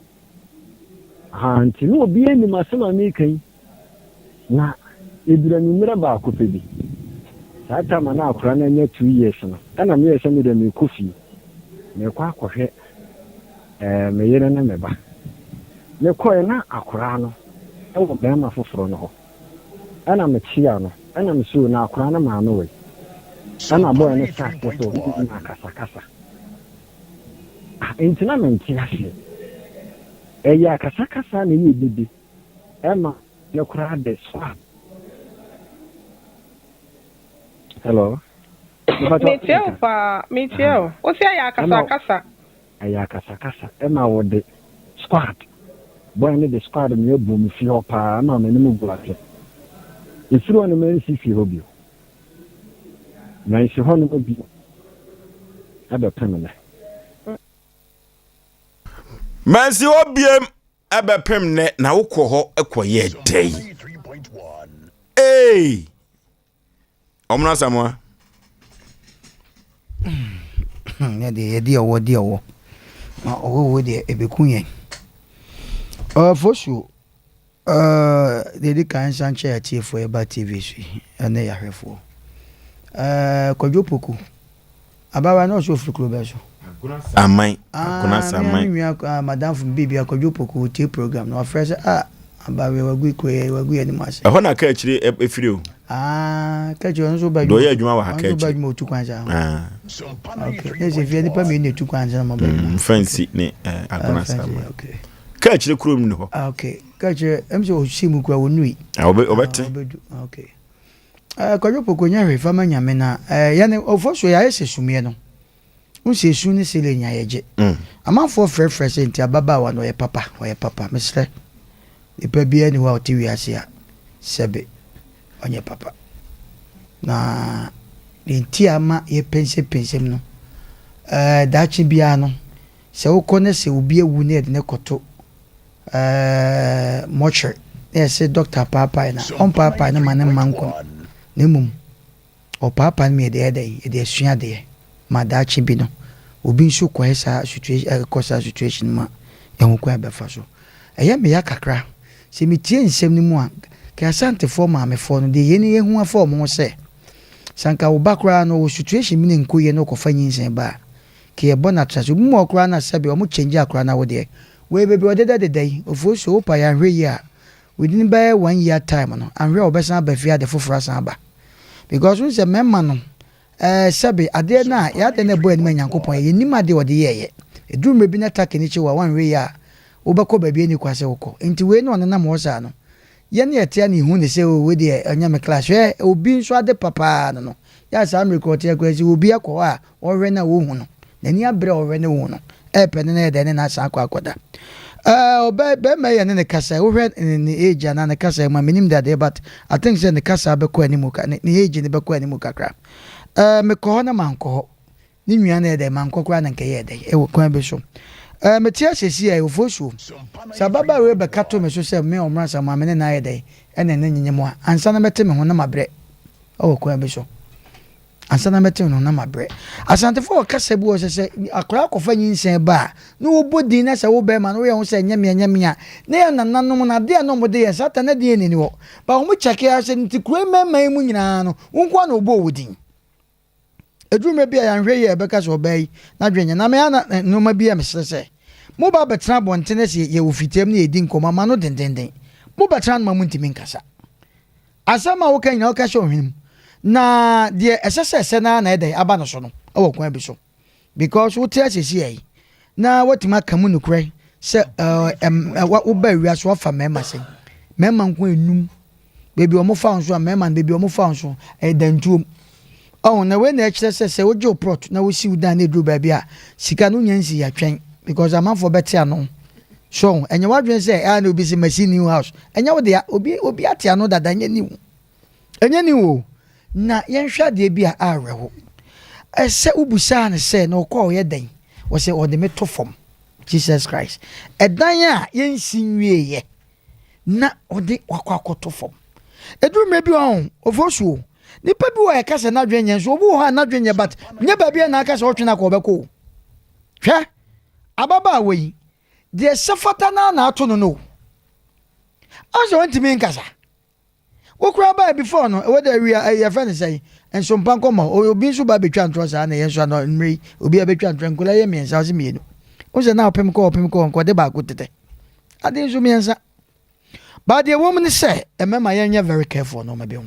Ahaa, nti na obiara nim asɛm a mereka yi. Na ɛduru anwummerɛ baako pɛ bi, saa time a na akora no anya 2 years no, ɛna meyɛɛ sɛ me deɛ merekɔ fie, merekɔ akɔhwɛ eh, me yere ne me ba. Mekɔɛ na akora no wɔ barima foforɔ no hɔ. Ɛna mekyea no, ɛna mese o, na akora no maame wɔ yi. Ɛna boy no hyɛ aseɛ sɛ ɔne me akasakasa. Ah, enti na mente aseɛ. Ɛyɛ akasakasa na ɛyɛ dede ɛma no koraa de swap. Hello? Metie wo paa, metie wo. Wo sɛ ɛyɛ akasakasa. Ɛyɛ akasakasa ɛma wɔde squad. Boy no de squad me abu me fie hɔ paa ɛma m'anim gu ase. Ɛfiri hɔ no mansi fie hɔ bio. Mansi hɔ nom bio ɛbɛpem nnɛ. Mansi hɔ biem ɛbɛpem nnɛ na wokɔ hɔ kɔyɛ dɛn? Ee! Ɔmono Asamoah. Ne deɛ yɛde ɔwɔ de ɔwɔ na ɔwɔ wɔ deɛ ɛbɛku yɛn. Ɔfosuo deɛ ɛdi kan nsa nkyɛ atiefoɔ yɛba TV so yi ɛne yɛahwɛfoɔ. Kwadwo Poku abawa na ɔsɛ ofiri kuro bɛɛ so. Aman Agona Saman. Me nua madamfo bi bia Kwadwo Poku otie program na wafrɛ sɛ ah abawa wagu kuro yɛ wagu yɛ anim ase. Ɛhɔ na kaa akyire efiri o. Ah, kakyire ɔno nso ba adwuma. Dɔyɛ adwuma wɔ ha kakyire. Ɔno nso ba adwuma otu kwan saa. Ah. Okay. Ne sɛ fie nipa mmienu na etu kwan saa ma ba adwuma. Fancy ne Agona Saman. Okay. Kakyire kurom ni hɔ. Ah, okay. Kakyire ɛm sɛ osi mu kura onui. Ah, obe obɛte. Obedu. Okay. Eh, Kwadwo Poku nyɛ hwee fama nyame na eh yɛne ɔfo so yɛayɛ sɛ sumiɛ no. Wo sɛ esu ne sele nya yɛgye. Amanfoɔ frɛfrɛ sɛ nti ababaawa no ɔyɛ papa, ɔyɛ papa. Mesrɛ, nipa biara ni hɔ a ɔte wiase a sɛbe ɔnyɛ papa. Na deɛ nti a ama yɛpɛnsɛmpɛnsɛm no, ɛɛ daakye biara no, sɛ wokɔ na sɛ obi awu na yɛde no kɔto ɛɛ mortuary na yɛsɛ dɔkta paapae no a, ɔmpaapae no ma no mma nkwa mu, na mmom Ɔpaapa no ma yɛde ayɛ dɛn? Yɛde asua adeɛ ma daakye bi no obi nso kɔyɛ saa situation ɛkɔ saa situation no mu a yɛhu kwan a yɛbɛfa so. Ɛyɛ me ya kakra sɛ metie nsɛm no mu a, nka Asantefoɔ maamefoɔ no deɛ yɛn yɛhu afa wɔn ho sɛ, sɛ anka wo ba koraa no ɔwɔ situation bi na ɛnkɔ yie na ɔkɔfa nyinsɛn ba a, nka yɛbɔ no atra. Sɛ obi mu wɔ hɔ koraa no a sɛbe wɔn change akwadaa no awodeɛ. Wei baabi a ɔdeda deda yi, Ofosuo wo pa yɛanhwɛ yie a within bɛyɛ one year time no anhwɛ a wɔbɛsan aba fie ade foforɔ asan aba because wohu sɛ mmarima no ɛɛ sɛbe adeɛ no a yɛ adeɛ no ɛbɔ anim a Nyankopɔn yɛ yɛnim adeɛ ɔde yɛɛyɛ ɛduru mmerɛ bi na take no kye wo a wanhwɛ yie a wobɛkɔ baabi ɛni kwa sɛ wokɔ nti wei no ɔnenam hɔ saa no yɛne yɛte a ne yɛhu ne sɛ oh wei deɛ ɔnyɛ me class hwɛ obi nso ade papaa no no yɛ a saa mmerɛ korɔ ɔte akora sɛ obi akɔ hɔ a Ɔhwɛ na ohu no. N'ani abere a ɔhwɛ na ohu no. Ɛɛpɛ no na ɛyɛ dɛn ne no asan akɔ akɔda. Ɛɛ ɔbɛ bɛrima yi yɛne ne kasa yi wohwɛ ne ne age anaa ne kasa yi mu a menim dadeɛ but I think sɛ ne kasa bɛkɔ anim ka ne ne age no bɛkɔ anim kakra. Ɛɛ mekɔ hɔ na mankɔ hɔ. Ne nua no yɛ dɛn mankɔ koraa na nka ɛyɛɛ dɛn ɛwɔ kwan bi so. Ɛɛ mete ase si a Ofosuo. Sɛ ababaawa yi bɛka to me so sɛ me Ɔmra Asamoah me ne no ayɛ dɛn ɛna ne nyenyem a ansa na mɛte me ho na mabrɛ ɛwɔ kwan bi so. Ansa na mɛte no na mabrɛ. Asantefo wɔ kasa bi wɔ sɛ sɛ akwadaa kɔfa nyinsɛn ba a na wɔbɔ din na sɛ wo bɛrima no woyɛ ho sɛ ɛnyɛ me ɛnyɛ me a na yɛn nananom no adeɛ a na wɔde yɛ saa ta na DNA ni hɔ ba wɔn kyɛke ara sɛ nti kuro yi mmarima yi mu nyinaa no wo nko ara na wɔbɔɔ wo din. Ɛduru mmerɛ bi a yɛanhwɛ yie a yɛbɛka sɛ ɔbaa yi n'adwene nyɛ na me ara na nneɛma bi a mesrɛ sɛ moba abɛtena abɔnten na sɛ yɛwɔ fitiam na yɛdi nkɔmmɔ ama no dendenden mobɛtena no ma montumi nkasa. Asɛm a woka nyinaa woka hyɛ wo hwene mu. Na deɛ ɛsɛ sɛ ɛsɛ no ara na ɛdɛn aba no so no wɔ kwan bi so. Because wote ase seesei yi na woatumi aka mu nokorɛ sɛ woba wiase woafa mmarima sɛn? Mmarima nko enum. Baabi a wɔfa wo nso a mmarima no baabi a wɔfa wo nso ɛyɛ dantuom. Ɔho na wei na ɛkyerɛ sɛ sɛ wogye wo plot na wosi wo dan na ɛduru baabi a sika no wonya nsi atwɛn because amanfoɔ bɛte ano. So ɛnyɛ w'adwene sɛ ɛa na obi se masi new house. Ɛnyɛ wo dea. Obi obi ate ano dada ɛnyɛ new. Ɛnyɛ new o. Na yɛnhwɛ adeɛ bi a awerɛho. Ɛsɛ wobusaa no sɛ na ɔkɔ a ɔyɛ dɛn? Ɔsɛ ɔde me to fam. Jesus Christ. Ɛdan a yɛnsi nwieɛ na ɔde wakɔ akɔto fam. Ɛduru mmerɛ bi wɔ hɔ ofosuo. Nipa bi wɔ a ɛka sɛ n'adwene nyɛ nso obi wɔ hɔ a n'adwene nyɛ but nyɛ baabi a na aka sɛ ɔtwe no akɔ ɔbɛkɔ o. Hwɛ ababaawa yi Deɛ ɛsɛ fata no ara na ato no no o. Ɔsɛ ɔntumi nkasa. Wo koraa baa before no, ɛwɔ dɛ awia ɛyɛ yɛfrɛ no sɛn? Nsompa nkɔmmɔ. Obi nso ba bɛtwa ntorɔ saa na yɛn nso ano mmerɛ yi obi abɛtwa ntorɔ nkwadaa yɛ mmiɛnsa ɔse mmienu. Wo sɛ na ɔpem kɔ ɔpem kɔ nkɔde baako tetɛ. Ade nso mmiɛnsa. Ba deɛ ɛwɔ mu ne sɛ mmarima yɛnyɛ very careful nneɛma bi ho.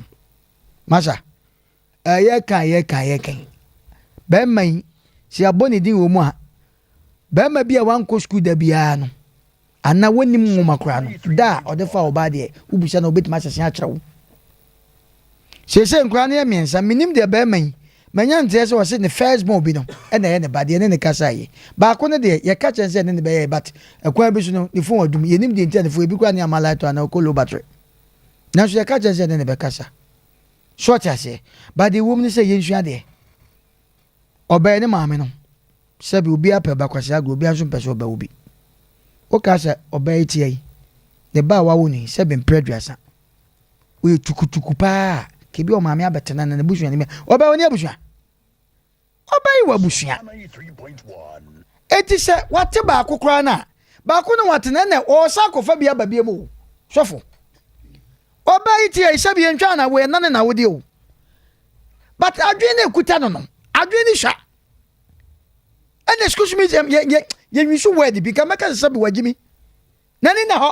Masa, ɛyɛ kan yɛ kan yɛ kan. Bɛrima yi, sɛ yɛabɔ ne din wɔ mu a, Barima bi a wankɔ sukuu da biara no, anaa wonnim nwoma koraa no, da a ɔde fa ɔbaa deɛ, wobisa no a, obetumi asese akyerɛ wo. Seesei nkwadaa no yɛ mmiɛnsa, menim deɛ barima yi, manya nteɛ sɛ ɔse ne first born bi no na ɛyɛ ne ba, deɛ ne ne kasa yi. Baako no deɛ, yɛka kyerɛ no sɛ ɛne ne bɛyɛ but ɛkwan bi so no, ne phone adum, yɛnim deɛ nti a ne phone, ebi koraa ne ama light anaa ɔkɔ low battery. Nanso yɛka kyerɛ no sɛ ɛne ne bɛkasa. So ɔte aseɛ? But deɛ ɛwom ne sɛ yɛnsua adeɛ. Ɔbɛyɛ ne maame no. Sɛbi obiara pɛ ba kwasea agorɔ, obiara nso mpɛ sɛ ɔbɛwo bi. Wokaa sɛ ɔbaa yi tia yi, ne ba a wawo no yi, sɛbi mprɛ aduasa. Woyɛ tukutuku paa a, ka ebi ɔmaame abɛtena na n'abusua no mu. Ɔbaa ɔni abusua. Ɔbaa yi wɔ abusua. Eti sɛ wate baako koraa no a, baako no wate no ɛnna ɔresan akɔfa bi aba bi mu o. Sɔfo. Ɔbaa yi tia yi, sɛbi yɛntwa na wo ɛna ne na wo deɛ o. But adwene no ekuta no no, adwene no sua. Ɛna excuse me yɛ yɛ yɛ nwisu word bi nka mɛka sɛ sɛbi wagye mi. N'ani na hɔ.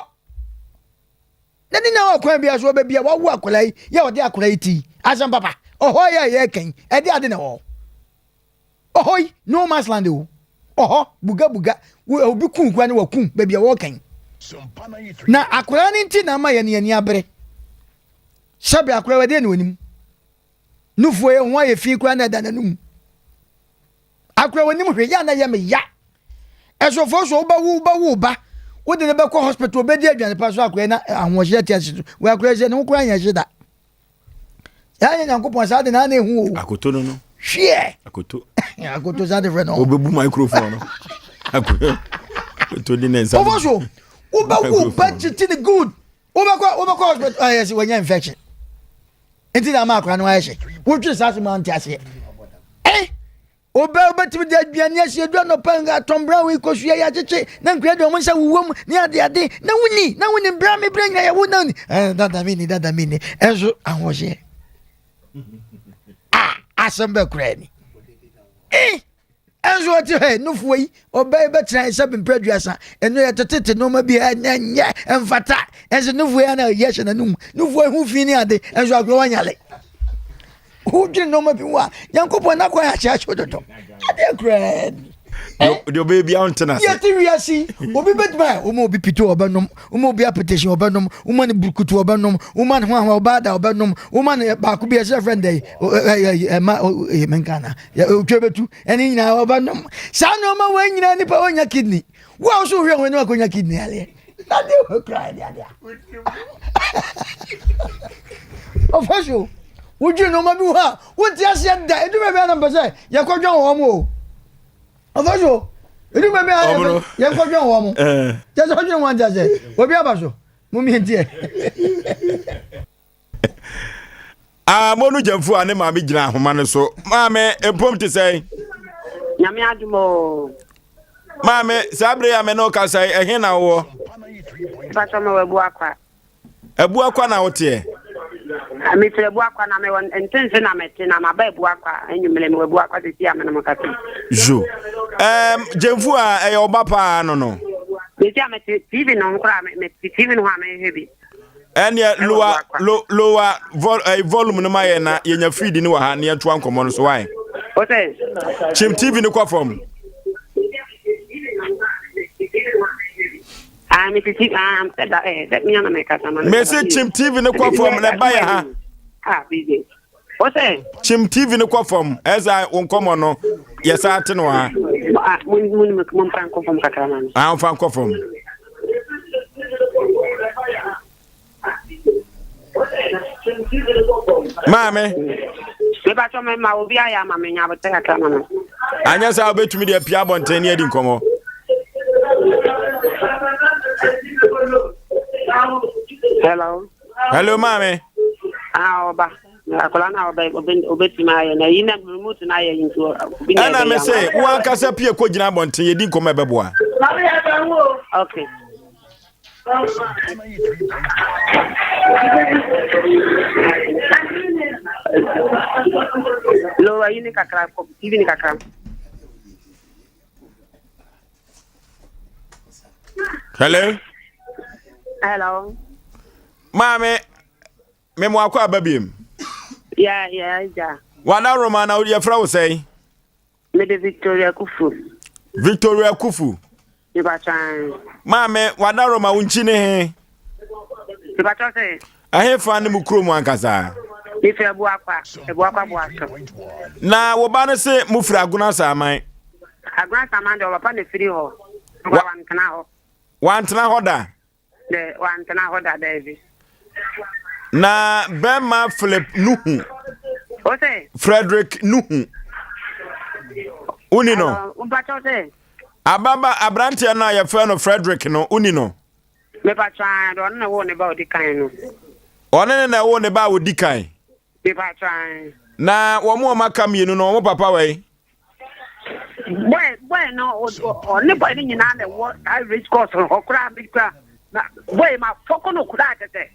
N'ani na hɔ kwan bi aso ɔbɛ bi a wawo akwadaa yi yɛ ɔde akwadaa yi ti asɛm papa. Ɔhɔ yɛ yɛ kɛn ɛde ade na wɔ. Ɔhɔ yi no man's land o. Ɔhɔ buga buga obi kun kura ne wakum baabi a wɔkɛn. Na akwadaa no nti na ama yɛn ani abere. Sɛbi akwadaa wɔ ɛdeɛ na onim. Nufoɔ yɛ ho ayɛ fi koraa na ɛda n'anum. Akora w'anim hwɛ yɛ a na ɛyɛ me ya. Ɛsofoɔ so wobɛwo wobɛwo ba wode no bɛkɔ hospital obɛdi aduane pa so akora na ahoɔhyeɛ te ase so wɔ akora sɛ ne ho koraa nyɛ hye da. Ɛnyɛ Nyankopɔn saa de na na ehu o. Akoto no no. Hwiɛ. Akoto. Akoto saa de frɛ no. Obebu microphone no. Akoto di ne nsa. Ɔfɔ so wobɛwo ba titi ne good wobɛkɔ wobɛkɔ hospital ayɛ sɛ wanya infection nti na ama akora no ayɛ hye wotwe saa asɛm a nte aseɛ eh Obɛ wobɛtumi de aduane asi edu anɔpa nga Tom Brown yi kosua yi akyekye na nkura de wɔn nsa wuwɔ mu ne ade ade na wonni na wonni bra me bra nyina yɛ wo na wonni eh, dada mi ni dada mi ni ɛnso ahoɔhyeɛ a asɛm bɛ kura ni eh ɛnso ɔte hɛ nufoɔ yi ɔbɛ yi bɛtena sɛ mpɛ aduasa ɛno yɛ tetete nneɛma bi ɛnyɛ nyɛ ɛmfata ɛnso nufoɔ yi ana yɛ hyɛ n'anum nufoɔ yi ho fi ne ade ɛnso agorɔ wanyale Wodwene nneɛma bi ho a, Nyankopɔn n'akwan akyerɛkyerɛ dodo. Adeɛ koraa ni. Deɛ ɔbɛyɛ biara ɔnte n'ase. Yɛte wiase yi, obi bɛtumi ayɛ, woma obi pito ɔbɛnom, woma obi apetition ɔbɛnom, woma no burukutu ɔbɛnom, woma no hoahoa ɔbaada ɔbɛnom, woma no baako bi ɛsɛ fɛn dɛ ɛma menka na otwa bɛtu ɛne nyinaa ɔbɛnom. Saa nneɛma wɔ nyinaa nipa ɔnya kidney. Wo a wo so wohwɛ ho ne wakɔnya kidney aleɛ. Na deɛ wɔ kura ɛde adeɛ. Ɔfa so wodwene nneɛma bi ho a wonte aseɛ da ɛdu baabi a na mpɛ sɛ yɛkɔdwɛn wɔn o ɔfa so ɛdu baabi a yɛnkɔdwɛn wɔn kyɛ sɛ ɔdwene wɔn ante aseɛ obi aba so momiɛntiɛ Ah, mo no gyamfo a ne maame gyina ahoma no so. Maame, mpom te sɛn? Nyame adom o. Maame, saa bere a me ne wo kasa yi, ɛhe na wowɔ? Pastor me wɔ Abuakwa. Abuakwa na woteɛ? Ah, mefiri Abuakwa na mewɔ ntense na mete na maba Abuakwa anwummerɛ mewɔ Abuakwa sisi a me ne mo kasa. Zo. Um, gyamfo a ɛyɛ ɔba paa no no. Sisi a mete TV no ho koraa mete TV no ho a mehwɛ bi. ɛneɛ lowa lo lowa vol ɛɛ eh, volume no ma yɛ na yɛnya feed no wɔ ha na yɛntoa nkɔmmɔ no so wae kyim tv no kɔ fam Ah, eh, mese kyim tv no kɔ fam na ɛba yɛ ha ah, kyim tv no kɔ fam ɛsɛ wo nkɔmmɔ no yɛsa ate no ha ah, ah, mfa nkɔ fam maame mebatɔ me ma obi ayɛ ama me nya abotɛ kakra ma no anyɛ saa wobɛtumi de apia abɔnten ne adi nkɔmmɔ hello hello maame ah ɔba akwadaa no a ɔbɛtumi ayɛ na yi na remote no ayɛ nti obi na ɛna me se wo ankasa pie kɔ gyina abɔnten yɛdi nkɔmmɔ ɛbɛboa okay Lower yi ne kakra kɔ TV ne kakra. Hello. Hello. Maame Me mo akɔ aba biem. Ya ya agya. Wada Roma na yɛfrɛ wo sɛn? Mede Victoria Kufu. Victoria Kufu. Mepatwan. Maame wada Roma wo nkyi ne he? Mepatwa sɛ. Ɛhe fa ne mu kurom ankasa? Mefiri Abuakwa, Abuakwa Boaso. Na wo ba no se mo firi Agona Saaman? Agona Saaman deɛ ɔpapa na firi hɔ. Wantena hɔ. Wantena hɔ da? Dɛ, ɔanntena hɔ da, dabi. Na bɛrima Philip Nuhu. Ose? Frederick Nuhu. Woni no? Mpakyɛw sɛ? Ababa aberanteɛ no a yɛfrɛ no Frederick no, woni no? Mepakyɛw ae, ɔno na ɛwoo ne ba a ɔdi kan no. Ɔne ne na ɛwoo ne ba a ɔdi kan? Mepakyɛw ae. Na wɔn a wɔaka mmienu no, wɔn papa wɔ he? Boy boy no ɔne boy no nyinaa na ɛwɔ saa race course no hɔ koraa me kura na boy ma fɔkɔ no koraa kyɛ sɛ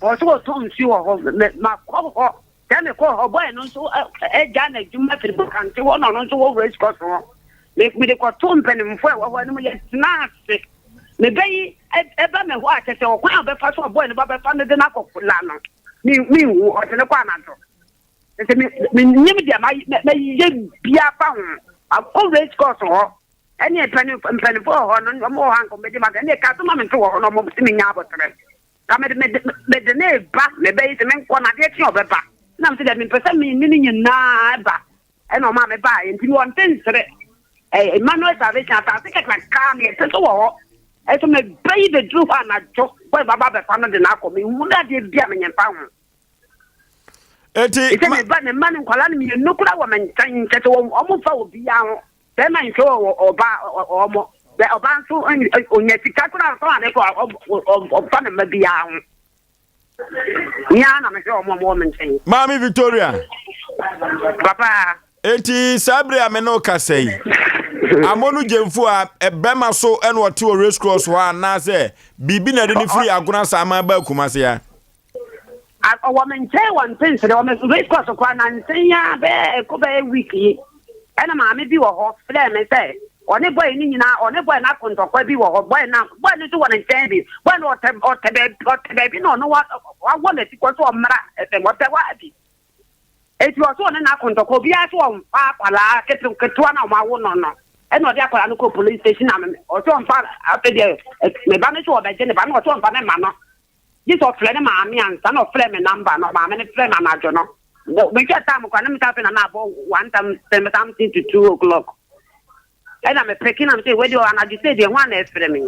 ɔsɛ ɔtɔn nsuo wɔ hɔ mɛ ma kɔ hɔ sɛ me kɔ hɔ boy no nso ɛgya n'adwuma firi bɔkante hɔ na ɔno nso wɔ race course hɔ me me de kɔto mpanimfoɔ a ɛwɔ hɔ anim yɛ tena ase me bɛ yi ɛba me hɔ a kyɛ sɛ ɔkwan a ɔbɛfa so ɔboy no ba bɛfa no de no akɔ la no me me hu ɔde no kɔ anadwo. Sɛ me mennim deɛ mɛyɛ bia fa ho. Akɔ race course hɔ ɛne mpanimfoɔ wɔ hɔ no wɔn wɔ hɔ anka wɔbɛgye ma ɛne ka so ma me nso wɔ hɔ na wɔn sɛ menya abɔterɛ. Ka mede mede mede ne ba mebɛyi sɛ menkɔ na adeɛ kye ɔbɛba. Na mesɛ deɛ mempɛ sɛ me ne ne nyinaa ba ɛna ɔma me baa nti mewɔ ntensere. Emmanuel Salvation asase kakraka ne ɛte so wɔ hɔ. Ɛso mebɛyi bɛduru hɔ anadwo bɔ baba bɛfa no de no akɔ mehu no adeɛ bi a menyɛ mfa ho. Eti Sɛ me ba me mma no nkwadaa no mmienu koraa wɔ me nkyɛn kyɛ sɛ wɔn wɔn mfa obiara ho. Bɛrima nhwɛ wɔ ɔbaa wɔn. Bɛ ɔbaa nso onya sika koraa nso a ne kɔ ɔmfa ne mma biara ho. Me ara na mehwɛ wɔn a wɔwɔ me nkyɛn. Maame Victoria. Papa. Enti saa bere a me ne wo kasa yi, Amonu Gyamfo a bɛrima so na ɔte wɔ race cross hɔ anaasɛ biribi na ɛde no firi Agona Saaman baa Kumase ha? Ɔwɔ me nkyɛn wɔ ntensere wɔ me race course koraa nansa yi ara bɛyɛ ɛkɔ bɛyɛ week yi ɛna maame bi wɔ hɔ frɛɛ me sɛ ɔne boy no nyinaa ɔne boy no ako ntɔkwa bi wɔ hɔ boy no boy no nso wɔ ne nkyɛn bi boy no ɔtɛ ɔtɛ baabi ɔtɛ baabi na ɔno wa wawɔ n'ati kɔ so ɔmmra ɛfɛm ɔtɛ hɔ abi eti ɔso ɔne no ako ntɔkwa obiara so ɔmfa akwadaa ketewa ketewa na ɔmo awo no no ɛna ɔde akwadaa no kɔ police station na ɔso ɔmfa afei deɛ ne ba no so ɔbɛgye ne ba no ɔso ɔmfa ne ma no Gye sɛ ɔfrɛ ne maame ansa na ɔfrɛ me number no, maame no frɛ me anadwo no. Mehwɛ time koraa na mesa afei na na abɔ one something something to 2 o'clock. Ɛna me peke na me sɛ wei deɛ anadwo sɛ deɛ hwan na ɛfrɛ me.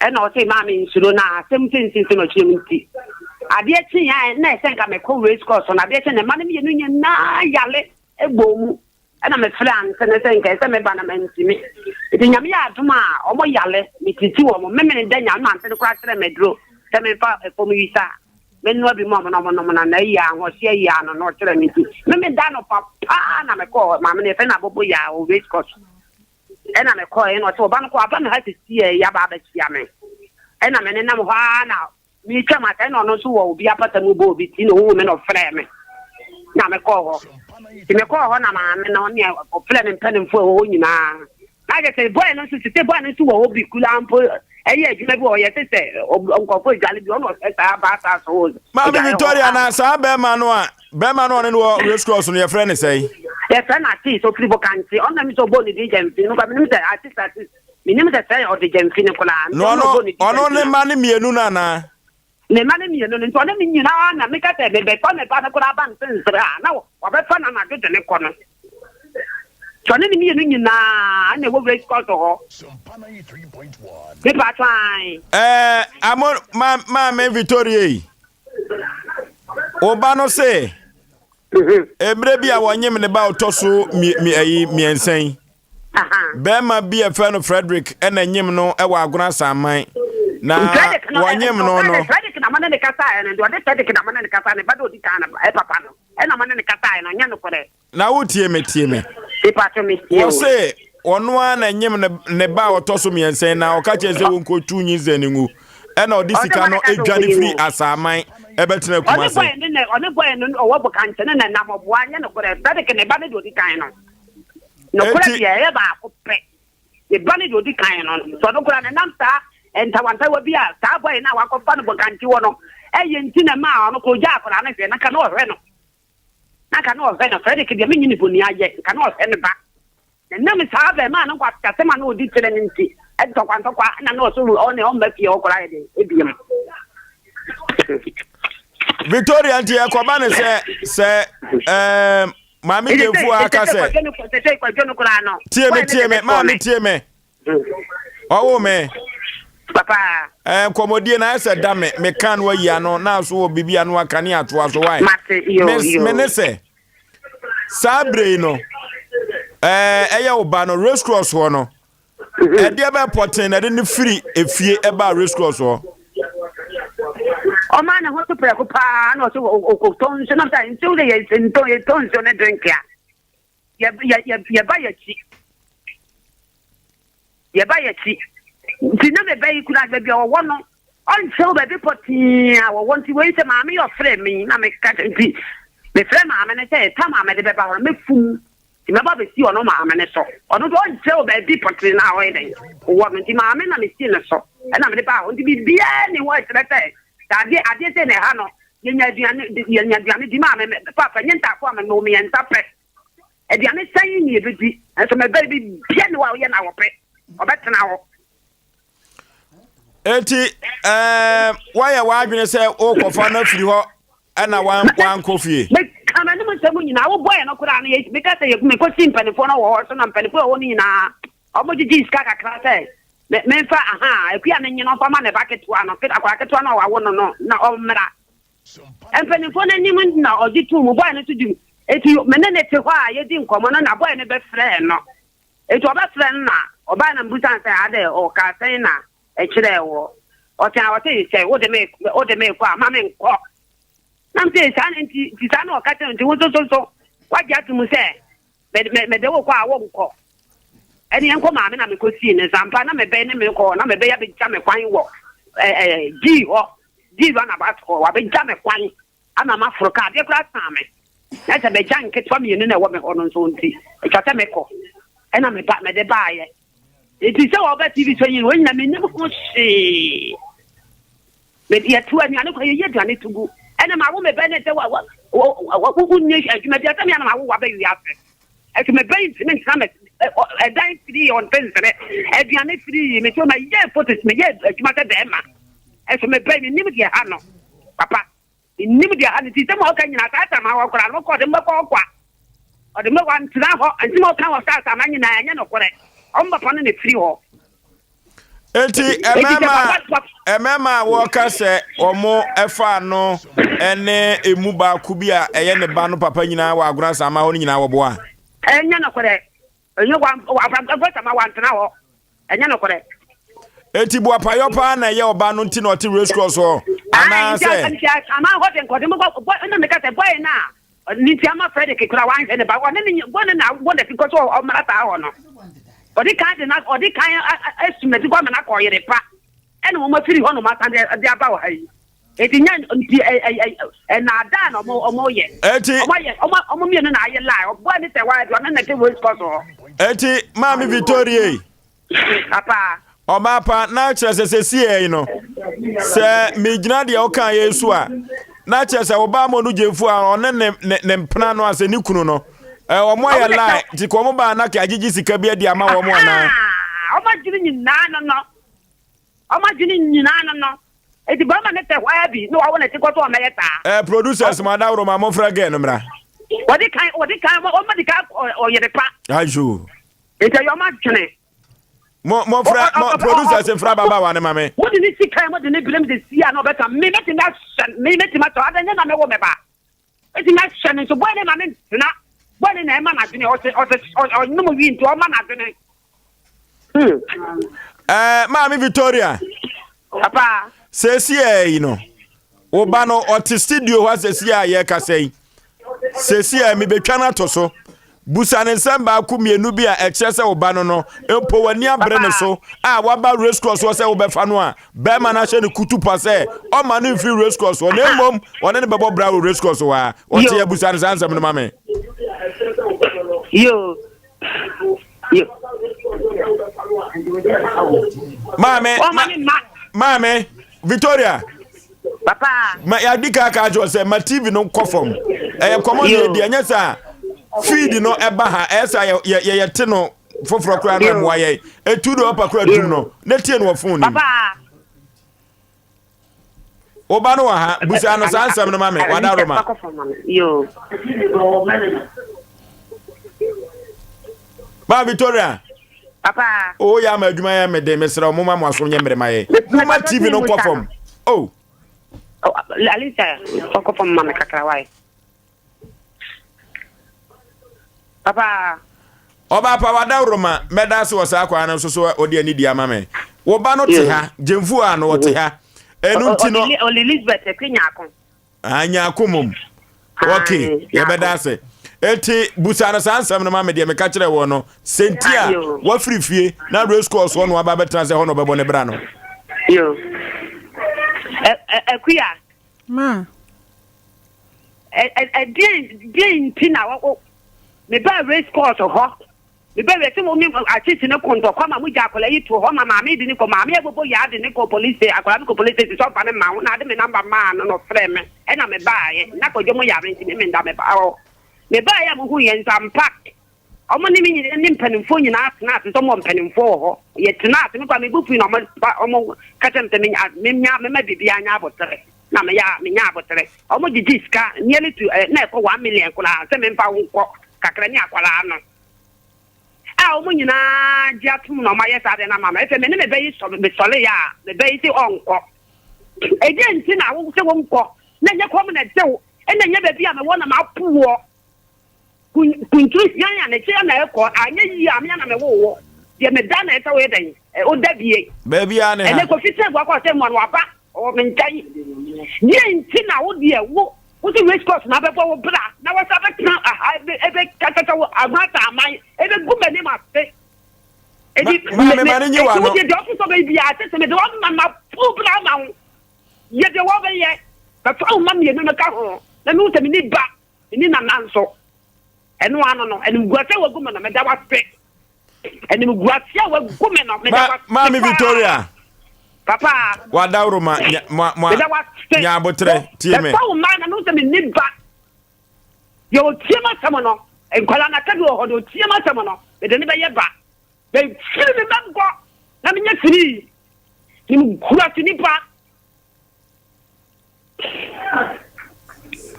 Ɛna ɔsɛ maame nsuro na asɛm sɛ nsi nso na ɔkyerɛ mu nti. Adeɛ kye a na ɛsɛ nka mekɔ race course no adeɛ kye na mma no mmienu nyinaa yale ɛbɔ mu. Ɛna mefrɛɛ ante no sɛ nka ɛsɛ meba na mantumi. Nti Nyame yɛ adom a ɔmo yale, me titi wɔn, memene da Nyame ma ante no koraa kyerɛ me aduro sɛ memfa ɛfɔm wisa mennoa bi ma ɔmo na ɔmo nom na na ayi ahoɔhye ayi ano na ɔkyerɛ me nti meme da no pa paa na mekɔɔ maame no yɛfrɛ no Abobo Yaa wɔ race course ɛna mekɔɔ ɛna ɔsɛ ɔba no kɔ aba me ha sisi ɛ yaba abɛkyia me ɛna me nenam hɔ ara na Meretwam a, sɛɛ na ɔno nso wɔ obi apata mu bɔ obi ti na ohuu me na ɔfrɛɛ me na mekɔɔ hɔ. Nti mekɔɔ hɔ na maame no ne ɔfrɛɛ me mpanimfoɔ a ɛwɔ hɔ nyinaa. Na kyerɛ sɛ boy no nso sese boy no nso wɔ hɔ bi kura mpo ɛyɛ adwuma bi wɔ hɔ yɛte sɛ nkurɔfoɔ adwale bi ɔno ɔhwɛ saa baasa so wɔ Maame adwale hɔ. Victoria na saa bɛrima no a bɛrima no a ɔne no wɔ race cross no yɛfrɛ no sɛn? Yɛfrɛ no Atis ofiri Bokankye ɔno na mi sɛ ɔbɔɔ ne din Gyamfi no kora menim sɛ Atis Atis Menim sɛ sɛ ɔde gyamfi no koraa. Na ɔno, ɔno ne mma no mmienu no anaa? Ne mma no mmienu no, nti ɔne me nyinaa na meka sɛ mebɛfa me ba no koraa ba nsensere a, na wɔbɛfa no anadwo de ne kɔ no. Nti ɔne ne mmienu nyinaa na ɛwɔ race course hɔ. Mepa atwan. Ɛɛ, amo, ma, maame Victoria yi, wo ba no se, mmerɛ bi a wɔnyem ne ba ɔtɔ so ayi mmiɛnsa yi, Barima bi a yɛfrɛ no Frederick na nyem no wɔ Agona Asanman. Na wɔnyem no no. Frederick na mo ne ne kasaeɛ no, deɛ ɔde Frederick na mo ne ne kasaeɛ no, ba de ɔdi kan no, papa no, ɛna mo ne ne kasaeɛ no, nyɛ nokorɛ. Na wotie me, tie me. Mepa me tie o. Wɔse ɔno ara na nyem ne, ne ba a ɔtɔ so mmiɛnsa yi na ɔka kyerɛ sɛ wɔnkɔtu nyinsɛn no ngu. Ɛna ɔde sika no dwane firi Asaman ɛbɛtena Kumase. Ɔne bɔyɛ ne ɔne bɔyɛ no ɔwɔ Bokankyɛ ne na nam ɔboa nyɛ nokorɛ. Frederick ne ba ne deɛ ɔdi kan no. Nokorɛ deɛ ɛyɛ baako pɛ. Ne ba no deɛ ɔdi kan no, sɛ ɔno koraa no, ɛnam saa ntawantawa bi a saa bɔe no a wakɔfa no bɔkante hɔ no ɛyɛ nti na ɛmaa ɔno koraa ɔgyaa akwadaa no hwɛ, na nka na ɔhwɛ no. Na nka na ɔhwɛ no. Fredrick deɛ menyi ne bɔni ayɛ, nka na ɔhwɛ ne ba. Na ɛnam saa abarimaa no nkwaseasɛm a na ɔdi kyerɛ no nti, ntɔkwa ntɔkwa na na ɔsɛ ɔne ɔmma fie hɔ koraa yɛ den ebiem. Victoria nti ɛkɔba ne sɛ sɛ ɛɛm. Maame Gyamfua aka sɛ. Tie me tie me maame tie me. Ɔwo me. Papa. Eh, nkɔmmɔdie na ayɛ sɛ da me meka no ayi ano na so wɔ biribi ano aka ne atoa so wae. Me ne sɛ saa bere yi no ɛɛ ɛyɛ wo ba no race cross hɔ no Ɛdeɛ bɛn pɔtee na ɛde no firi efie ɛbaa race course hɔ? Ɔmaa ne ho so prɛko paa na ɔsɛ ɔkɔtɔ nsuo nam sɛ nsuo de yɛ ntɔ yɛtɔ nsuo ne drink a yɛba yɛkyi yɛba yɛkyi nti na meba yi kura baabi a wɔwɔ no ɔnkyɛw baabi pɔtee a wɔwɔ nti wei sɛ maame yɛ ɔfrɛ me na meka nti mefrɛ maame no sɛ tam a mede bɛba hɔ no mɛfum Nti mɛba abɛsi ɔno maame no so. Ɔno deɛ ɔnkyerɛ wo baabi pɔtee no a ɔyɛ dɛn wɔ no. Nti maame na mesii no so ɛna mede baa hɔ. Nti biribiara nni hɔ a ɛkyerɛ sɛ sɛ adeɛ adeɛ sei na ɛha no. Yɛnya aduane yɛnya aduane di maame me papa nyɛ ntaako a mewɔ mmiɛnsa pɛ. Aduane sɛn ne yɛbɛdi? Nso mɛba yi biribiara nni hɔ a ɔyɛ na ɔpɛ. Ɔbɛtena hɔ. Enti ɛɛ woayɛ w'adwene sɛ wokɔfa no afiri hɔ ɛna wankɔ fie. Meka m'anom nsɛm nyinaa wobɔɛ no koraa no meka sɛ mekɔsi mpanimfoɔ no wɔ hɔ so na mpanimfoɔ ɛwɔ no nyinaa wɔgyegye sika kakra sɛ memfa aha akua no nye no ɔmfa ma ne ba ketewa no akwadaa ketewa no a wawo no no na ɔmmra. Mpanimfoɔ no anim na ɔgye too mu. Bɔe no nso di Enti me ne no te hɔ a yɛdi nkɔmmɔ no na bɔe no bɛfrɛɛ no. Enti ɔbɛfrɛɛ no na ɔbae na mebisaa no sɛ adɛn ɔkaa sɛn na ɛkyerɛɛ woɔ? Ɔse a ɔse sɛ wode me wode me kɔ a ma menkɔ. Na mese saa na nti nti saa na ɔka kyerɛ nti wo nso so so wagye ato mu sɛ mede wo kɔ a wonkɔ. Ɛne yɛnkɔ maame na mekɔsii ne nsa mpa na mebɛn ne me kɔ na mebɛyɛ abɛgya me kwan wɔ ɛɛ gyii hɔ gyii runabout hɔ wabɛgya me kwan ama maforo kaa adeɛ koraa saa me na sɛ bɛgya nketewa mmienu na ɛwɔ me hɔ no nso nti ɛtwa sɛ mekɔ ɛna meba mede baayɛ nti sɛ wɔba tv so yi wɔn nyina menim ho hwee mede yɛto anuane kɔ yɛyi aduane to gu ɛna ma wo mebɛ ne sɛ wonyɛ adwuma bi asɛ me ana ma wo wabɛ wiase ɛso mebɛ yi ntumi ntena me ɛdan firi yɛ ɔnte nsere aduane firi yi me so meyɛ photos meyɛ adwuma sɛ bɛrima ɛso mebɛ yi menim deɛ ha no papa Nnim deɛ ha no ti sɛ ma ɔka nyinaa saa sama hɔ koraa no ɔkɔ ɔde mbɛkɔ hɔ kwa ɔde mbɛ wantena hɔ nti ma ɔka wɔ saa sama nyinaa ɛnyɛ nokorɛ ɔmo papa no na efiri hɔ. Eti mmarima mmarima a wɔka sɛ wɔn ɛfa no ɛne emu baako bi a ɛyɛ ne ba no papa nyinaa wɔ agorɔ sama hɔ no nyinaa wɔboa. Ɛnyɛ nokorɛ ɛnyɛ wa agorɔ sama wantena hɔ. Ɛnyɛ nokorɛ. Eti boapayɔ paa na ɛyɛ ɔbaa no nti na ɔte race course hɔ anaasɛ. Nti ama hɔ de nkɔde mo bɔ ɛna meka sɛ bɔyɛ no a ne nti ama Frederick kura wanhwɛ ne ba ɔne ne bɔ ne na bɔ n'ati kɔ so ɔmmara saa hɔ no ɔde kan de na ɔde kan asum n'ati kɔ ama no akɔ ɔyere pa ɛna wɔn afiri hɔ nom asan de aba wɔ ha yi eti nya nti ɛ ɛ ɛ ɛnaadaa na ɔmo ɔmo yɛ eti ɔmo ayɛ ɔmo ɔmo mmienu na ayɛ lie ɔbɔ ne sɛ wa ɔne na te race course hɔ. Eti maame Victoria yi. Papa. Ɔbaa pa na kyerɛ sɛ sɛsi yi no sɛ megyina deɛ ɔka yɛ so a na kyerɛ sɛ ɔbaa mɔ no gyemfo a ɔne ne ne ne mpena no asɛ ne kunu no ɛ wɔn ayɛ lie nti kɔ wɔn baa na kɛ agyegye sika bi adi ama wɔn anaa. Wɔn adwene nyinaa no no wɔn adwene nyinaa no no eti bɛrima ne tɛ hɔ ara bi na wɔawo ne ti kɔ so ɔmɛyɛ saa. Ɛ producers mo adaworo ma mo frɛ gɛɛ no mmra. Wɔde kan wɔde kan wɔn de kan ɔyere pa. Ayo. Nti ɛyɛ ɔmo adwene. Mo mo frɛ mo producers nfra ababaawa ne ma me. Mo de ne sika mo de ne bilem de si a na ɔbɛka me mɛtumi ahyɛ me mɛtumi ahyɛ adan nyɛ na mɛwɔ mɛba mɛtumi ahyɛ no nso bɔyɛ ne ma me ntena bɔyɛ ne na ɛma n'adwene ɔsɛ ɔsɛ ɔnom wi nti ɔma n'adwene. Hmm. Ɛɛ maame Victoria. Papa. Sɛsi ɛɛ yi no wo ba no ɔte studio hɔ sɛsi a yɛrekasa yi sɛsi a mebɛtwa no ato so busa ne nsɛm baako mmienu bi a ɛkyerɛ sɛ wo ba no no mpo w'ani abere ne so a waba race course hɔ sɛ wobɛfa no a bɛrima no ahyɛ no kutu pa sɛ ɔma no mfiri race course hɔ na mmom ɔne no bɛbɔ bra wɔ race course hɔ a ɔte abusa no saa nsɛm no ma me. Yo. Maame, maame, Victoria. Papa. Ma yɛadi ka ka kyerɛ sɛ ma TV no kɔ fam. Ɛyɛ kɔmɔ na yɛdi ɛnyɛ sɛ feed no ɛba ha ɛyɛ sɛ yɛ yɛ yɛte no foforɔ koraa na ɛmoa yɛn. Etu de ɔpa koraa dum no na tie no wɔ phone no. Papa. Wo ba no wɔ ha busa no saa nsɛm no ma me wada roma. Ba Victoria. Papa. O yɛ ama adwuma yɛ me den mesrɛ wo moma mo aso nyɛ mmerɛ ma yɛ. Moma TV no nkɔ fam. Oh. Alisa, kɔ fam ma me kakra wae. Papa. Ɔbaa pa wadaworoma mɛda ase wɔ saa kwan no nso so ɔde anidi ama me. Wo ba no te ha, Gyemfu a no ɔte ha. Ɛno nti no. Ɔle Elizabeth ɛkwe nyaako. Ah, nyaako mom. Ok, yɛbɛda ase. Eti busa no saa nsɛm no ma me deɛ meka kyerɛ wɔ no. Sɛnti a wafiri fie na race course hɔ no aba bɛtena sɛ hɔ na ɔbɛbɔ ne bra no. Yo. Akuya. Ma. Ɛdeɛn deɛn nti na wo mebaa race course hɔ mebaa wiase mo ne akyekye ne ko ntɔkwa ma mo gya akwadaa yi to hɔ ma maame de ne kɔ maame agogo yaa de ne kɔ police station akwadaa no kɔ police station sɛ ɔfa ne ma ho na ade me namba maa no na ɔfrɛ me ɛna mebaeɛ na kɔdwo mo yare nti me menda mebaa hɔ mebaeɛ a mo hu yɛn nsampa Ɔmo ne me nyina ne mpanimfoɔ nyinaa tenaa ase sɛ ɔmo wɔ mpanimfoɔ wɔ hɔ. Yɛtenaa ase, me koraa me bo fui na ɔmo ba ɔmo ka kyerɛɛ me sɛ menya menya mɛma biribiara nyɛ aboterɛ. Na meyɛ a menyaa aboterɛ. Ɔmo gyegyee sika nearly to eh, na ɛkɔ 1 million koraa sɛ memfa wo nkɔ kakra ne akwadaa no. A ɔmo nyinaa gye atom na ɔmo ayɛ saa adeɛ no ama me. Afei me ne me ba yi sɔ mesɔreeɛ a me ba yi se ɔnkɔ. Ɛdeɛn nti na wo se wonkɔ? Na ɛnyɛ kɔm na ɛde wo, ɛna ɛnyɛ baabi a mewɔ na mapo woɔ. Kunturu hwan a n'akyi na ɛkɔ, anyɛ yie a me na mewoo wo. Deɛ meda na ɛsɛ woyɛ dɛn? Woda bie. Baabi ara ne ha. Ɛnɛ Kofi sɛ wakɔ sɛ mmoa no waba, ɔwɔ me nkyɛn. Deɛ nti na wo deɛ wo wo sɛ race course na abɛbɔ wo bra na wɔsa bɛtena aha ɛbɛkasakasa wo ahata aman ɛbɛgu m'anim ase. Edi Maame ma ne nyi w'ano. Eti wo deɛ deɛ ɔpɛ sɛ ɔbɛyɛ biara sɛ sɛ mede wɔn ma ma bra ama wo. Yɛ deɛ wɔbɛyɛ. Bɛfa wo mma mmienu no ka ho na mehu sɛ menni ba, menni nana nso. Ɛno ano no, animguase a wagu me no, meda wo ase. Animguase a wagu me no, meda wo ase Maame Victoria. Papa. Wadaworo ma ma ma meda wo ase. Nya abotrɛ tie me. Bɛfa wo mma na mehu sɛ menni ba. Deɛ ɔtie m'asɛm no, nkwadaa no aka bi wɔ hɔ, deɛ ɔtie m'asɛm no, mede no bɛyɛ ba. Bɛfiri me mma nkɔ na menyɛ firii. Animguase nipa.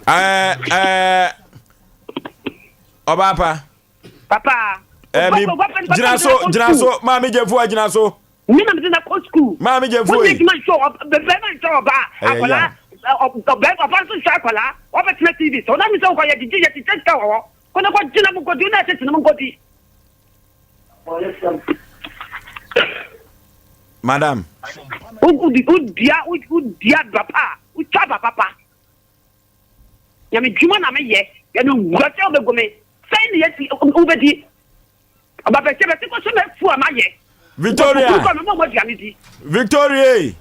Ɛɛ ɛɛ ɔbaa pa. Papa. Ɛɛ mi gyina so gyina so maame gyefo gyina so. Mi na mi de na kɔ sukuu. Maame gyefo yi. Wọ́n ti ma nsọ bẹ́ẹ̀ nsọ ọba akwadaa ọbẹ ọba nso nsọ akwadaa ọbẹ tena tv so ọ̀nà mi sọ nkọ yẹ didi yẹ ti tẹ sika wọ hɔ kó ne kɔ gyina mu nkɔ di ọ̀nà ẹsẹ̀ tena mu nkɔ di. Madam. Wodua wodua aba pa a, wotwa aba papa. Nyame dwuma na meyɛ. Yɛne wura sɛ wobɛgu me. Sɛn ne yɛsi wobɛdi. Ɔba bɛsɛ bɛsɛ kɔ so mafu a mayɛ. Victoria. Nkurɔfoɔ kɔ mema ɔmo aduane di. Victoria.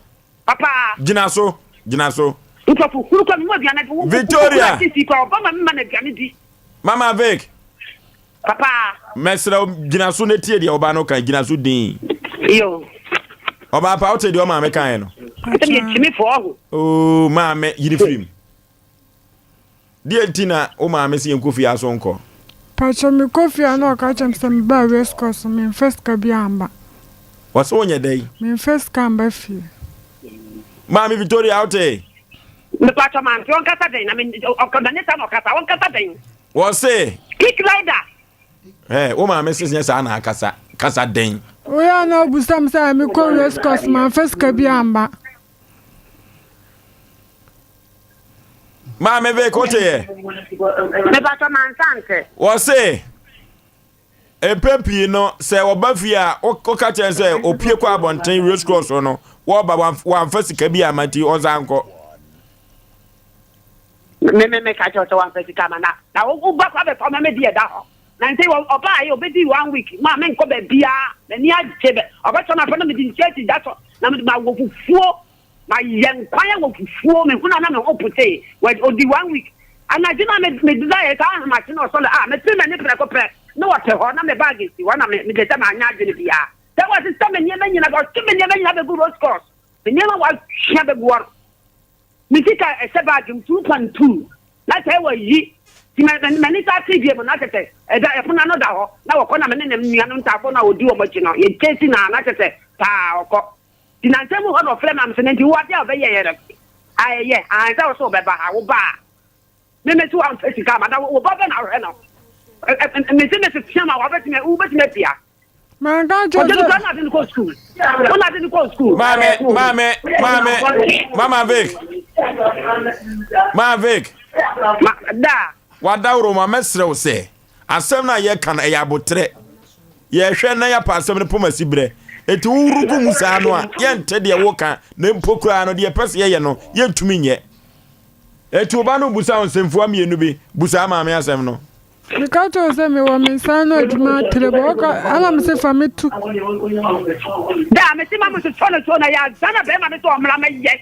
Papa. Gyina so gyina so. Nkurɔfo huru kɔ mema aduane di. Victoria. Ɔba ma mema no aduane di. Mama Vic. Papa. Mɛsrɛ wo gyina so na tie deɛ ɔbaa no ka gyina so din. Yo. Ɔbaa pa wote deɛ ɔmaame kaeɛ no. Sɛ meyɛ kyimifoɔ ɔho. Oo maame yiri firim. Deɛ nti na wo maame sɛ yɛnkɔ fie aso nkɔ. Pakyɛ mekɔ fie a na ɔka kyerɛ me sɛ mebaa race course no memfa sika biara mba. Ɔse wonyɛ dɛn? Memfa sika mba fie. Maame Victoria wote? Mepakyɛ mante ɔnkasa dɛn na me ɔka na ne saa na ɔkasa ɔnkasa dɛn? Wɔse. Speak louder. Hey, wo maame sisi nyɛ saa na akasa kasa den. Woyɛ a na obusa me sɛ mekɔ race course mamfa sika bi amba. Maame Vic wote yɛ? Mepatɔ mansa nte. Wɔse mpɛn pii no sɛ wɔba fie a woka kyerɛ sɛ opie kɔ abɔnten race course no wɔba wɔamfa sika bi ama nti ɔnsan nkɔ. Me me me ka kyerɛ sɛ wamfa sika ama na na wo ba kɔ abɛfa ma me deɛ da hɔ na nti ɔbaa yɛ ɔbɛdi one week ma me nkɔ baabiara m'ani agye bɛ ɔbɛtɔ no afɛ na mede nsuo asi gya so na mede ma wɔ fufuo ma yɛ nkwan wɔ fufuo me huna na me ho potee ɔdi one week anadwo na me me da yɛ saa ahamakye na ɔsɔle a mepere m'ani prɛko pɛ na wɔte hɔ na me baage si hɔ na me mede sɛ manyɛ adwene biara sɛ wɔsesa me nneɛma nyina ɔtwe me nneɛma nyina bɛgu rose course me nneɛma wɔatwe bɛgu hɔ no Me sika a ɛhyɛ bag mu 2.2 na sɛ wɔyi nti m'ani san tee bio mu na kyerɛ sɛ ɛda ɛpono ano da hɔ na wɔkɔ na me ne ne nua no ntaafo no a wɔdi wɔn akyi no yɛ chase no a na kyerɛ sɛ paa ɔkɔ nti nansa mu hɔ na ɔfrɛ me a mesɛ no nti wo adeɛ a ɔbɛyɛ yɛ no a ɛyɛ ahan sɛ wo sɛ wobɛba ha wo ba a me me so wamfa sika ama na wo ba bɛ na wohwɛ no mese mese tea ma wabɛtumi wobɛtumi atua Manka nkyerɛ sɛ. Ɔjɛ no ade no kɔ sukuu. Ɔna ade no kɔ sukuu. Maame, maame, maame, mama Vic. Ma Vic. Ma da. Wadaworo ma mɛsrɛ wo sɛ asɛm no a yɛka no ɛyɛ abotrɛ. Yɛhwɛ na yɛapa asɛm no poma si berɛ. Enti woworo gu mu saa no a yɛnte deɛ woka na mpo koraa no deɛ ɛpɛ sɛ yɛyɛ no yɛntumi nyɛ. Enti wo ba no busa wo nsɛmfua mmienu bi busa maame asɛm no. Meka kyerɛ wo sɛ mewɔ me nsa ano adwuma atrɛ bɔ ɔka ɛna mese fa me to. Da mese ma mo sosɔ no so na yɛ azan na bɛrima no sɛ ɔmmra mɛyɛ.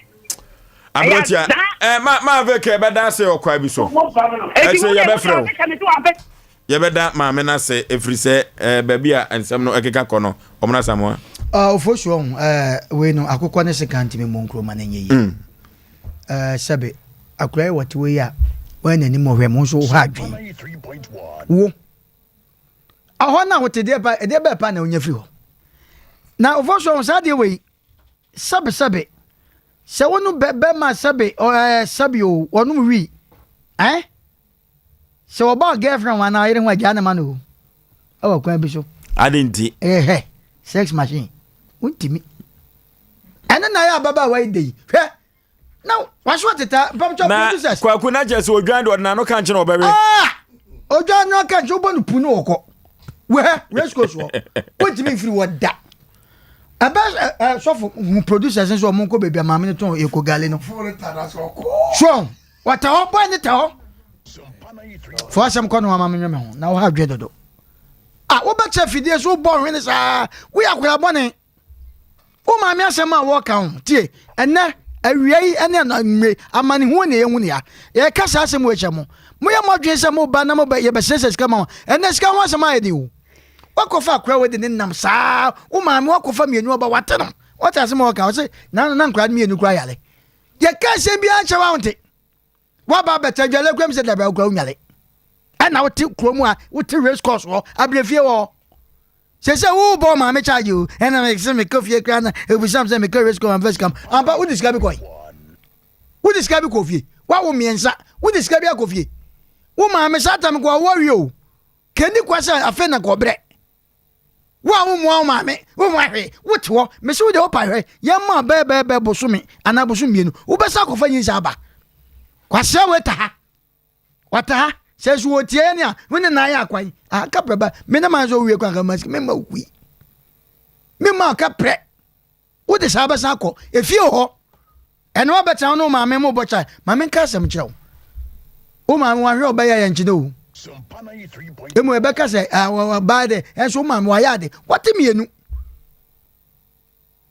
Aberanteɛ ɛ ma ma veke bɛda ase ɔkwa bi so. Ɛkyɛ yɛbɛfrɛ wo. Yɛbɛda maame no ase ɛfiri sɛ ɛ baabi a nsɛm no ɛkeka kɔ no ɔmo Asamoah. Ofosuo ho ɛɛ wei no akokɔ ne sekan ntumi mmɔ nkuro ma no nyɛ yie. Ɛɛ sɛbe akwadaa yi wɔte hɔ yi a wɔyɛ n'anim ɔhwɛ mo nso wohɔ adwene wo ɔhɔ na wote deɛ pa ɛdeɛ bɛɛ pa na wonya firi hɔ na ɔfɔ so saa deɛ wei sɛbe sɛbe sɛ wo no bɛ bɛma sɛbe ɛɛ sɛbe o wɔnom wi ɛn sɛ wɔba girlfriend wɔn anaa yere ho agyaa ne ma no o ɛwɔ kwan bi so ade nti ɛyɛ hɛ sex machine wontumi ɛne na yɛ ababaawa yi da yi hwɛ. Na waso teta mpamkyɛ producers. Na kwaku na kyerɛ sɛ odwan de ɔde n'ano ka nkyɛn ɔbɛwe. Ah! Odwan no aka nkyɛn wobɔ no pu no wɔkɔ. Wɛ race course hɔ. Wontumi mfiri wɔ da. Ɛbɛ ɛ sɔfo hu producers nso ɔmo nkɔ baabi a maame no tɔn eko gale no. So wɔtɛ hɔ bɔyɛ ne tɛ hɔ. Fo asɛm kɔ no ama me nwe me ho na wo ha dwe dodo. Ah wobɛkyɛ fidie so wobɔ hwene saa woyɛ akwadaa bɔne. Wo maame asɛm a wɔka ho tie ɛnɛ awia yi ne anwummere amanehunu ne yɛhu ne ya. Yɛka saa asɛm wɔ kyɛ mo. Moyɛ mo adwene sɛ mo ba na mo bɛ yɛbɛsrɛsrɛ sika ma mo. Ɛnɛ sika ho asɛm ayɛ den o. Wakɔfa akora wei de ne nam saa wo maame wakɔfa mmienu ɔba wate no. Wɔte asɛm a wɔka ɔse na na nkora mmienu kora yare. Yɛka asɛm biara nkyɛ wa wonte. Waba abɛtɛ dwale kura mi sɛ dabra wokura wonwale. Ɛna wote kurom a wote race course hɔ abrɛfie hɔ. Sɛ sɛ wo bɔ maame charge o ɛna me sɛ mekɔ fie koraa na ebusam sɛ mekɔ race course amfa sika ampa wode sika bi kɔe wode sika bi kɔ fie wawo mmiɛnsa wode sika bi akɔ fie wo maame saa tam kɔ awo awie o kɛni kwa sɛ afei na kɔbrɛ wo a wommoa wo maame wommoa hwee wote hɔ mese wo deɛ wopa hwɛ yɛma bɛɛbɛɛbɛ bosome anaa bosom mmienu wobɛsa akɔfa nyinsa aba kwasea wei ta ha Wata ha sɛ so wɔtie yɛn a wo ne nan yɛ akwan ah kaprɛ ba me ne man sɛ wowie kwan kama me ma wui me ma kaprɛ wode saa bɛsan akɔ efie hɔ ɛno abɛtena wo ne wo maame mo bɔ kyae maame nka asɛm kyerɛ wo wo maame wahwɛ ɔbɛyɛ yɛn nkyene o emu ɛbɛka sɛ ɔbaa dɛ ɛnso wo maame wayɛ ade wɔte mmienu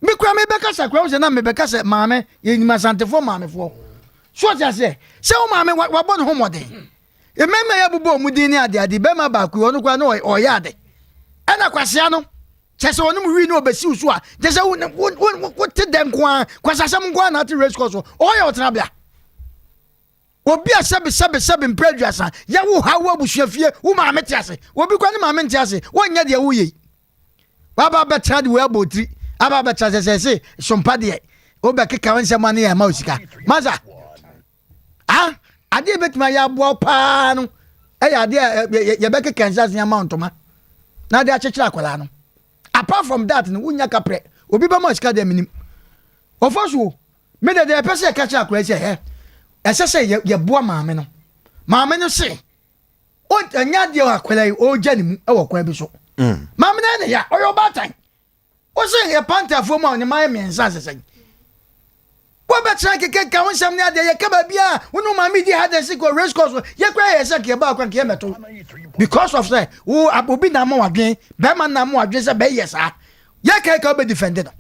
Me kura me bɛkasa kura wo sɛ na me bɛka sɛ maame yɛnim asantefoɔ maamefoɔ so ɔte aseɛ sɛ wo maame wabɔ ne ho mmɔden mmarima yɛ bobɔ ɔmo din ne ade ade bɛrima baako yi ɔno kura no ɔyɛ ade ɛna kwasea no kyɛ sɛ ɔnom wii ne ɔbɛsiw so a kyɛ sɛ wote dɛ nko ara kwasasɛm nko ara na ate race course ɔyɛ ɔtena bea obi a sɛbe sɛbe sɛbe mpɛ aduasa yɛ wo ha wo abusua fie wo maame te ase obi kura ne maame nte ase wɔnyɛ deɛ woyɛ yi Waba abɛtena de wei abɔ tiri. Aba abɛtena sɛ sɛ se sompa deɛ wobɛkeka wo nsɛm ano yɛ ama wo sika. Masa. Ah, adeɛ bɛtumi ayɛ aboa wo paa no ɛyɛ adeɛ a yɛbɛkeka nsa ase ama wo ntoma na ade akyekyere akwadaa no. Apart from that no wonya kaprɛ. Obi bɛma sika deɛ menim. Ɔfa so o. Me deɛ deɛ ɛpɛ sɛ yɛka kyerɛ akwadaa sɛ ɛ ɛsɛ sɛ yɛboa maame no. Maame no se ɛnyɛ adeɛ akwadaa yi ɔregya ne mu wɔ kwan bi so mm. maame no ne ya ɔyɛ ɔbaatan wosɛ yɛ pantafoɔ mu a ne ma yɛ mmiɛnsa sɛsɛn wobɛtena keke ka ho nsɛm ne adeɛ yɛka baabi a wo ne maame di hide and seek wɔ race course yɛkora yɛ sɛ nka yɛba akora nka yɛmmɛto because of sɛ wo obi na ama wadwen bɛrima na ama wadwen sɛ bɛyɛ saa yɛka ka wobɛdefɛnde no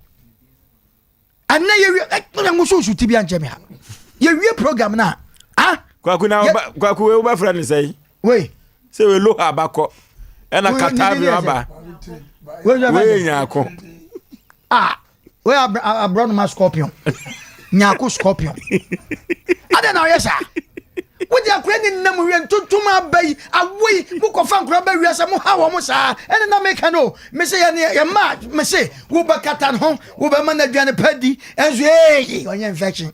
ɛnɛ yɛwie ɛna mo soso ti bi ankyɛ me ha yɛwie program no a ah kwaku na kwaku wei wobɛfrɛ no sɛi wei sɛ wei loha abakɔ ɛna katabi aba wei nyaako ah wei aborɔnoma scorpion nyaako scorpion adɛn na ɔyɛ saa wode akora ne nam wie ntontom aba yi awo yi mokɔfa nkora ba wiase mo ha wɔ mo saa ɛne na meka no mese yɛne yɛma mese wobɛkata ne ho wobɛma no aduane pa di ɛnso ee ɔnyɛ infection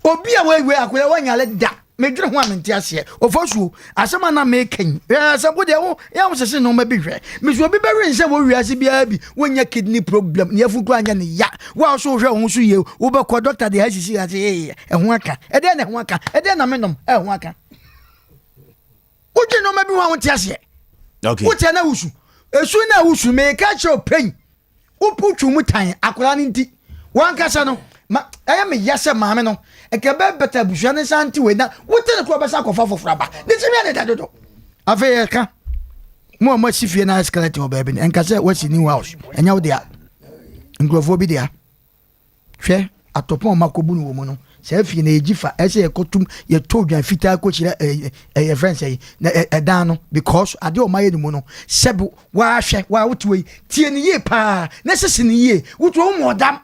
obi a wɔawie akora wɔnyale da medwene ho a mente aseɛ ɔfa suo asɛm a na meka yi sɛ wo deɛ wo yɛ wo sese nneɛma bi hwɛ mesɛ obi bɛwe nsɛ wɔ wiase biara bi wonya kidney problem ne afu koraa nyɛ ne ya wo a so wohwɛ wo ho so yie wobɛkɔ dɔkta deɛ asisi ase ee ɛho aka ɛdeɛ na ɛho aka ɛdeɛ na menom ɛho aka wodwe nneɛma bi ho a wonte aseɛ woteɛ na wosu esu na wosu meka kyerɛ pɛn wotwi mu tan akwadaa no nti wankasa no ma ɛyɛ me ya sɛ maame no nka ɛbɛyɛ bɛtɛ abusua no nsa nte wei na wote ne korɔ bɛsa akɔfa foforɔ aba ne tirim yɛ ne da dodo afei yɛka mo a moasi fie no skeleton wɔ baabi no ɛnka sɛ woasi new house ɛnyɛ wo dea nkurɔfoɔ bi dea Hwɛ, atɔpɔn a wɔakɔbu no wɔ mu no, saa fie no yɛgyi fa, ɛsɛ yɛkɔtum, yɛtɔ odwan fitaa kɔhyira ɛyɛ ɛyɛ fɛn sɛ na ɛdan no because adeɛ a wɔayɛ no mu no, sɛbi wahwɛ wa wote wɔ yi, tie no yie paa na sisi no yie, wotu wo mu ɔdam,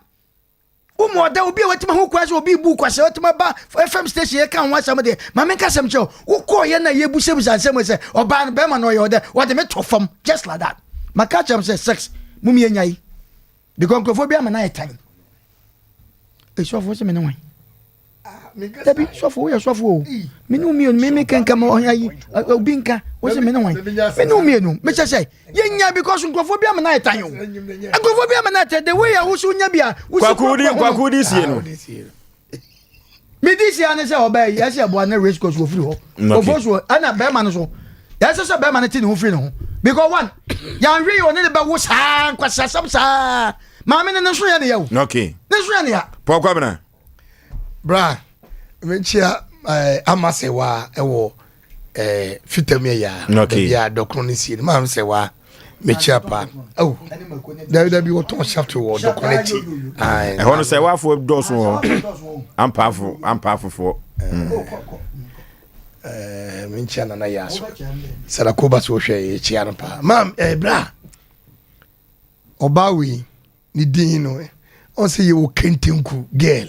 wo mu ɔdam, obi a watumi ho kwan sɛ obi bu kwasɛ watumi aba FM station yɛka ho asɛm deɛ, ma menka asɛm kyerɛ wo, wokɔɔ yɛ na yɛbusabusa nsɛm sɛ ɔbaa no bɛrima no ɔyɛ ɔdɛ, wɔde me to fam just like that, maka kyerɛ m sɛ sex mum yɛ nya yi. Because nkurɔfoɔ bi ama no ayɛ tan. Ee sɔfo sɛ me ne wan? Dabi sɔfo woyɛ sɔfo o. Me ne wo mmienu me me kankan ma ɔyɛ ayi obi nka wo sɛ me ne wan? Me ne wo mmienu me kyɛ sɛ yɛnya because nkurɔfoɔ bi ama no ayɛ tan o. Nkurɔfoɔ bi ama no ayɛ tan the way a wosi wonya bi a wosi Kwaku di kwaku di sie no. Me di sia ne sɛ ɔbaa yi ɛsɛ ɛboa ne race course wɔ firi hɔ. Ofo so ɛna bɛrima no so ɛsɛ sɛ bɛrima no te ne ho firi ne ho because one yanhwɛ yi ɔne ne bɛwo saa nkwasiasɛm saa maame no ne nso yɛ ne ya o. Okay. Ne nso yɛ ne ya. Paul Kwabena. Bra menkyia eh, ama sɛ wa ɛwɔ eh, fitam yɛ ya. Okay. Baabi a dɔkono no sie no maame sɛ wa mekyia paa. Oh. Dabi dabi wɔtɔn shaft wɔ dɔkono akyi. Ɛhɔ no sɛ wafoɔ dɔɔso wɔ hɔ. Ampaafo ampaafofoɔ. Eh, menkyia nana yɛ aso. Sarakoba so wohwɛ yɛkyia no paa. Maam eh, bra. Ɔbaa wei ne din no ɔsɛ yɛwɔ kentenku girl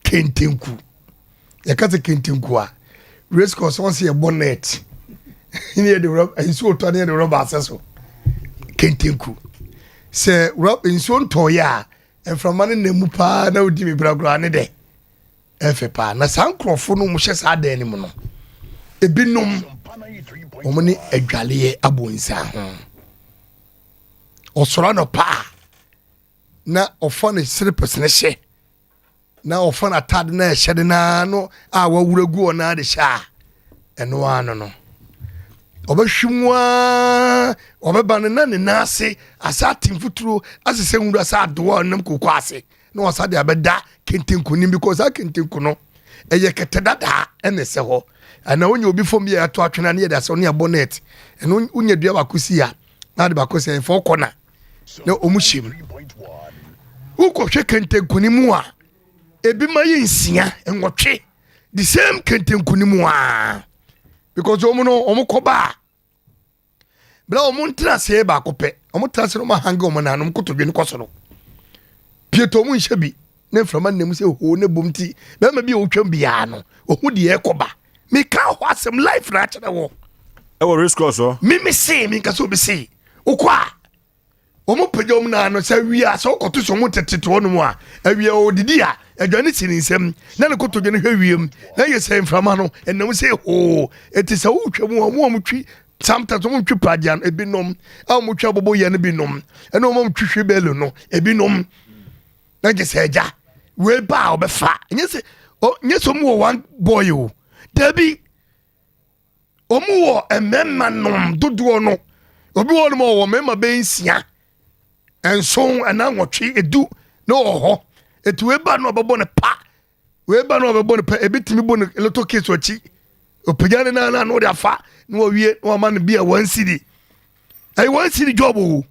kentenku yɛka sɛ kentenku a race course ɔsɛ yɛbɔ net ne yɛde rɔba nsuo tɔ ne yɛde rɔba asɛ so kentenku sɛ rɔba nsuo ntɔɔyɛ a mframa no nam mu paa na wodi mi korakora ne dɛ ɛfɛ paa na saa nkurɔfo no wɔhyɛ saa dan no mu no ebinom wɔn ne adwaleɛ abɔ nsa ho. Ɔsɔre anɔpa a, na ɔfa ne slippers no hyɛ, na ɔfa n'ataade no a ɛhyɛ de naa no a wawura gu hɔ naa de hyɛ a, ɛno ara no no. Ɔbɛhwe mu ara, ɔbɛba no na ne nan ase asa ate mfuturo asesɛ nwura sɛ adoa a ɔnam koko ase na wasa de abɛda kentenku nim because saa kentenku no ɛyɛ kɛtɛ dadaa ɛna ɛsɛ hɔ ɛna wonya obi fam bi a yɛato atwene ne yɛde asɛ ne abɔ net ɛno wonya dua baako si a na ade baako sɛ ɛfɔ kɔna na wɔn hyɛ mu wokɔhwɛ kentenku no mu a ebi ma yɛ nsia nwɔtwe the same kentenku no mu a because wɔn no wɔn kɔ ba a bla wɔn ntena ase baako pɛ wɔn tena ase na wɔn ahange wɔn nan wɔn kotodwe no kɔ soro pieto wɔn nhyɛ bi ne mframa nam sɛ hoo ne bom ti bɛrima bi a ɔtwam biara no ɔhu deɛ ɛkɔ ba meka hɔ asɛm life na akyerɛ wɔ ɛwɔ race course hɔ meme see menka sɛ obi see wokɔ a wɔn pagya wɔn nan no sɛ awia sɛ wokɔto sɛ wɔn tetete hɔ nom a awia ɔdidi a aduane si ne nsam na ne kotodwe no hwɛ wiem na yɛ sɛ mframa no ɛnam sɛ hoo ɛti sɛ wotwa mu a wɔn a wɔtwi sometimes wɔn twi pragya no ebinom a wɔn twi abobo yɛ no binom ɛna wɔn twi hwi bɛɛlo no ebinom na gye sɛ agya wei ba a ɔbɛfa nyɛ sɛ nyɛ sɛ wɔn wɔ one boy o dabi wɔn wɔ mmarima nom dodoɔ no obi wɔ nom ɔwɔ mmarima bɛyɛ nsia nson anaa nwɔtwe edu na ɔwɔ hɔ etu wei ba no ɔbɛbɔ no pa wei ba no ɔbɛbɔ no pa ebi tumi bɔ no little case akyi opagya ne nan na ɔde afa na wɔwie na wɔama no bi a wɔn cedi ɛyɛ wɔn cedi job o.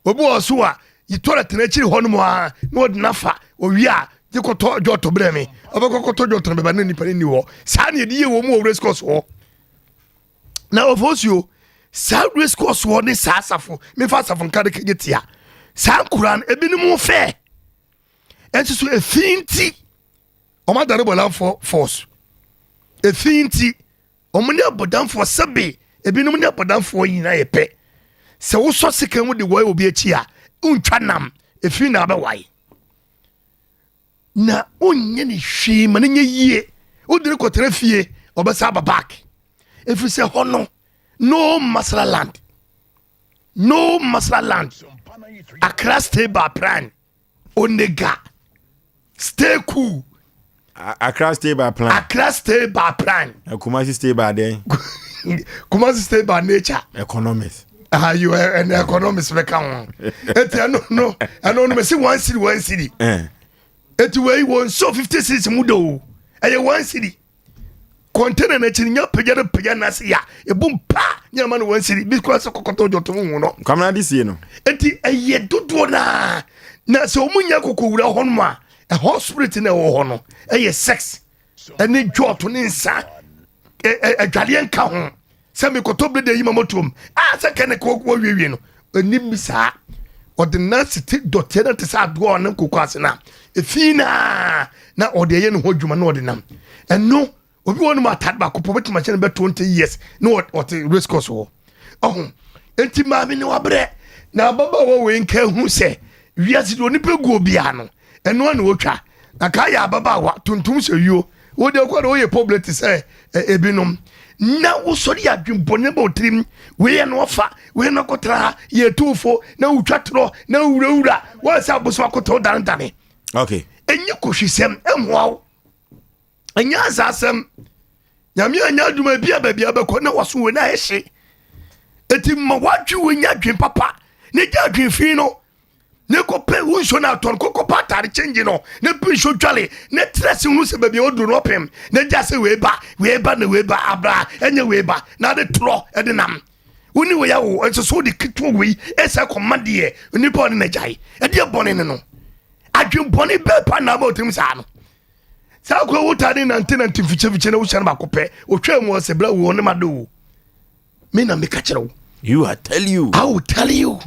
Obi wɔ so a yi toilet no akyiri hɔ nom a na ɔde nafa owie a gye kɔtɔ dwɔto brɛ me ɔbɛkɔ kɔtɔ dwɔto no bɛba na nipa no ni hɔ saa na yɛde yɛ wɔ mu wɔ race course hɔ na ɔfɔsuo saa race course hɔ ne saa asafo mefa asafo nka de kɛgye tia saa nkura no ebinom fɛ ɛnso so efi nti wɔn adane bɔlanfoɔ force efi nti Wɔn ne abɔdamfoɔ sɛbe ebinom ne abɔdamfoɔ nyinaa yɛ pɛ. Sɛ wosɔ sekan mu de wae obi akyi a, wontwa nam, efi na abɛwae. Na wonyɛ ne hwee ma no nyɛ yie. Wode no kɔtena fie, ɔbɛsa aba back. Ɛfiri sɛ hɔ no, no masala land. No masala land. Accra stay by plan. Onega stay cool. Accra stay by plan. Accra stay by plan. Uh, Kumasi stay by then. Kumasi stay by nature. Economics. Ah, uh, you are an economist bɛka ho. Eti ɛno no ɛno no mesi one city one city. Eh. Eti wei wɔn so 56 mu do. Ɛyɛ one city. Container n'akyi no nya pagya no pagya n'ase ya ebu mpa ne ama no wɔn siri bi kura sɛ kɔkɔtɔ dwɔto ho no. Kwamina de sie no. Eti ɛyɛ dodoɔ naa na sɛ wɔn nya koko wura hɔ nom a ɛhɔ spirit na ɛwɔ hɔ no ɛyɛ sex ɛne dwɔto ne nsa ɛdwadeɛ nka ho sɛ mekɔtɔ bere de yi ma motom a sɛ kɛne kɔ wɔwiewie no ɛnim bi saa ɔde nase te dɔteɛ no te sɛ adoa ɔne nkokɔ ase no a ɛfii naa na ɔde ɛyɛ ne ho adwuma na ɔde nam ɛno obi wɔ no mu atade baako pɔ bɛtumi ahyɛ no bɛ 20 years na ɔte race course hɔ ɔho enti maame ne wabrɛ na ababaawa wei nka hu sɛ wiase deɛ onipa guo biara no ɛno na wɔtwa na kaa yɛ ababaawa tuntum sɛ yuo wode kɔ na woyɛ public te sɛ ebinom na wosɔre yɛ adwembɔne bɔ tirim wei yɛ no ɔfa wei no akɔtra ha yɛ tuufo na wotwa torɔ na wurawura wɔn sɛ abosom akɔtɔ danedane okay ɛnyɛ kɔhwisɛm ɛmmoa wo. Ɛnyɛ asa asɛm. Nyame anya adwuma bi a baabi a bɛkɔ na waso wei na ayɛ hye. Eti ma wadwe wei nya adwen papa na gya adwen fi no. Ne kɔpɛ wo nsuo no atɔ no kɔkɔpɛ atare kyɛngye no ne pe nsuo dwale ne trɛ se hunu sɛ baabi a ɔduru no ɔpem na gya sɛ wei ba wei ba na wei ba abra ɛnyɛ wei ba na ade torɔ ɛde nam wo ne wei awo nso so wode ketewa wei ɛsɛ kɔma deɛ nipa ɔne n'agyae ɛdeɛ bɔne ne no adwen bɔne bɛɛ pa na ama ɔtim saa no saa kwan wo taa ne nante nante mfikyefikye na wohyɛ no baako pɛ otwa mu ɔsɛ bla wo ne ma do wo me na meka kyerɛ wo you are tell you i will tell you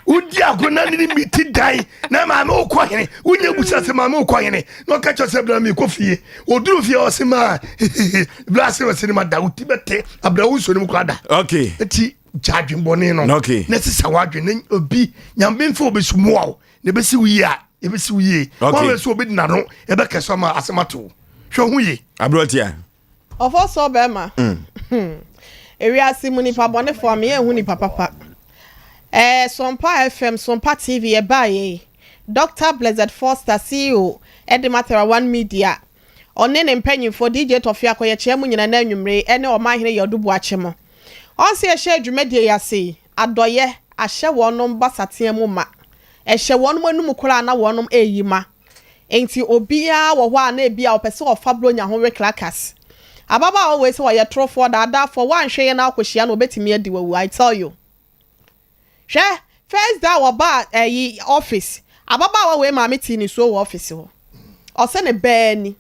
wodi ago na ne mi ti dan na maame wokɔ hene wonya busa sɛ maame wokɔ hene na ɔka kyerɛ sɛ bra mekɔ fie ɔduru fie ɔse ma bra sɛ ɔse ne ma da wo ti bɛte abra wo nsuo no mu kora da okay nti gya adwenbɔne no okay na sesa w'adwen na obi nyame mfa obi so mmoa wo na ɛbɛsi wo yie a ɛbɛsi wo yie Okay. wɔn sɛ obi de n'ano ɛbɛkɛ so ama asɛm ato wo hwɛ ho yie aberɛtia Ɔfɔ sɔ bɛrima. Ewiase mu nipa bɔnefoɔ a meyɛ nhu nipa papa. Ɛɛ Sompa FM, Sompa TV ɛbaa yei. Doctor Blessed Foster CEO ɛde ma Thera One Media. Ɔne ne mpanyinfoɔ DJ Tɔfe Akɔyɛkyea mu nyina na anwummere yi ɛne Ɔmanhene Yadu Boakye mo. Ɔnse yɛhyɛɛ dwumadie yi ase yi, adɔyɛ ahyɛ wɔnom basatea mu ma. Ɛhyɛ wɔnom anum koraa na wɔnom ɛreyi ma. Enti obiara wɔ hɔ a na ebia ɔpɛ sɛ ɔfa Buronya ho we krakas. Ababaawa wei sɛ ɔyɛ torofoɔ, daadaafoɔ, woanhwɛ yie na woakɔhyia no a ɔbɛtumi adi wo awu, I tell you. Hwɛ, first day a wɔbaa ɛyi office, ababaawa wei maame tee nisuo wɔ office hɔ. Ɔsɛ ne baa ni.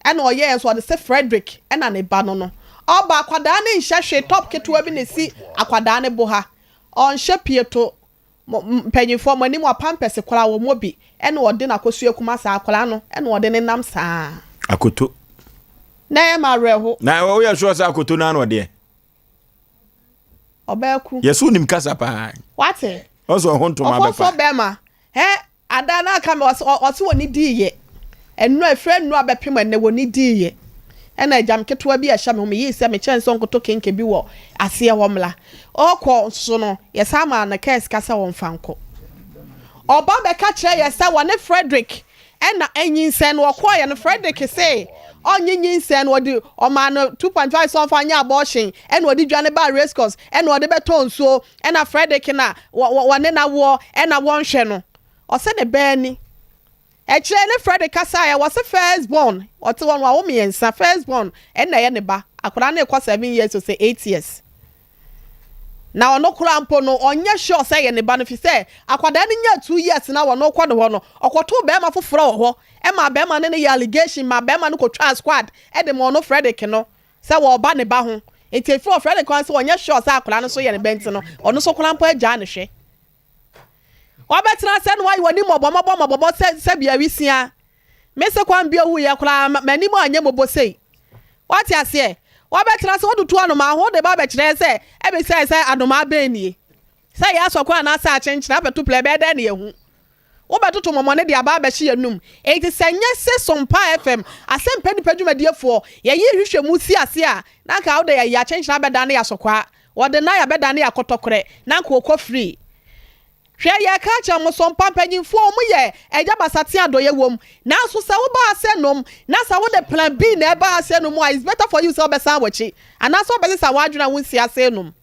Ɛna ɔyɛɛ nso ɔde sɛ Frederick ɛna ne ba no no. Ɔba akwadaa no nhyɛ hwee, top ketewa bi na esi akwadaa no bo ha. Ɔnhyɛ pieto, Mo, mpanyinfoɔ, mo anim a pampɛse koraa wɔmmɔ bi, ɛna ɔde no akɔsua kuma saa, akwadaa no, ɛna ɔde no nam saa. Akoto. Na ɛyɛ me awerɛho. Na woyɛ sure sɛ akoto no ara na ɔdeɛ? Ɔbaa ku. Yɛsɛ wonim kasa paa. Wate? Ɔsɛ ɔho ntoma bɛfa. Ɔfɔfoɔ bɛrima, hɛ, Ada no aka me ɔse ɔse wɔne dii yɛ ɛnora ɛfiri ɛnora bɛpem ɛnɛ wɔne dii yɛ ɛna agyam ketewa bi a ɛhyɛ me ho meyii sɛ mekyɛn sɛ ɔnkɔtɔ kenke bi wɔ aseɛ hɔ mmla ɔkɔ nso no yɛsan maa no kaa sika sɛ ɔmfa nkɔ ɔba bɛka kyerɛ yɛ sɛ wɔne Frederick ɛna anyinsɛn no ɔkɔɔyɛ no Frederick se ɔnye nyinsɛn no ɔde ɔmaa no 2.5 sɛ ɔmfa nyɛ abortion ɛna ɔde dwane baa race course ɛna ɔde bɛtɔ nsuo Ɛna Fredrick na wɔne no awoɔ ɛna wɔnhwɛ no ɔsɛ ne baa ni ɛkyerɛ ne Fredrick kasaeɛ wɔse first born ɔte hɔ no wawo miɛnsa first born ɛna ɛyɛ ne ba akwadaa no rekɔ 7 years ɔsɛ 8 years na ɔno koraa mpo no ɔnyɛ sure sɛ ɛyɛ ne ba no fi sɛ akwadaa no nyaa 2 years na wɔno kɔ ne hɔ no ɔkɔtoo bɛrima foforɔ wɔ hɔ ɛma bɛrima ne no yɛ allegation ma bɛrima no kɔtwaa squad ɛde ma ɔno Fredrick no sɛ wɔreba ne ba ho nti efiri ɔfrɛ no kwan sɛ ɔnyɛ sure sɛ akwadaa no so yɛ ne ba nti no ɔno nso koraa mpo agyaa no hwɛ. Wabɛtena sɛ no wayɛ w'ani mmɔbɔmmɔbɔ mmɔbɔmmɔ sɛ sɛ bia wisia. Me se kwan bi owuiɛ koraa m'anim anyɛ mmɔbɔ sei. Wate aseɛ? Wabɛtena sɛ wotutu anomaa ho wode ba abɛkyerɛ sɛ ɛbɛsiane sɛ anomaa bɛn nie. Sɛ yɛ asɔkɔ anaasɛ akyenkyene abɛto plɛ ɛbɛyɛ dɛn na yɛahu. Wobɛtoto mɔmɔne de aba abɛhye yɛn anom. Enti sɛ ɛnyɛ se Sompa FM, Asɛmpa Nnipa dwumadiefoɔ, yɛyee nhwehwɛmu sii ase a, na anka wode yɛn akyenkyene abɛdane yɛn asɔkwaa, wɔde nan abɛdane yɛn akɔtɔkorɛ, na anka wɔkɔ free. Hwɛ, yɛreka akyerɛ mo, Sompa mpanyimfoɔ, wɔyɛ agya basatea adɔeɛ wom, nanso sɛ woba ha sɛ nom, na sɛ wode plan B na ɛba ha sɛ nom a, it's better for you sɛ wobɛsan w'akyi, anaasɛ wobɛsesa w'adwene a wonsi ase nom.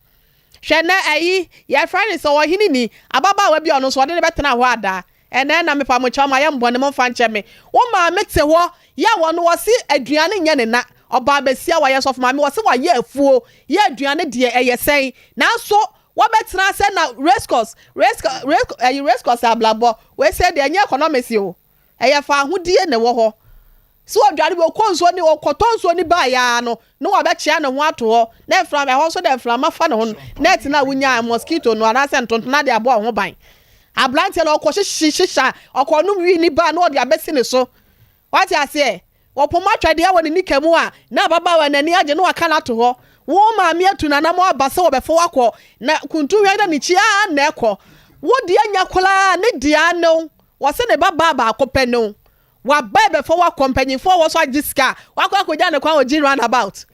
Hwɛ nnɛ ayi, yɛfrɛ no sɛ ɔhene ni, ababaawa bi a ɔno nso ɔde no bɛtena hɔ ada. Ɛnnɛ na mepa mo kyɛw, mayɛ mo bɔne, momfa nkyɛ me. Wo maame te hɔ, yɛ a ɔno ɔse aduane nyɛ ne na, ɔbaa basia, wayɛ sɔfo maame, ɔse wayɛ afuo, yɛ aduane deɛ ɛyɛ sɛn, nanso wɔbɛtena sɛ na race course, race, race, ɛyi race course ablabɔ, wei sɛ deɛ ɛnyɛ economics o. Ɛyɛ faahodie na ɛwɔ hɔ. Sɛ ɔdware bi, ɔkɔ nsuo ne ɔkɔtɔ nsuo ne baeɛ ara no, na wabɛkyea ne ho ato hɔ, na mframa, ɛhɔ nso deɛ mframa fa ne ho no, net no a wonyaa, mosquito no anaasɛ ntonton ade abɔ wo ho ban. Aberanteɛ no ɔkɔ hyehye hyehye a, ɔkɔnom wii ne ba a na ɔde abɛsi ne so. Wate aseɛ? Ɔpoma twɛdeɛ wɔ ne nika mu a, na ababaawa no ani agye na waka no ato hɔ. Wo maame atu n'anamɔ aba sɛ wɔbɛfa wo akɔ, na kuntuhwɛ da ne kyi ara na ɛkɔ. Wo deɛ nya koraa, ne deɛ ne wo. Wɔse ne ba baa baako pɛ ne wo. Waba ɛbɛfa wo akɔ mpanyinfoɔ wɔ so agye sika a wakɔ akɔgya ne kwan wɔ Gyin round about.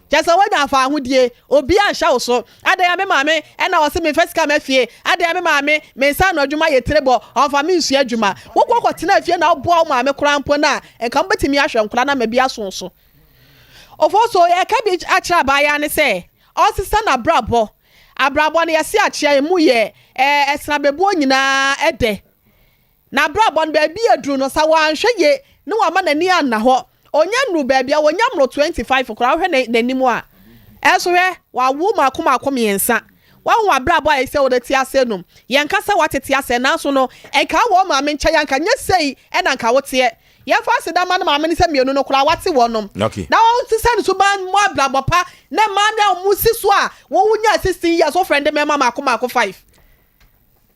Kyerɛ sɛ woanya afaahodie, obiara nhyɛ wo so. Adɛn a me maame na ɔse memfa sika mma fie, adɛn a me maame me nsa ano adwuma yɛ tire bɔ, ɔmfa me nsua adwuma. Wokɔ kɔtena fie na woboa wo maame koraa mpo no a, nka mobɛtumi ahwɛ nkwadaa no ama bi aso wo so. Ofosuo, yɛreka bi akyerɛ abaayewa no sɛ ɔnsesa n'abrabɔ. Abrabɔ no yɛse akyea emu yɛ ɛɛ ɛsenabebuo nyinaa ɛdɛ. N'abrabɔ no, baabi a aduru no, sɛ wanhwɛ yie na wamma n'ani anna hɔ, ɔnnya nnuru baabi a, ɔnnya mmoro 25 koraa, wohwɛ n'anim a, ɛnso hwɛ, wawo mmaako mmaako mmiɛnsa. Wahu abrabɔ a ɛsɛ sɛ wode te ase no. Yɛnka sɛ woatete ase, nanso no, nka wɔ wo maame nkyɛn a, nka nyɛ sei na nka woteɛ. Yɛmfa aseda mma ne maame no sɛ mmienu no koraa wate wɔnom. Na wɔnsesa ne suban mmɔ abrabɔ pa, na mmaa no a wɔsi so a wɔnyaa 16 years, wofrɛ no de mmarima mmaako mmaako five.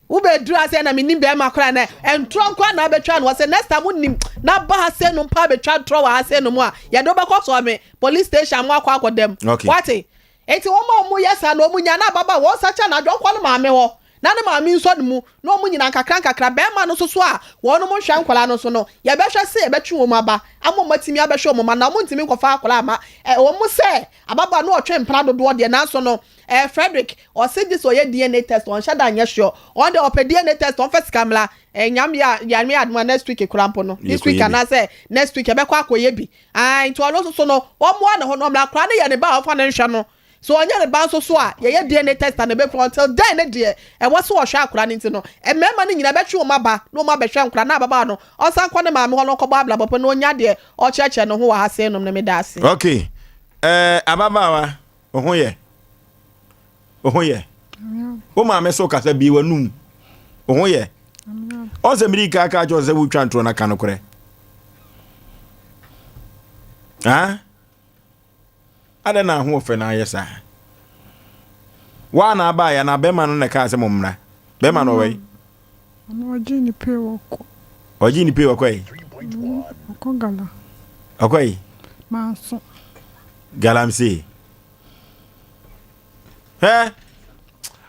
Wo bɛ duru ase na me nim bɛrima koraa na ntorɔ nkoa na abɛtwa no ɔsɛ next time wonim na ba ha sɛ nom paa bɛtwa ntorɔ wɔ ha sɛ nom a yɛde wobɛkɔ sɔ me police station mo akɔ akɔ dam okay. wate eti wɔn a wɔn yɛ saa na wɔn nya na ababa wɔn sa kyɛ na adwo nkɔ ne maame hɔ na ne maame nsɔ ne mu na wɔn nyina nkakra nkakra bɛrima no soso a wɔn mo nhwɛ nkwadaa no so no yɛbɛhwɛ sɛ yɛbɛtwe wɔn aba ama wɔn atumi abɛhwɛ wɔn ma na wɔn ntumi nkɔfa akwadaa ama ɛ wɔn sɛ ababaa no ɔtwe mpena dodoɔ deɛ nanso no Eh Frederick ɔse gyesɛ ɔyɛ DNA test ɔnhyɛ da nyɛ sure ɔno deɛ ɔpɛ DNA test ɔmfa sika mmra eh Nyame yɛ a Nyame yɛ adom a next week koraa mpo no this week anaasɛ next week yɛbɛkɔ akɔyɛ bi ae nti ɔno nso so no ɔmmoa ne ho no ɔmmra akwadaa no yɛ ne ba a ɔmfa no nhwɛ no sɛ ɔnyɛ ne ba nso so a yɛyɛ DNA test a na ɛbɛfiri until then ne deɛ ɛwɔ sɛ ɔhwɛ akwadaa no nti no mmarima no nyinaa bɛtwe wɔn aba na wɔn abɛhwɛ nkwadaa no ababaawa no ɔnsan kɔ ne maame hɔ na ɔnkɔbɔ abrabɔ pa na ɔnya deɛ ɔkyerɛkyerɛ ne ho wɔ ha sei nom no meda ase. Okay eh, ababaawa Wo ho yɛ? Wo ho yɛ? Wo maame so kasa bie w'anum. Wo ho yɛ? Ɔn sɛ mede ka ka kyerɛ sɛ wotwa ntorɔ no ka nokorɛ. Ha? Adɛn na ahoɔfɛ no ayɛ saa? Woa na abaeɛ na bɛrima no na ɛkaa sɛ mo mmra. Bɛrima no ɔwɔ yi? Ɔno ɔgye ne pay wɔkɔ. Ɔgye ne pay wɔkɔ yi? Ɔkɔ gala. Ɔkɔ yi? Manso. Galamsey. Hɛ!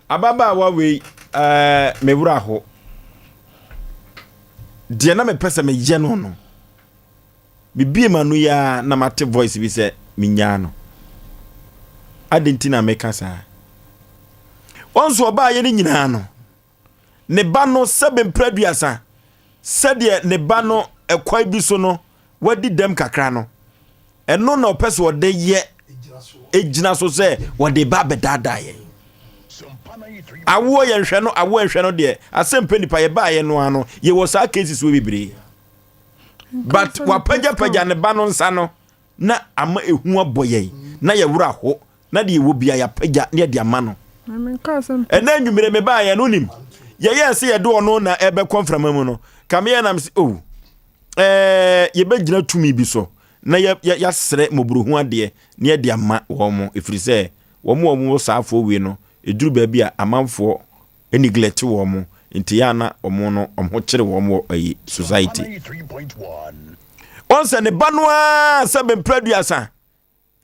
Ababaawa wei, ɛɛ, me werɛ aho. Deɛ na mepɛ sɛ meyɛ no no, mebie m'ano yi ara na mate voice bi sɛ menyaa no. Adɛn nti na meka saa? Wɔn nso ɔbaayɛ no nyinaa no, ne ba no sɛbe mprɛ aduasa, sɛdeɛ ne ba no ɛkwan bi so no wadi dɛm kakra no, ɛno na ɔpɛ sɛ ɔde yɛ gyina so sɛ wɔde ba abɛdaadaa yɛn. Awoɔ yɛn hwɛ no, awoɔ nhwɛ no deɛ, asɛm pɛ nipa yɛbaayɛ no ano, yɛwɔ saa cases wɔ bebree. But wapagyapagya ne ba no nsa no na ama ehu abɔ yɛn, na yɛwerɛ aho, na deɛ yɛwɔ bia yɛapagya na yɛde ama no. Ɛnɛ anwummere mebaeɛ no wonim yɛyɛɛ sɛ yɛde ɔno na ɛbɛkɔ mframa mu no ka meyɛ nam sɛ oh ɛɛ yɛbɛgyina tumi bi so na yɛasrɛ mmɔborɔhu adeɛ na yɛde ama wɔn mo ɛfiri sɛ wɔn a wɔn wɔ saa afoɔ wei no ɛduru baabi a amanfoɔ neglect wɔn mo nti yɛ ana wɔn no wɔn ho kyere wɔn wɔ ayi society wɔn sɛ ne ba no ara sɛ bɛmpere aduasa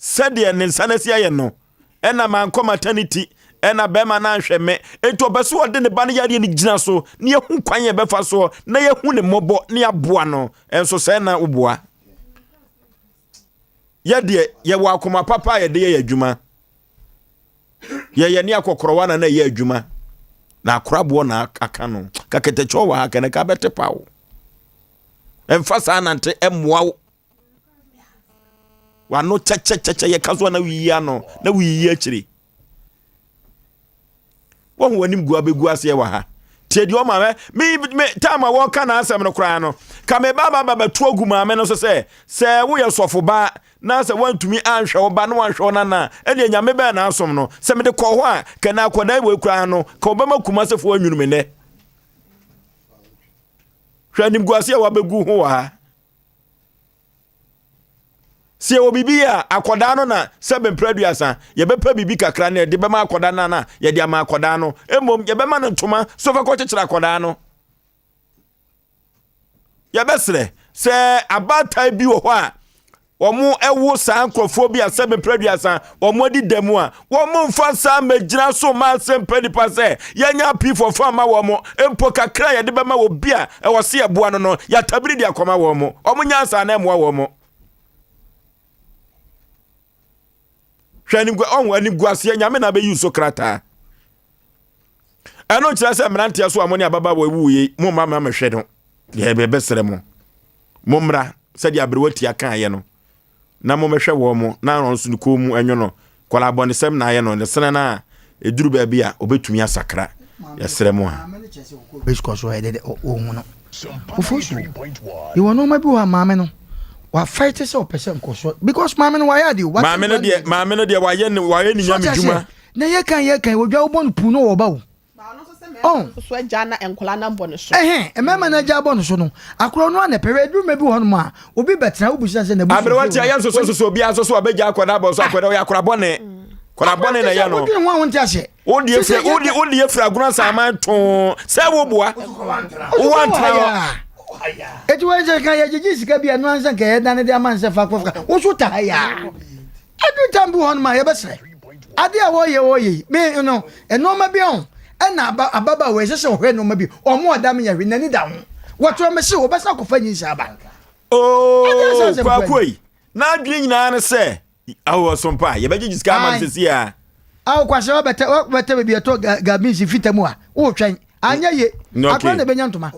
Sɛdeɛ ne nsa no asi ayɛ no, ɛna mankɔ maternity, ɛna bɛrima no anhwɛ me. Enti ɔpɛ sɛ ɔde ne ba no yareɛ no gyina so na yɛhu kwan yɛbɛfa soɔ na yɛhu ne mmɔbɔ na yɛaboa no. Ɛnso sɛɛ na woboa. Yɛdeɛ yɛwɔ akoma papa a yɛde yɛ yɛ adwuma. Yɛyɛ ne akɔkorɔwa na na ɛyɛ adwuma. Na akoraboɔ na aka no. Kakɛtɛkyɛw wɔ ha kɛnɛka bɛte paw. Ɛmfa saa nante ɛmmoa wo. W'ano kyɛkyɛkyɛkyɛ yɛka so a na woyiyi ano na woyiyi akyire. Wɔn w'anim gu abɛgu aseɛ wɔ ha. Tie deɛ ɔma me me time a wɔka n'asɛm no koraa no ka me ba ba ba bɛto agu maame no so sɛ sɛ woyɛ sɔfo ba na sɛ woantumi anhwɛ wo ba na wanhwɛ wo nana a ɛdeɛ nyame bɛɛ na asom no sɛ mede kɔɔ hɔ a kɛnɛ akɔdaa wei koraa no ka ɔbɛma kumasefoɔ anwunu me nnɛ. Hwɛ animguaseɛ a wabɛgu ho wɔ ha. Sɛ yɛwɔ biribi yɛ a, akɔdaa no na sɛ bɛmpere aduasa, yɛbɛpɛ biribi kakra na yɛde bɛma akɔdaa no na yɛde ama akɔdaa no. Mmom, yɛbɛma no ntoma so fa kɔkyekyere akɔdaa no. Yɛbɛsrɛ sɛ abaatan bi wɔ hɔ a wɔwo saa nkurɔfoɔ bi a sɛ mepere aduasa wɔn adi da mu a wɔn mfa saa mmɛgyina so ma asɛm pɛ nipa sɛ yɛnya apifɔfo ama wɔn mpo kakra a yɛde bɛma wɔ bi a ɛwɔ se yɛboa no no yɛatabiri de akɔma wɔn wɔn nyansa na ɛmmoa wɔn. Hwɛ animgu ɔho animguaseɛ nyame na abɛyi so krataa. Ɛno nkyerɛ sɛ mmeranteɛ so a mo ne ababaawa wu yi mo mma mma mehwɛ no. Yɛbɛsrɛ mo. Mommra sɛdeɛ aberewa tia kaeɛ no. na mommɛhwɛ wɔn mo na wɔn nso ne kɔn mu ɛnwo no kɔla abɔnesɛm na ayɛ no ne sene no a ɛduru baabi a ɔbɛtumi asakra yɛsrɛ mo a. Bɛsukɔ so ɛdɛ dɛ ɔhu no ofo so yɛwɔ nneɛma bi wɔ a maame no wafight sɛ ɔpɛ sɛ nkɔsoɔ because maame no wayɛ adeɛ o maame no deɛ maame no deɛ wayɛ ne wayɛ ne nyame dwuma na yɛkan yɛkan odwa wobɔ no puu no wɔ ba o Oh. So agya na nkwadaa no abɔ ne so. Ɛhɛn, mmarima no agya abɔ ne so no, akorɔ no a na pɛrɛ aduru mmerɛ bi wɔ hɔnom a, obi bɛtena wobisa sɛ n'abusua. Aberewa ti ayɛ nsoso soso obiara nso so abɛgya akwadaa abɔ so akwadaa ɔyɛ akwadaa bɔne. Akwadaa bɔne na ɛyɛ no. Wodwene ho a wonte aseɛ. Wodi efiri wodi wodi efiri agorɔ nsaman too sɛ woboa. Wowɔ antena hɔ. Eti wɔn sɛ kan yɛgyegye sika bi a ɛno ansa nka yɛdane de ama nsɛ fa kɔ fa woso ta ha yaa. Ɛduru tam bi wɔ hɔnom a yɛbɛsrɛ. Ade a wɔyɛ wɔyɛ yi, me no, nneɛma bi ho ɛna aba ababaawa ɛsɛ sɛ ɔhwɛ nneɛma bi. Ɔmo ɔda me yɛ hwee, n'ani da ho. Wɔtwerɛ me se wɔbɛsan akɔfa nyinsɛn aba. Oo, kwaku yi, n'adwene nyinaa ne sɛ awo ɔsompa yɛbɛgyegye sika ama no sisi a. Awo kwasɛ wabɛtɛ wabɛtɛ baabi ɛtɔ gabins fita mu a, wotwɛn. Anyɛ ye. Akora na ebenya ntoma.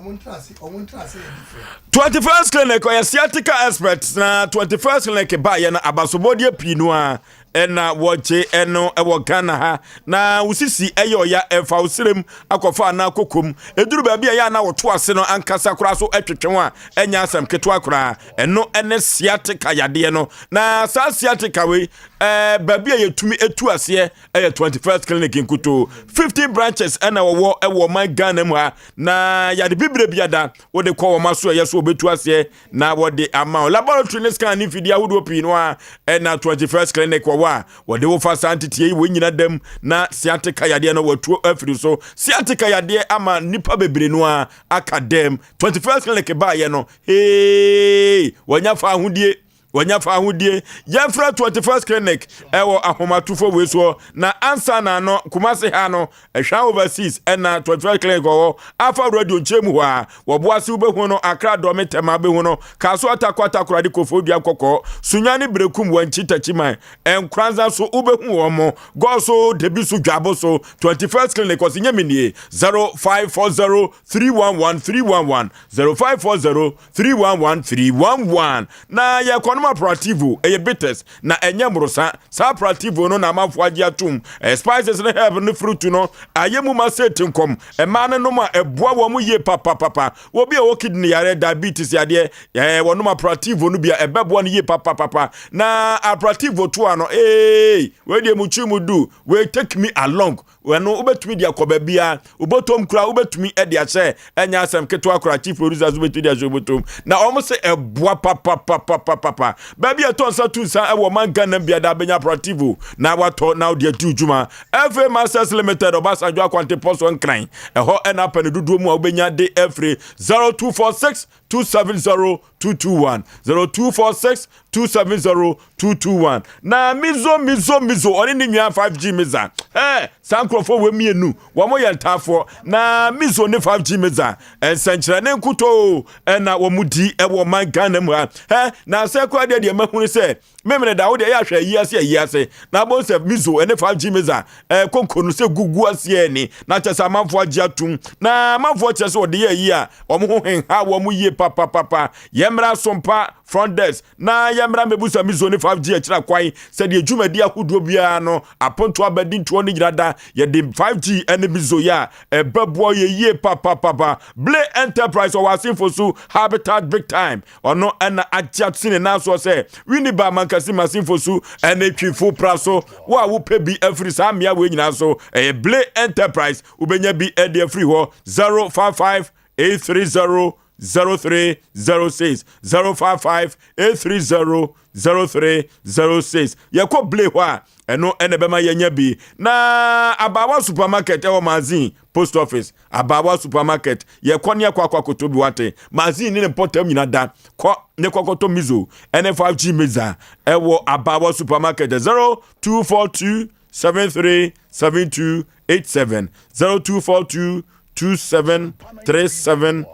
21st Clinic ɔyɛ sciatica expert na 21st Clinic baayɛ no abasobɔdeɛ pii no a ɛna wɔgye ɛno ɛwɔ Ghana ha na wosisi ɛyɛ ɔya ɛfa wo serem akɔfa anaa kokom ɛduru baabi a ɛyɛ ana wɔto ase no ankasa koraa so ɛtwetwe ho a ɛnyɛ asɛm ketewa koraa ɛno ɛne sciatica yadeɛ no na saa sciatica wei ɛɛ baabi a yɛtumi ɛtu aseɛ ɛyɛ 21st clinic nkutoo 15 branches ɛna wɔwɔ ɛwɔ ɔman ghana mu ha na yɛde bibire biada wode kɔ wɔn aso ɛyɛ so wɔbɛtu aseɛ na wɔde ama wo laboratory ne scan ne mfidie ahodoɔ pii no a ɛna 21st clinic wɔwɔ a wɔde wo fa saa nteteɛ yi wɔn nyina dam na sciatica yadeɛ no wɔatuo afiri so sciatica yadeɛ ama nnipa bebree no a aka dam 21st clinic baayɛ no hee wɔnya fa ahodie Wanya fahodie. Yɛmfrɛ 21st Clinic ɛwɔ ahomatofo wei soɔ na ansa na no Kumasi ha no Ɛhwa Overseas ɛna 21st Clinic wɔ hɔ Alpha Radio nkyɛn mu hɔ a wɔbo ase wobɛhu no Accra Dɔme Tɛma bɛhu no Kasoa Takwa Takoradi Koforidua Nkɔkɔɔ Sunyani Berekum Wankyi Takyiman Nkoranza so wobɛhu wɔn mo Gɔso Debi so Dwabo so 21st Clinic ɔse nyɛ me nie 0540 311 311 0540 311311 Na yɛkɔnom aperativo, ɛyɛ bitters, na ɛnyɛ mmorosa. Saa aperativo no na amanfoɔ agye atom. Ɛyɛ spices ne herb ne fruit no ayɛ mu ma sɛ tinkɔm. Mmaa no nom a, ɛboa wɔn yie papapapa. Obi a ɔwɔ kidney yareɛ, diabetes yadeɛ, ɛɛ wɔnom aperativo no bi a, ɛbɛboa no yie papapapa. Na aperativo toa no, ee, wei deɛ mu kyi mu du, wei take me along. Ɛno wobɛtumi de akɔ baabiara, wobɔtɔm koraa wobɛtumi de ahyɛ, ɛnyɛ asɛm ketewa koraa, chief producer nso bɛtumi de ahyɛ wobɔtɔm. Na wɔn sɛ ɛboa papapapapapa. Baabi a ɛtɔ nsa tu nsa ɛwɔ ɔman Ghana mu biara bɛnya aperativo na watɔ na wode adi dwuma. FA Masters Limited, Ɔbasanjo Akwantepɔ so Nkran, ɛhɔ ɛna apɛ no dodoɔ mu a wobɛnya de afiri 0246 270 221 0246 270 221 na mizo mizo mizo ɔne ne nua 5G miza ɛɛ saa nkurɔfoɔ wɔ mmienu wɔn yɛ ntaafoɔ na mizo ne 5G miza nsɛnkyerɛnne nkutoo ɛna wɔn di ɛwɔ ɔman Ghana mu ha ɛ na sɛ kora deɛ deɛ mahunu sɛ Memene da wo deɛ yɛ ahwɛ ayi ase ayi ase na abɔ sɛ mizo ɛne 5G miza ɛɛ konko no sɛ gugu aseɛ ni na kyɛ sɛ amanfoɔ agye atum na amanfoɔ kyerɛ sɛ wɔde yɛ ayi a wɔn ho henha wɔn yie papapapa yɛmmra sompa front desk na yɛmmra mmɛbusa mizo ne 5G akyira kwan sɛdeɛ dwumadi ahodoɔ biara no aponto abadi ntoɔ ne nyina da yɛde 5G ɛne mizo yɛ a ɛbɛboa yɛ yie papapapa Ble Enterprise ɔwɔ asenfo so habitat big time Ɔno na agye ato ne nan soɔ sɛ, Winneba mankasi masinfo su ne twifo pra so. Wo a wopɛ bi afiri saa mmea wei nyinaa so, ɛyɛ Ble Enterprise. Wobɛnya bi de afiri hɔ 055 830 0306 055 830 0306. Yɛkɔ Ble hɔ a, ɛno na ɛbɛma yɛanya bi. Na Abaawa Supermarket ɛwɔ Mazin Post Office. Abaawa supermarket yɛkɔ ne yɛkɔ akɔ akɔtɔ bi wate magazine ne ne mpɔtam nyina da kɔ ne kɔkɔtɔ mizo ɛne 5G miza ɛwɔ abaawa supermarket 0242 73 72 87 0242 27 37.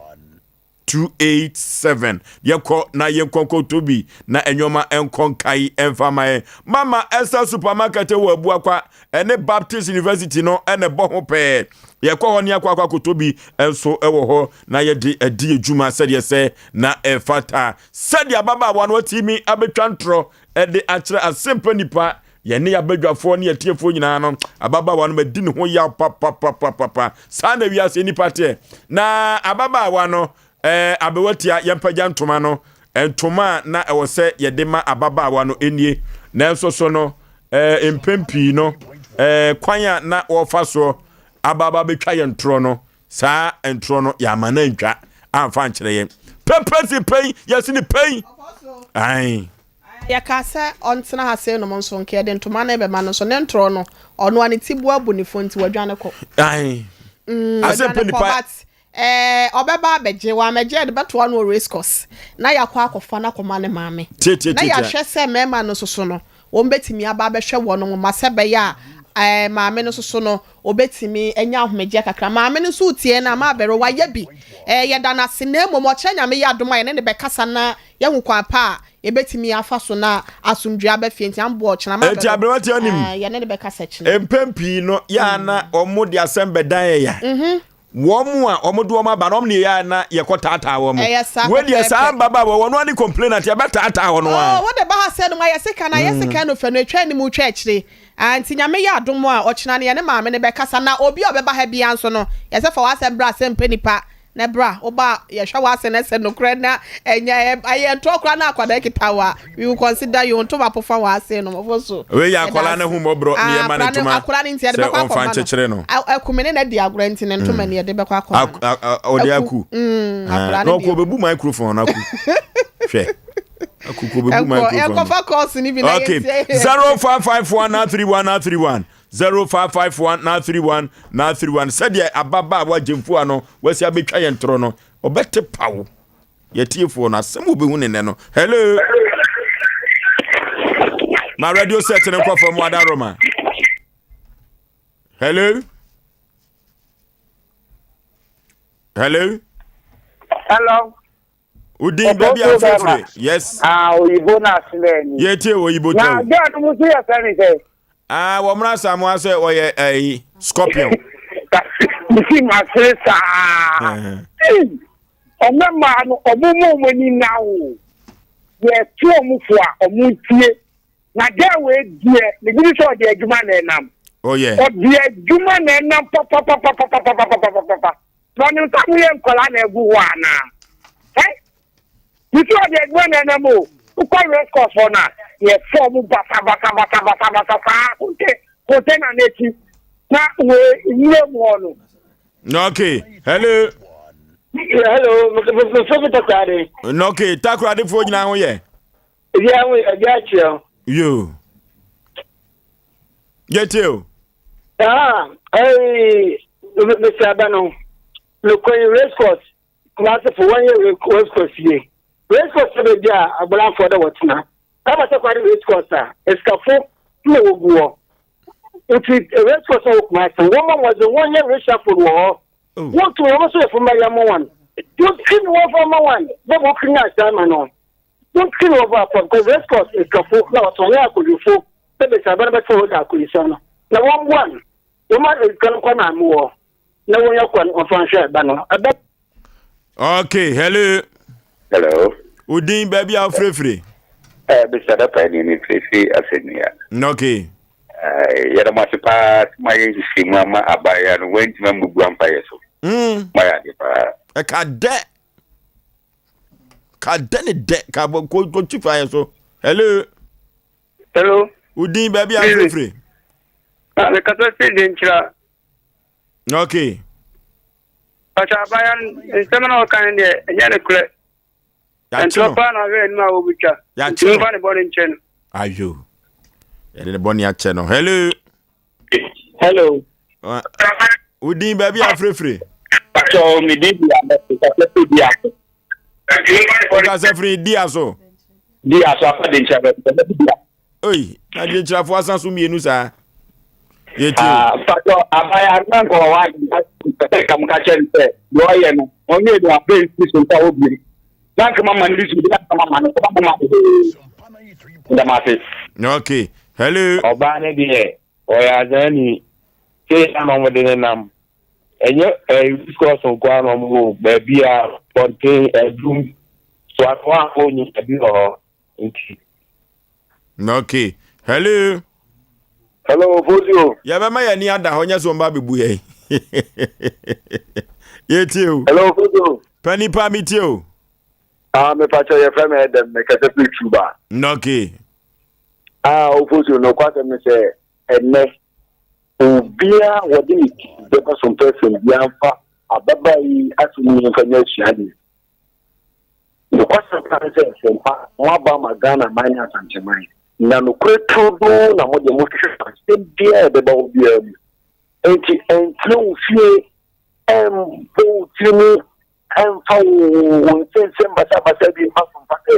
287. Yɛkɔ na yɛnkɔ nkɔtɔ bi na nneɛma nkɔ nkae ɛmfa ma yɛn. Mama Esther Supermarket wɔ Abuakwa ɛne Baptist University no ɛna ɛbɔ ho pɛɛ. Yɛkɔ hɔ ne akɔ akɔ akɔtɔ bi nso ɛwɔ hɔ na yɛde adi adwuma sɛdeɛ sɛ na ɛfata. Sɛdeɛ ababaawa no atumi abɛtwa ntorɔ ɛde akyerɛ asɛmpa nipa yɛne yɛabadwafoɔ ne yɛtiefoɔ nyinaa no, ababaawa no madi ne ho yaw papapapapa. Saa na wiase nipa teɛ. Na ababaawa no, ɛɛ abewatia yɛmpagya ntoma no, ntoma a na ɛwɔ sɛ yɛde ma ababaawa no nie. Nanso so no, ɛɛ mpɛn pii no, ɛɛ kwan a na wɔfa soɔ abaaba bɛtwa yɛn torɔ no, saa ntorɔ no yɛama no antwa amfa ankyerɛ yɛn. Pɛpɛ si pɛn, yɛsi ne pɛn. Ae. Yɛkaa sɛ ɔntena ha sei nom nso, nka yɛde ntoma no rebɛma no nso, ne ntorɔ no, ɔno a ne ti bu abu ne fo nti wadwane kɔ. Ae. Mm, Asɛ wadwane pɛ kɔ, nipa. but eh, ɔbɛba abɛgye, wammɛgye a yɛde bɛtoa no wɔ race course, na yɛakɔ akɔfa no akɔma ne maame. Tie, tie, Na tie, tie. yɛahwɛ sɛ mmarima no nso so no, wɔbɛtumi aba abɛhwɛ wɔn mma sɛ ɛbɛyɛ a eh, maame no nso so no, ɔbɛtumi anya ahomegyeɛ kakra. Maame no nso retie no a, Maabɛrɛ, wayɛ bi. Eh, yɛda no ase, na mmom ɔkyerɛ Nyame yɛ adom a yɛne no bɛkasa na yɛahu kwan pa a yɛbɛtumi afa so na asomdwoeɛ aba fie. Nti amboa ɔkyena, Enti Maabɛrɛ, aberanteɛ nim, eh, yɛne no bɛkasa kyena. mpɛn pii no, yɛ a na wɔde asɛm bɛdan yɛn ya. Wɔn a wɔde wɔn aba no, wɔn na yɛ a na yɛkɔ taataa wɔn. Ɛyɛ saa Wei deɛ saa pɛpɛɛpɛ. mmabaawa wɔn ani complainant yɛbɛtaataa wɔn Oh, a. wode ba ha sɛ nom ayɛ sika no ayɛ sika no fɛ no atwa anim twa akyire. Ah, nti Nyame yɛ adom a ɔkyena no yɛne maame no bɛkasa na obi a ɔbɛba ha biara nso no yɛsɛ fa w'asɛm bra sɛ mpɛ nipa na bra woba a yɛhwɛ w'asɛm na sɛ nokorɛ na ɛnyɛ ɛyɛ ntorɔ koraa na akwadaa kita wo a we will consider you ntoma pofa w'ase no mɔfo so Wei yɛ yɛda akwadaa no ase. ahummɔborɔ ne Ah, yɛma no akwadaa no ntoma akwadaa no nti yɛde sɛ bɛkɔ ɔmfa akɔma no. nkyekyere no. Aku me ne no adi agorɔ nti ne ntoma ni yɛde bɛkɔ akɔma no. Ɔde Aku, aku. mm, Ah, akwadaa na no ɔkɔ deɛ. ɔbɛbu microphone no aku. Hwɛ. Aku kɔ ɔbɛbu Ɛnkɔ microphone no. yɛnkɔfa course no bi na Okay. yɛntie. 0551 931 931 0551 931 931 sɛdeɛ ababaawa gyemfua no wasi abɛtwa yɛn torɔ no ɔbɛte paw yɛtiefoɔ no asɛm wobɛhu ne nnɛ no. Hello, ma radio set no nkɔ fam wada roma. Hello, hello. Hello. Wodin baabi a frɛfrɛ. Yes. Ah, oyibo na asemɛ ni. Yɛtie oyibo tɛw. Na girl no mu so yɛ fɛ ne sɛ. Ah, wɔn mmerɛ Asamoah sɛ ɔyɛ ɛyi scorpion. Mesi ma sere saa. Ɔmo mmaa no ɔmo mu ɔmo ani na o. Yɛto ɔmo fo a ɔmo ntie. Na girl wei deɛ megye di sɛ ɔde adwuma na ɛnam. Oh yeah. Ɔde adwuma na ɛnam papapapapapapapapa. Na ɔnim sɛ moyɛ nkwadaa na agu hɔ anaa? Ɛ? Mesi ɔde adwuma na ɛnam o. Wokɔ race course hɔ no a, yɛfa ɔmo basabasabasabasabasa saa konte container no akyi na wei nwura mu hɔ no. Okay, hello. Hello, mefrɛ fi Takoradi. Okay, Takoradifoɔ nyinaa ho yɛ. Ebi aho ebi akyerɛ o. Yo. Yɛtie o. Ah, ɛyi, mesi aba no. Mekɔ yi race course, Kumasi fo wɔn yɛ race course yie. Race course sɛ baabi a agbɔlanfoɔ dɛ wɔtena. Ɛba sɛ kwade race course a, esikafo na wɔgu hɔ. Nti race course a wɔ Kumasi, wɔn ma wɔdze wɔn yɛ reshuffle wɔ hɔ. Oh. Wɔn tu wɔn nso yɛ fo mma yɛ mo wɔn. Wɔn ti ni wɔn fɔ ma wɔn, bɛ bɔ kiri na ahyɛ ama no. Wontwi no wɔbɔ afɔr because race course esikafo na wɔtɔn yɛ akodwofo sɛ besiaba no bɛtena hɔ dze akoyisa no na wɔmboa no wɔma sika no kɔ maame wɔ na wɔnya kwan wɔmfa nhwɛ ba no ɛbɛ. Okay, hello. Hello. Udin baabi a wofirefire. Eh, Mr. Dapa ni mi firifiri asɛnnua. Okay. Eh, yɛda mo ase paa sɛ moayɛ nhwehwɛmu ama abaayewa no wantumi ammubu amfa yɛ so. Moayɛ ade paa. Ɛka dɛ. Ka dɛ ne dɛ ka bɔ ko ko twi fa yɛ so. Hello. Hello. Udin baabi a firifiri. Ah, me kasa fi de nkyira. Okay. Pàṣẹ abaya nsɛm na ɔka no deɛ ɛnyɛ ne korɛ. Ntorɔ paa na ahwɛ anim a wɔbɛtwa. Nti momfa ne bɔne nkyɛ no. Ayo. Yɛde ne bɔne akyɛ no. Hello. Hello. Wo din baabi a frɛfrɛ? Pàṣẹ mi din di abɛ kasa firi di aso. Wokasa firi di aso? Di aso afa de nkyerɛ bɛ di aso. Oi, na de nkyerɛfoɔ asan so mmienu saa. Yɛtie o. Ah, mpatsɔ abaya no nka ɔwɔ adwene ka mo ka kyerɛ no sɛ deɛ ɔyɛ no ɔnyɛ no abɛn si so nka wɔ biem. Na nka mama no bi so bi na nka mama no kɔba mama no ndam ase. Okay. Hello. Ɔbaa no deɛ ɔyɛ azani sei na na wɔde ne nam ɛnyɛ ɛɛ race course nko ara na wɔn wɔ baabi a pɔnten adum so ano a wɔnyɛ bi wɔ hɔ nti. Okay. Hello. Hello, Fosio. Yɛbɛma yɛn ani ada hɔ nyɛ sɛ wɔn ba bɛbu yɛn. Yɛtie o. Hello, Fosio. Pani pa mi tie o. Ah, me pakyɛ yɛfrɛ me Edem, mekasa firi Cuba. Okay. Ah, Fosio, no kwasɛm ne sɛ ɛnɛ obiara wɔde ne ti bɛba so mpɛ fam biara mfa ababaa yi asɛm yi mfa nyɛ asuadeɛ. Nokwasɛm paa ne sɛ nsɛmpa moaba ama Ghana man ne Asanteman, na nokorɛ turodoo na mo deɛ mohwehwɛ wɔ asɛm biara a ɛbɛba hɔ biara mu. Enti ɛntena wo fie ɛmbɔ wo tiri mu ɛmfa wo wo nsɛnsɛm basabasa bi mma so mfa sɛ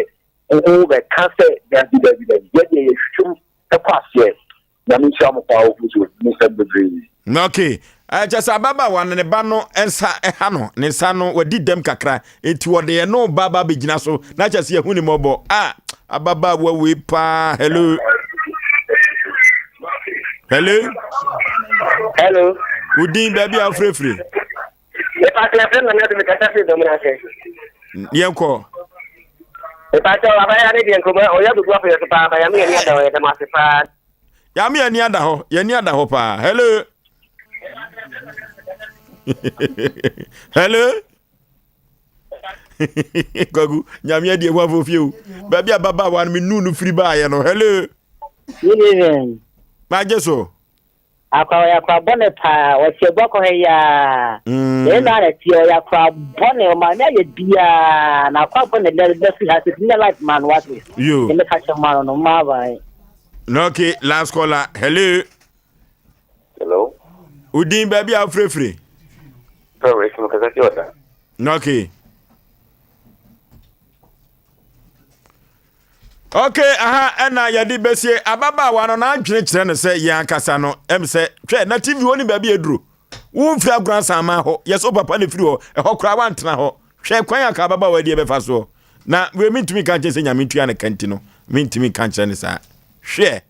wobɛka sɛ daabi daabi daabi. Yɛdeɛ yɛhwehwɛ mu kɔ aseɛ. Nyame nhyira mo paa ofuso ne nsɛm bebree. Ok kyɛ sɛ ababaawa no ne ba no nsa ɛha no ne nsa no wadi dɛm kakra nti wɔde ɛno ba ba bɛgyina so na kyɛ sɛ yɛhu ne mmɔbɔ a ababaawa wei paa hello hello hello wodin baabi a wofirefiri yɛnkɔ Ìpàtɛ abaya ne deɛ nkɔmɔ ɔyɛ agugu afɔ yɛ so paa yàmi yɛ ni ada hɔ yɛ dɛm ase paa. Yàmi yɛ ni ada hɔ yɛ ni ada hɔ paa hello hello kwaku nyame adi ehu afɔ fie o baabi a babaawa no mi nu no firi baayɛ no hello. Good evening. Magye so. Akora ɔyɛ akora bɔne paa ɔte abu akɔ ha yi aa yɛne no ara na ɛteɛ ɔyɛ akora bɔne ɔmaame ayɛ biaa na akora bɔne dɛ bɛ firi ha sɛ tumi life ma no wate Yo. ne meka kyɛ ma no no ma aban. Na okay last caller hello. Hello. Udin baabi a wofirefiri. Sorry, mo kasa fi ɔda. Na okay. Ok, aha ɛna yɛde bɛsie ababaawa no n'adwene kyerɛ no sɛ yɛn ankasa no ɛm sɛ hwɛ na tv hɔ ne baabi aduro womfiri agorɔ asanman hɔ yɛ sɛ papa ne firi hɔ ɛhɔ koraa wantena hɔ hwɛ kwan a ka ababaawa deɛ bɛfa soɔ na wei mentumi nka nkyerɛ sɛ nyame ntua ne ka nti no mentumi nka nkyerɛ ne saa hwɛ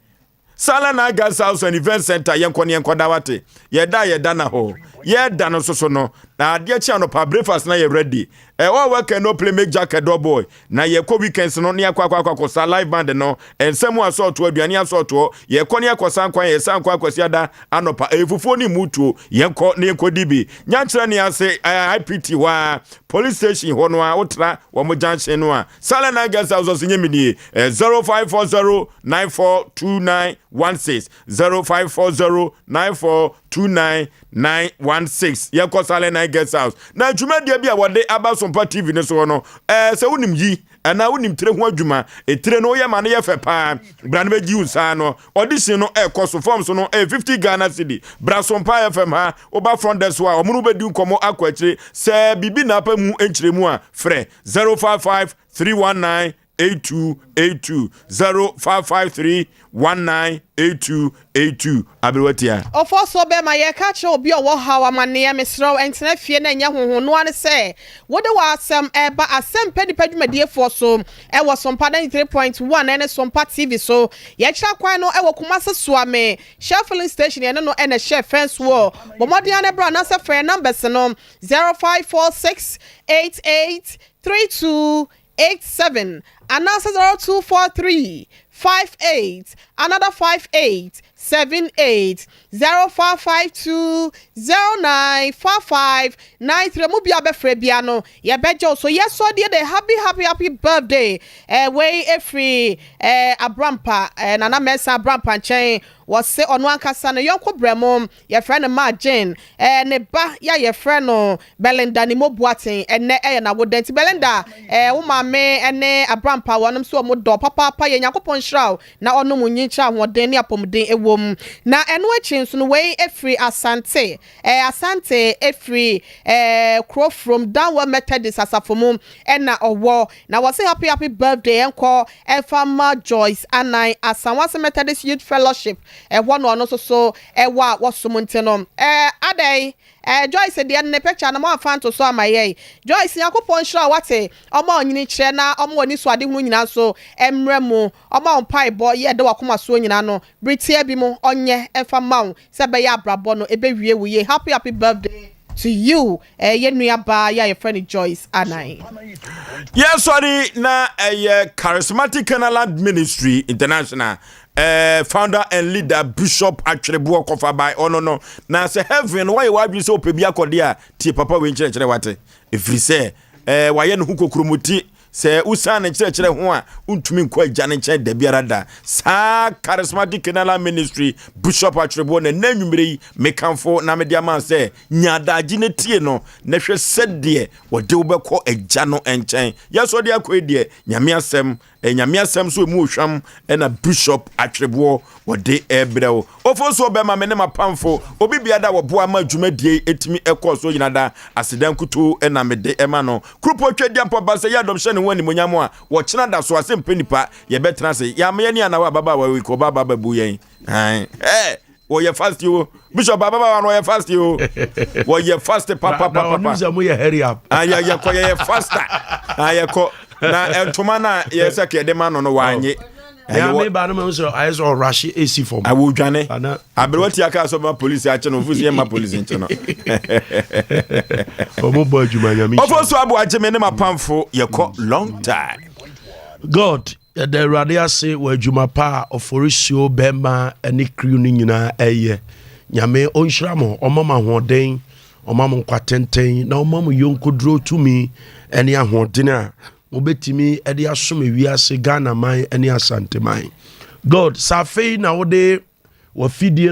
Sala na Guest House and Event Center yɛnkɔ ne yɛnkɔ da wate yɛda a yɛda na hɔ yɛda no nso so no na adeɛ kye anɔpa breakfast na yɛ ready eh, all work and no play make Jack a dull boy na yɛkɔ weekends no ne yɛakɔ akɔ akɔ akɔsa live band no nsɛm asɔɔtoɔ aduane asɔɔtoɔ yɛkɔ ne yɛkɔ sa nkwan yɛsa nkwan akwasi ada anɔpa ɛyɛ fufuo ne mutuo yɛnkɔ ne yɛnkɔ di bi nyankyerɛ ne ase eh, IPT hɔ a police station hɔ no a wotra wɔn junction no a Sala na Guest House ɔsɛ nyɛ me nie eh, 0540 942916 0540 942916 yɛnkɔ Silent Night Guest House na dwumadie bi a wɔde aba Sompa TV no soɔ no ɛɛ sɛ wonim yi anaa wonim tire ho adwuma etire no woyɛ ma no yɛ fɛ paa bra no bɛgye wo nsa no audition no ɛkɔ so forms no ɛyɛ 50 Ghana cedi bra Sompa FM ha woba front desk hɔ a wɔn no bɛdi nkɔmmɔ akɔ akyire sɛ biribi na apɛ mu nkyerɛmu a frɛ 055 319 8282 0553 198282 aberewa tia. Ɔfɔsoɔ bɛɛma yɛreka akyerɛ obi a ɔwɔ haw amaneɛ mesrɛ wo ɛntena fie na ɛnyɛ honhom noa ne sɛ wode w'asɛm ɛreba asɛmpɛ nipa dwumadiefoɔ so ɛwɔ Sompa 93.1 ɛne Sompa TV so yɛkyerɛ kwan no ɛwɔ Kumasi Suame Shell filling station yɛne no ɛna ɛhyɛ fence wall bɔ mmɔden ara na bra anaasɛ frɛ yɛn numbers no 0546 88 32 87 anaasɛ 0243 58 another 58 78 0552 09 45 93 mu bia bɛfrɛ bia no yɛbɛgye wo so yɛsɔ deɛ de happy happy happy birthday eh, wei ɛfiri eh, Abrampa eh, Nana Mɛnsa Abrampa nkyɛn wɔse ɔno ankasa no yɔnko brɛ mo Yɛfrɛ no Ma Jane. Ɛɛ, ne ba yi a yɛfrɛ no Belinda Nimo Boateng, ɛnnɛ ɛyɛ n'awoda. Nti Belinda, ɛɛ, wo maame ne Abrampa wɔnom nso wɔn dɔ papaapa. Yɛ Nyankopɔn nhyira wo na ɔnom wo nyin kyerɛ ahoɔden ne apɔmuden wɔ mu. wɔ mu. Na ɛno akyi nso no wei firi Asante, eh, Asante firi eh, kuro from Downwell Methodist asafo mu ɛna ɔwɔ. Na wɔse happy happy birthday ɛnkɔ ɛmfa ma Joyce Anan Asanwase Methodist Youth Fellowship ɛhɔ na ɔno nso so ɛwɔ a wɔsom nti no eh, adɛn eh, Joyce deɛ no ne picture no moamfa nto so ama yɛn. Joyce Nyankopɔn nhyira wo wate ɔma ɔnyini kyerɛ na ɔma w'ani so adehunu nyinaa nso ɛmmra mu ɔma wo mpaebɔ yɛ ɛda w'akoma soɔ nyinaa no bere tiaa bi mu ɔnyɛ ɛmfa mma wo sɛ ɛbɛyɛ abrabɔ no ɛbɛwie wo yie happy happy birthday to you eh, yɛn nua baa yi a yɛfrɛ no Joyce Anan. Yɛsɔre na ɛyɛ Charismatic Canaanland Ministry International eh, founder and leader Bishop Atwereboɔ Kɔfaban ɔno no na sɛ heaven no wayɛ w'adwene sɛ wopɛ bi akɔde a tie papa wei nkyerɛkyerɛ wate ɛfiri sɛ eh, wayɛ ne ho kokuromoti Sɛ wosian ne nkyerɛkyerɛ ho a, wontumi nkɔ Agya no nkyɛn da biara da. Saa Charismatic Kenaland Ministry Bishop Atwereboɔ na ɛnɛ anwummerɛ yi mekamfo na mede ama sɛ nya adagye na tie no na hwɛ sɛdeɛ wɔde wo bɛkɔ Agya no nkyɛn. Yɛsɔ de akɔ yi deɛ Nyame asɛm Nyame asɛm so emu ohwam na Bishop Atwereboɔ wɔde ɛbrɛ wo. Ofosuo bɛma me ne m'apamfo, obi biara da wɔboa ma dwumadie yi ɛtumi ɛkɔɔ so nyina da, aseda nkutoo na mede ɛma no. Kuropɔn Tweaduampɔn ba sɛ yɛ adɔm hyɛ ne ho animuonyam a, wɔkyena da so ase mpɛ nipa, yɛbɛtena ase, yɛama yɛn ani anaw ababaawa yi kɔ ɔba aba bɛbu yɛn. Ae, eh, wɔyɛ fast o. Bishop ababaawa no wɔyɛ fast o. Wɔyɛ fast papapapa. Na ɔnim sɛ moyɛ hurry up. Ah, yɛ yɛkɔ yɛyɛ faster. Ah, yɛkɔ. Na ntoma no a yɛ sɛ kɛde ma no no wanye. Oh. Ɛyɛ me ba no ma sɛ ayɛ sɛ ɔrahye esi fam. Awo dwane. Aberewa tia kaa sɛ ɔbɛma polisi akye no ofusi yɛ ma polisi nkye no. Ɔmo bɔ adwuma nyame. Ɔfo so abo agye me ne m'apamfo yɛkɔ long time. God yɛda Awurade ase wɔ adwuma pa a ɔforisuo bɛrima ne crew no nyinaa ɛyɛ. Nyame ɔnhyira mo, ɔma mo ahoɔden, ɔma mo nkwa tenten na ɔma mo yɔnkoduro tumi ne ahoɔden a Mobɛtumi de asom ewiase Ghana man ne Asanteman. God, sɛ afei na wode wafidie no.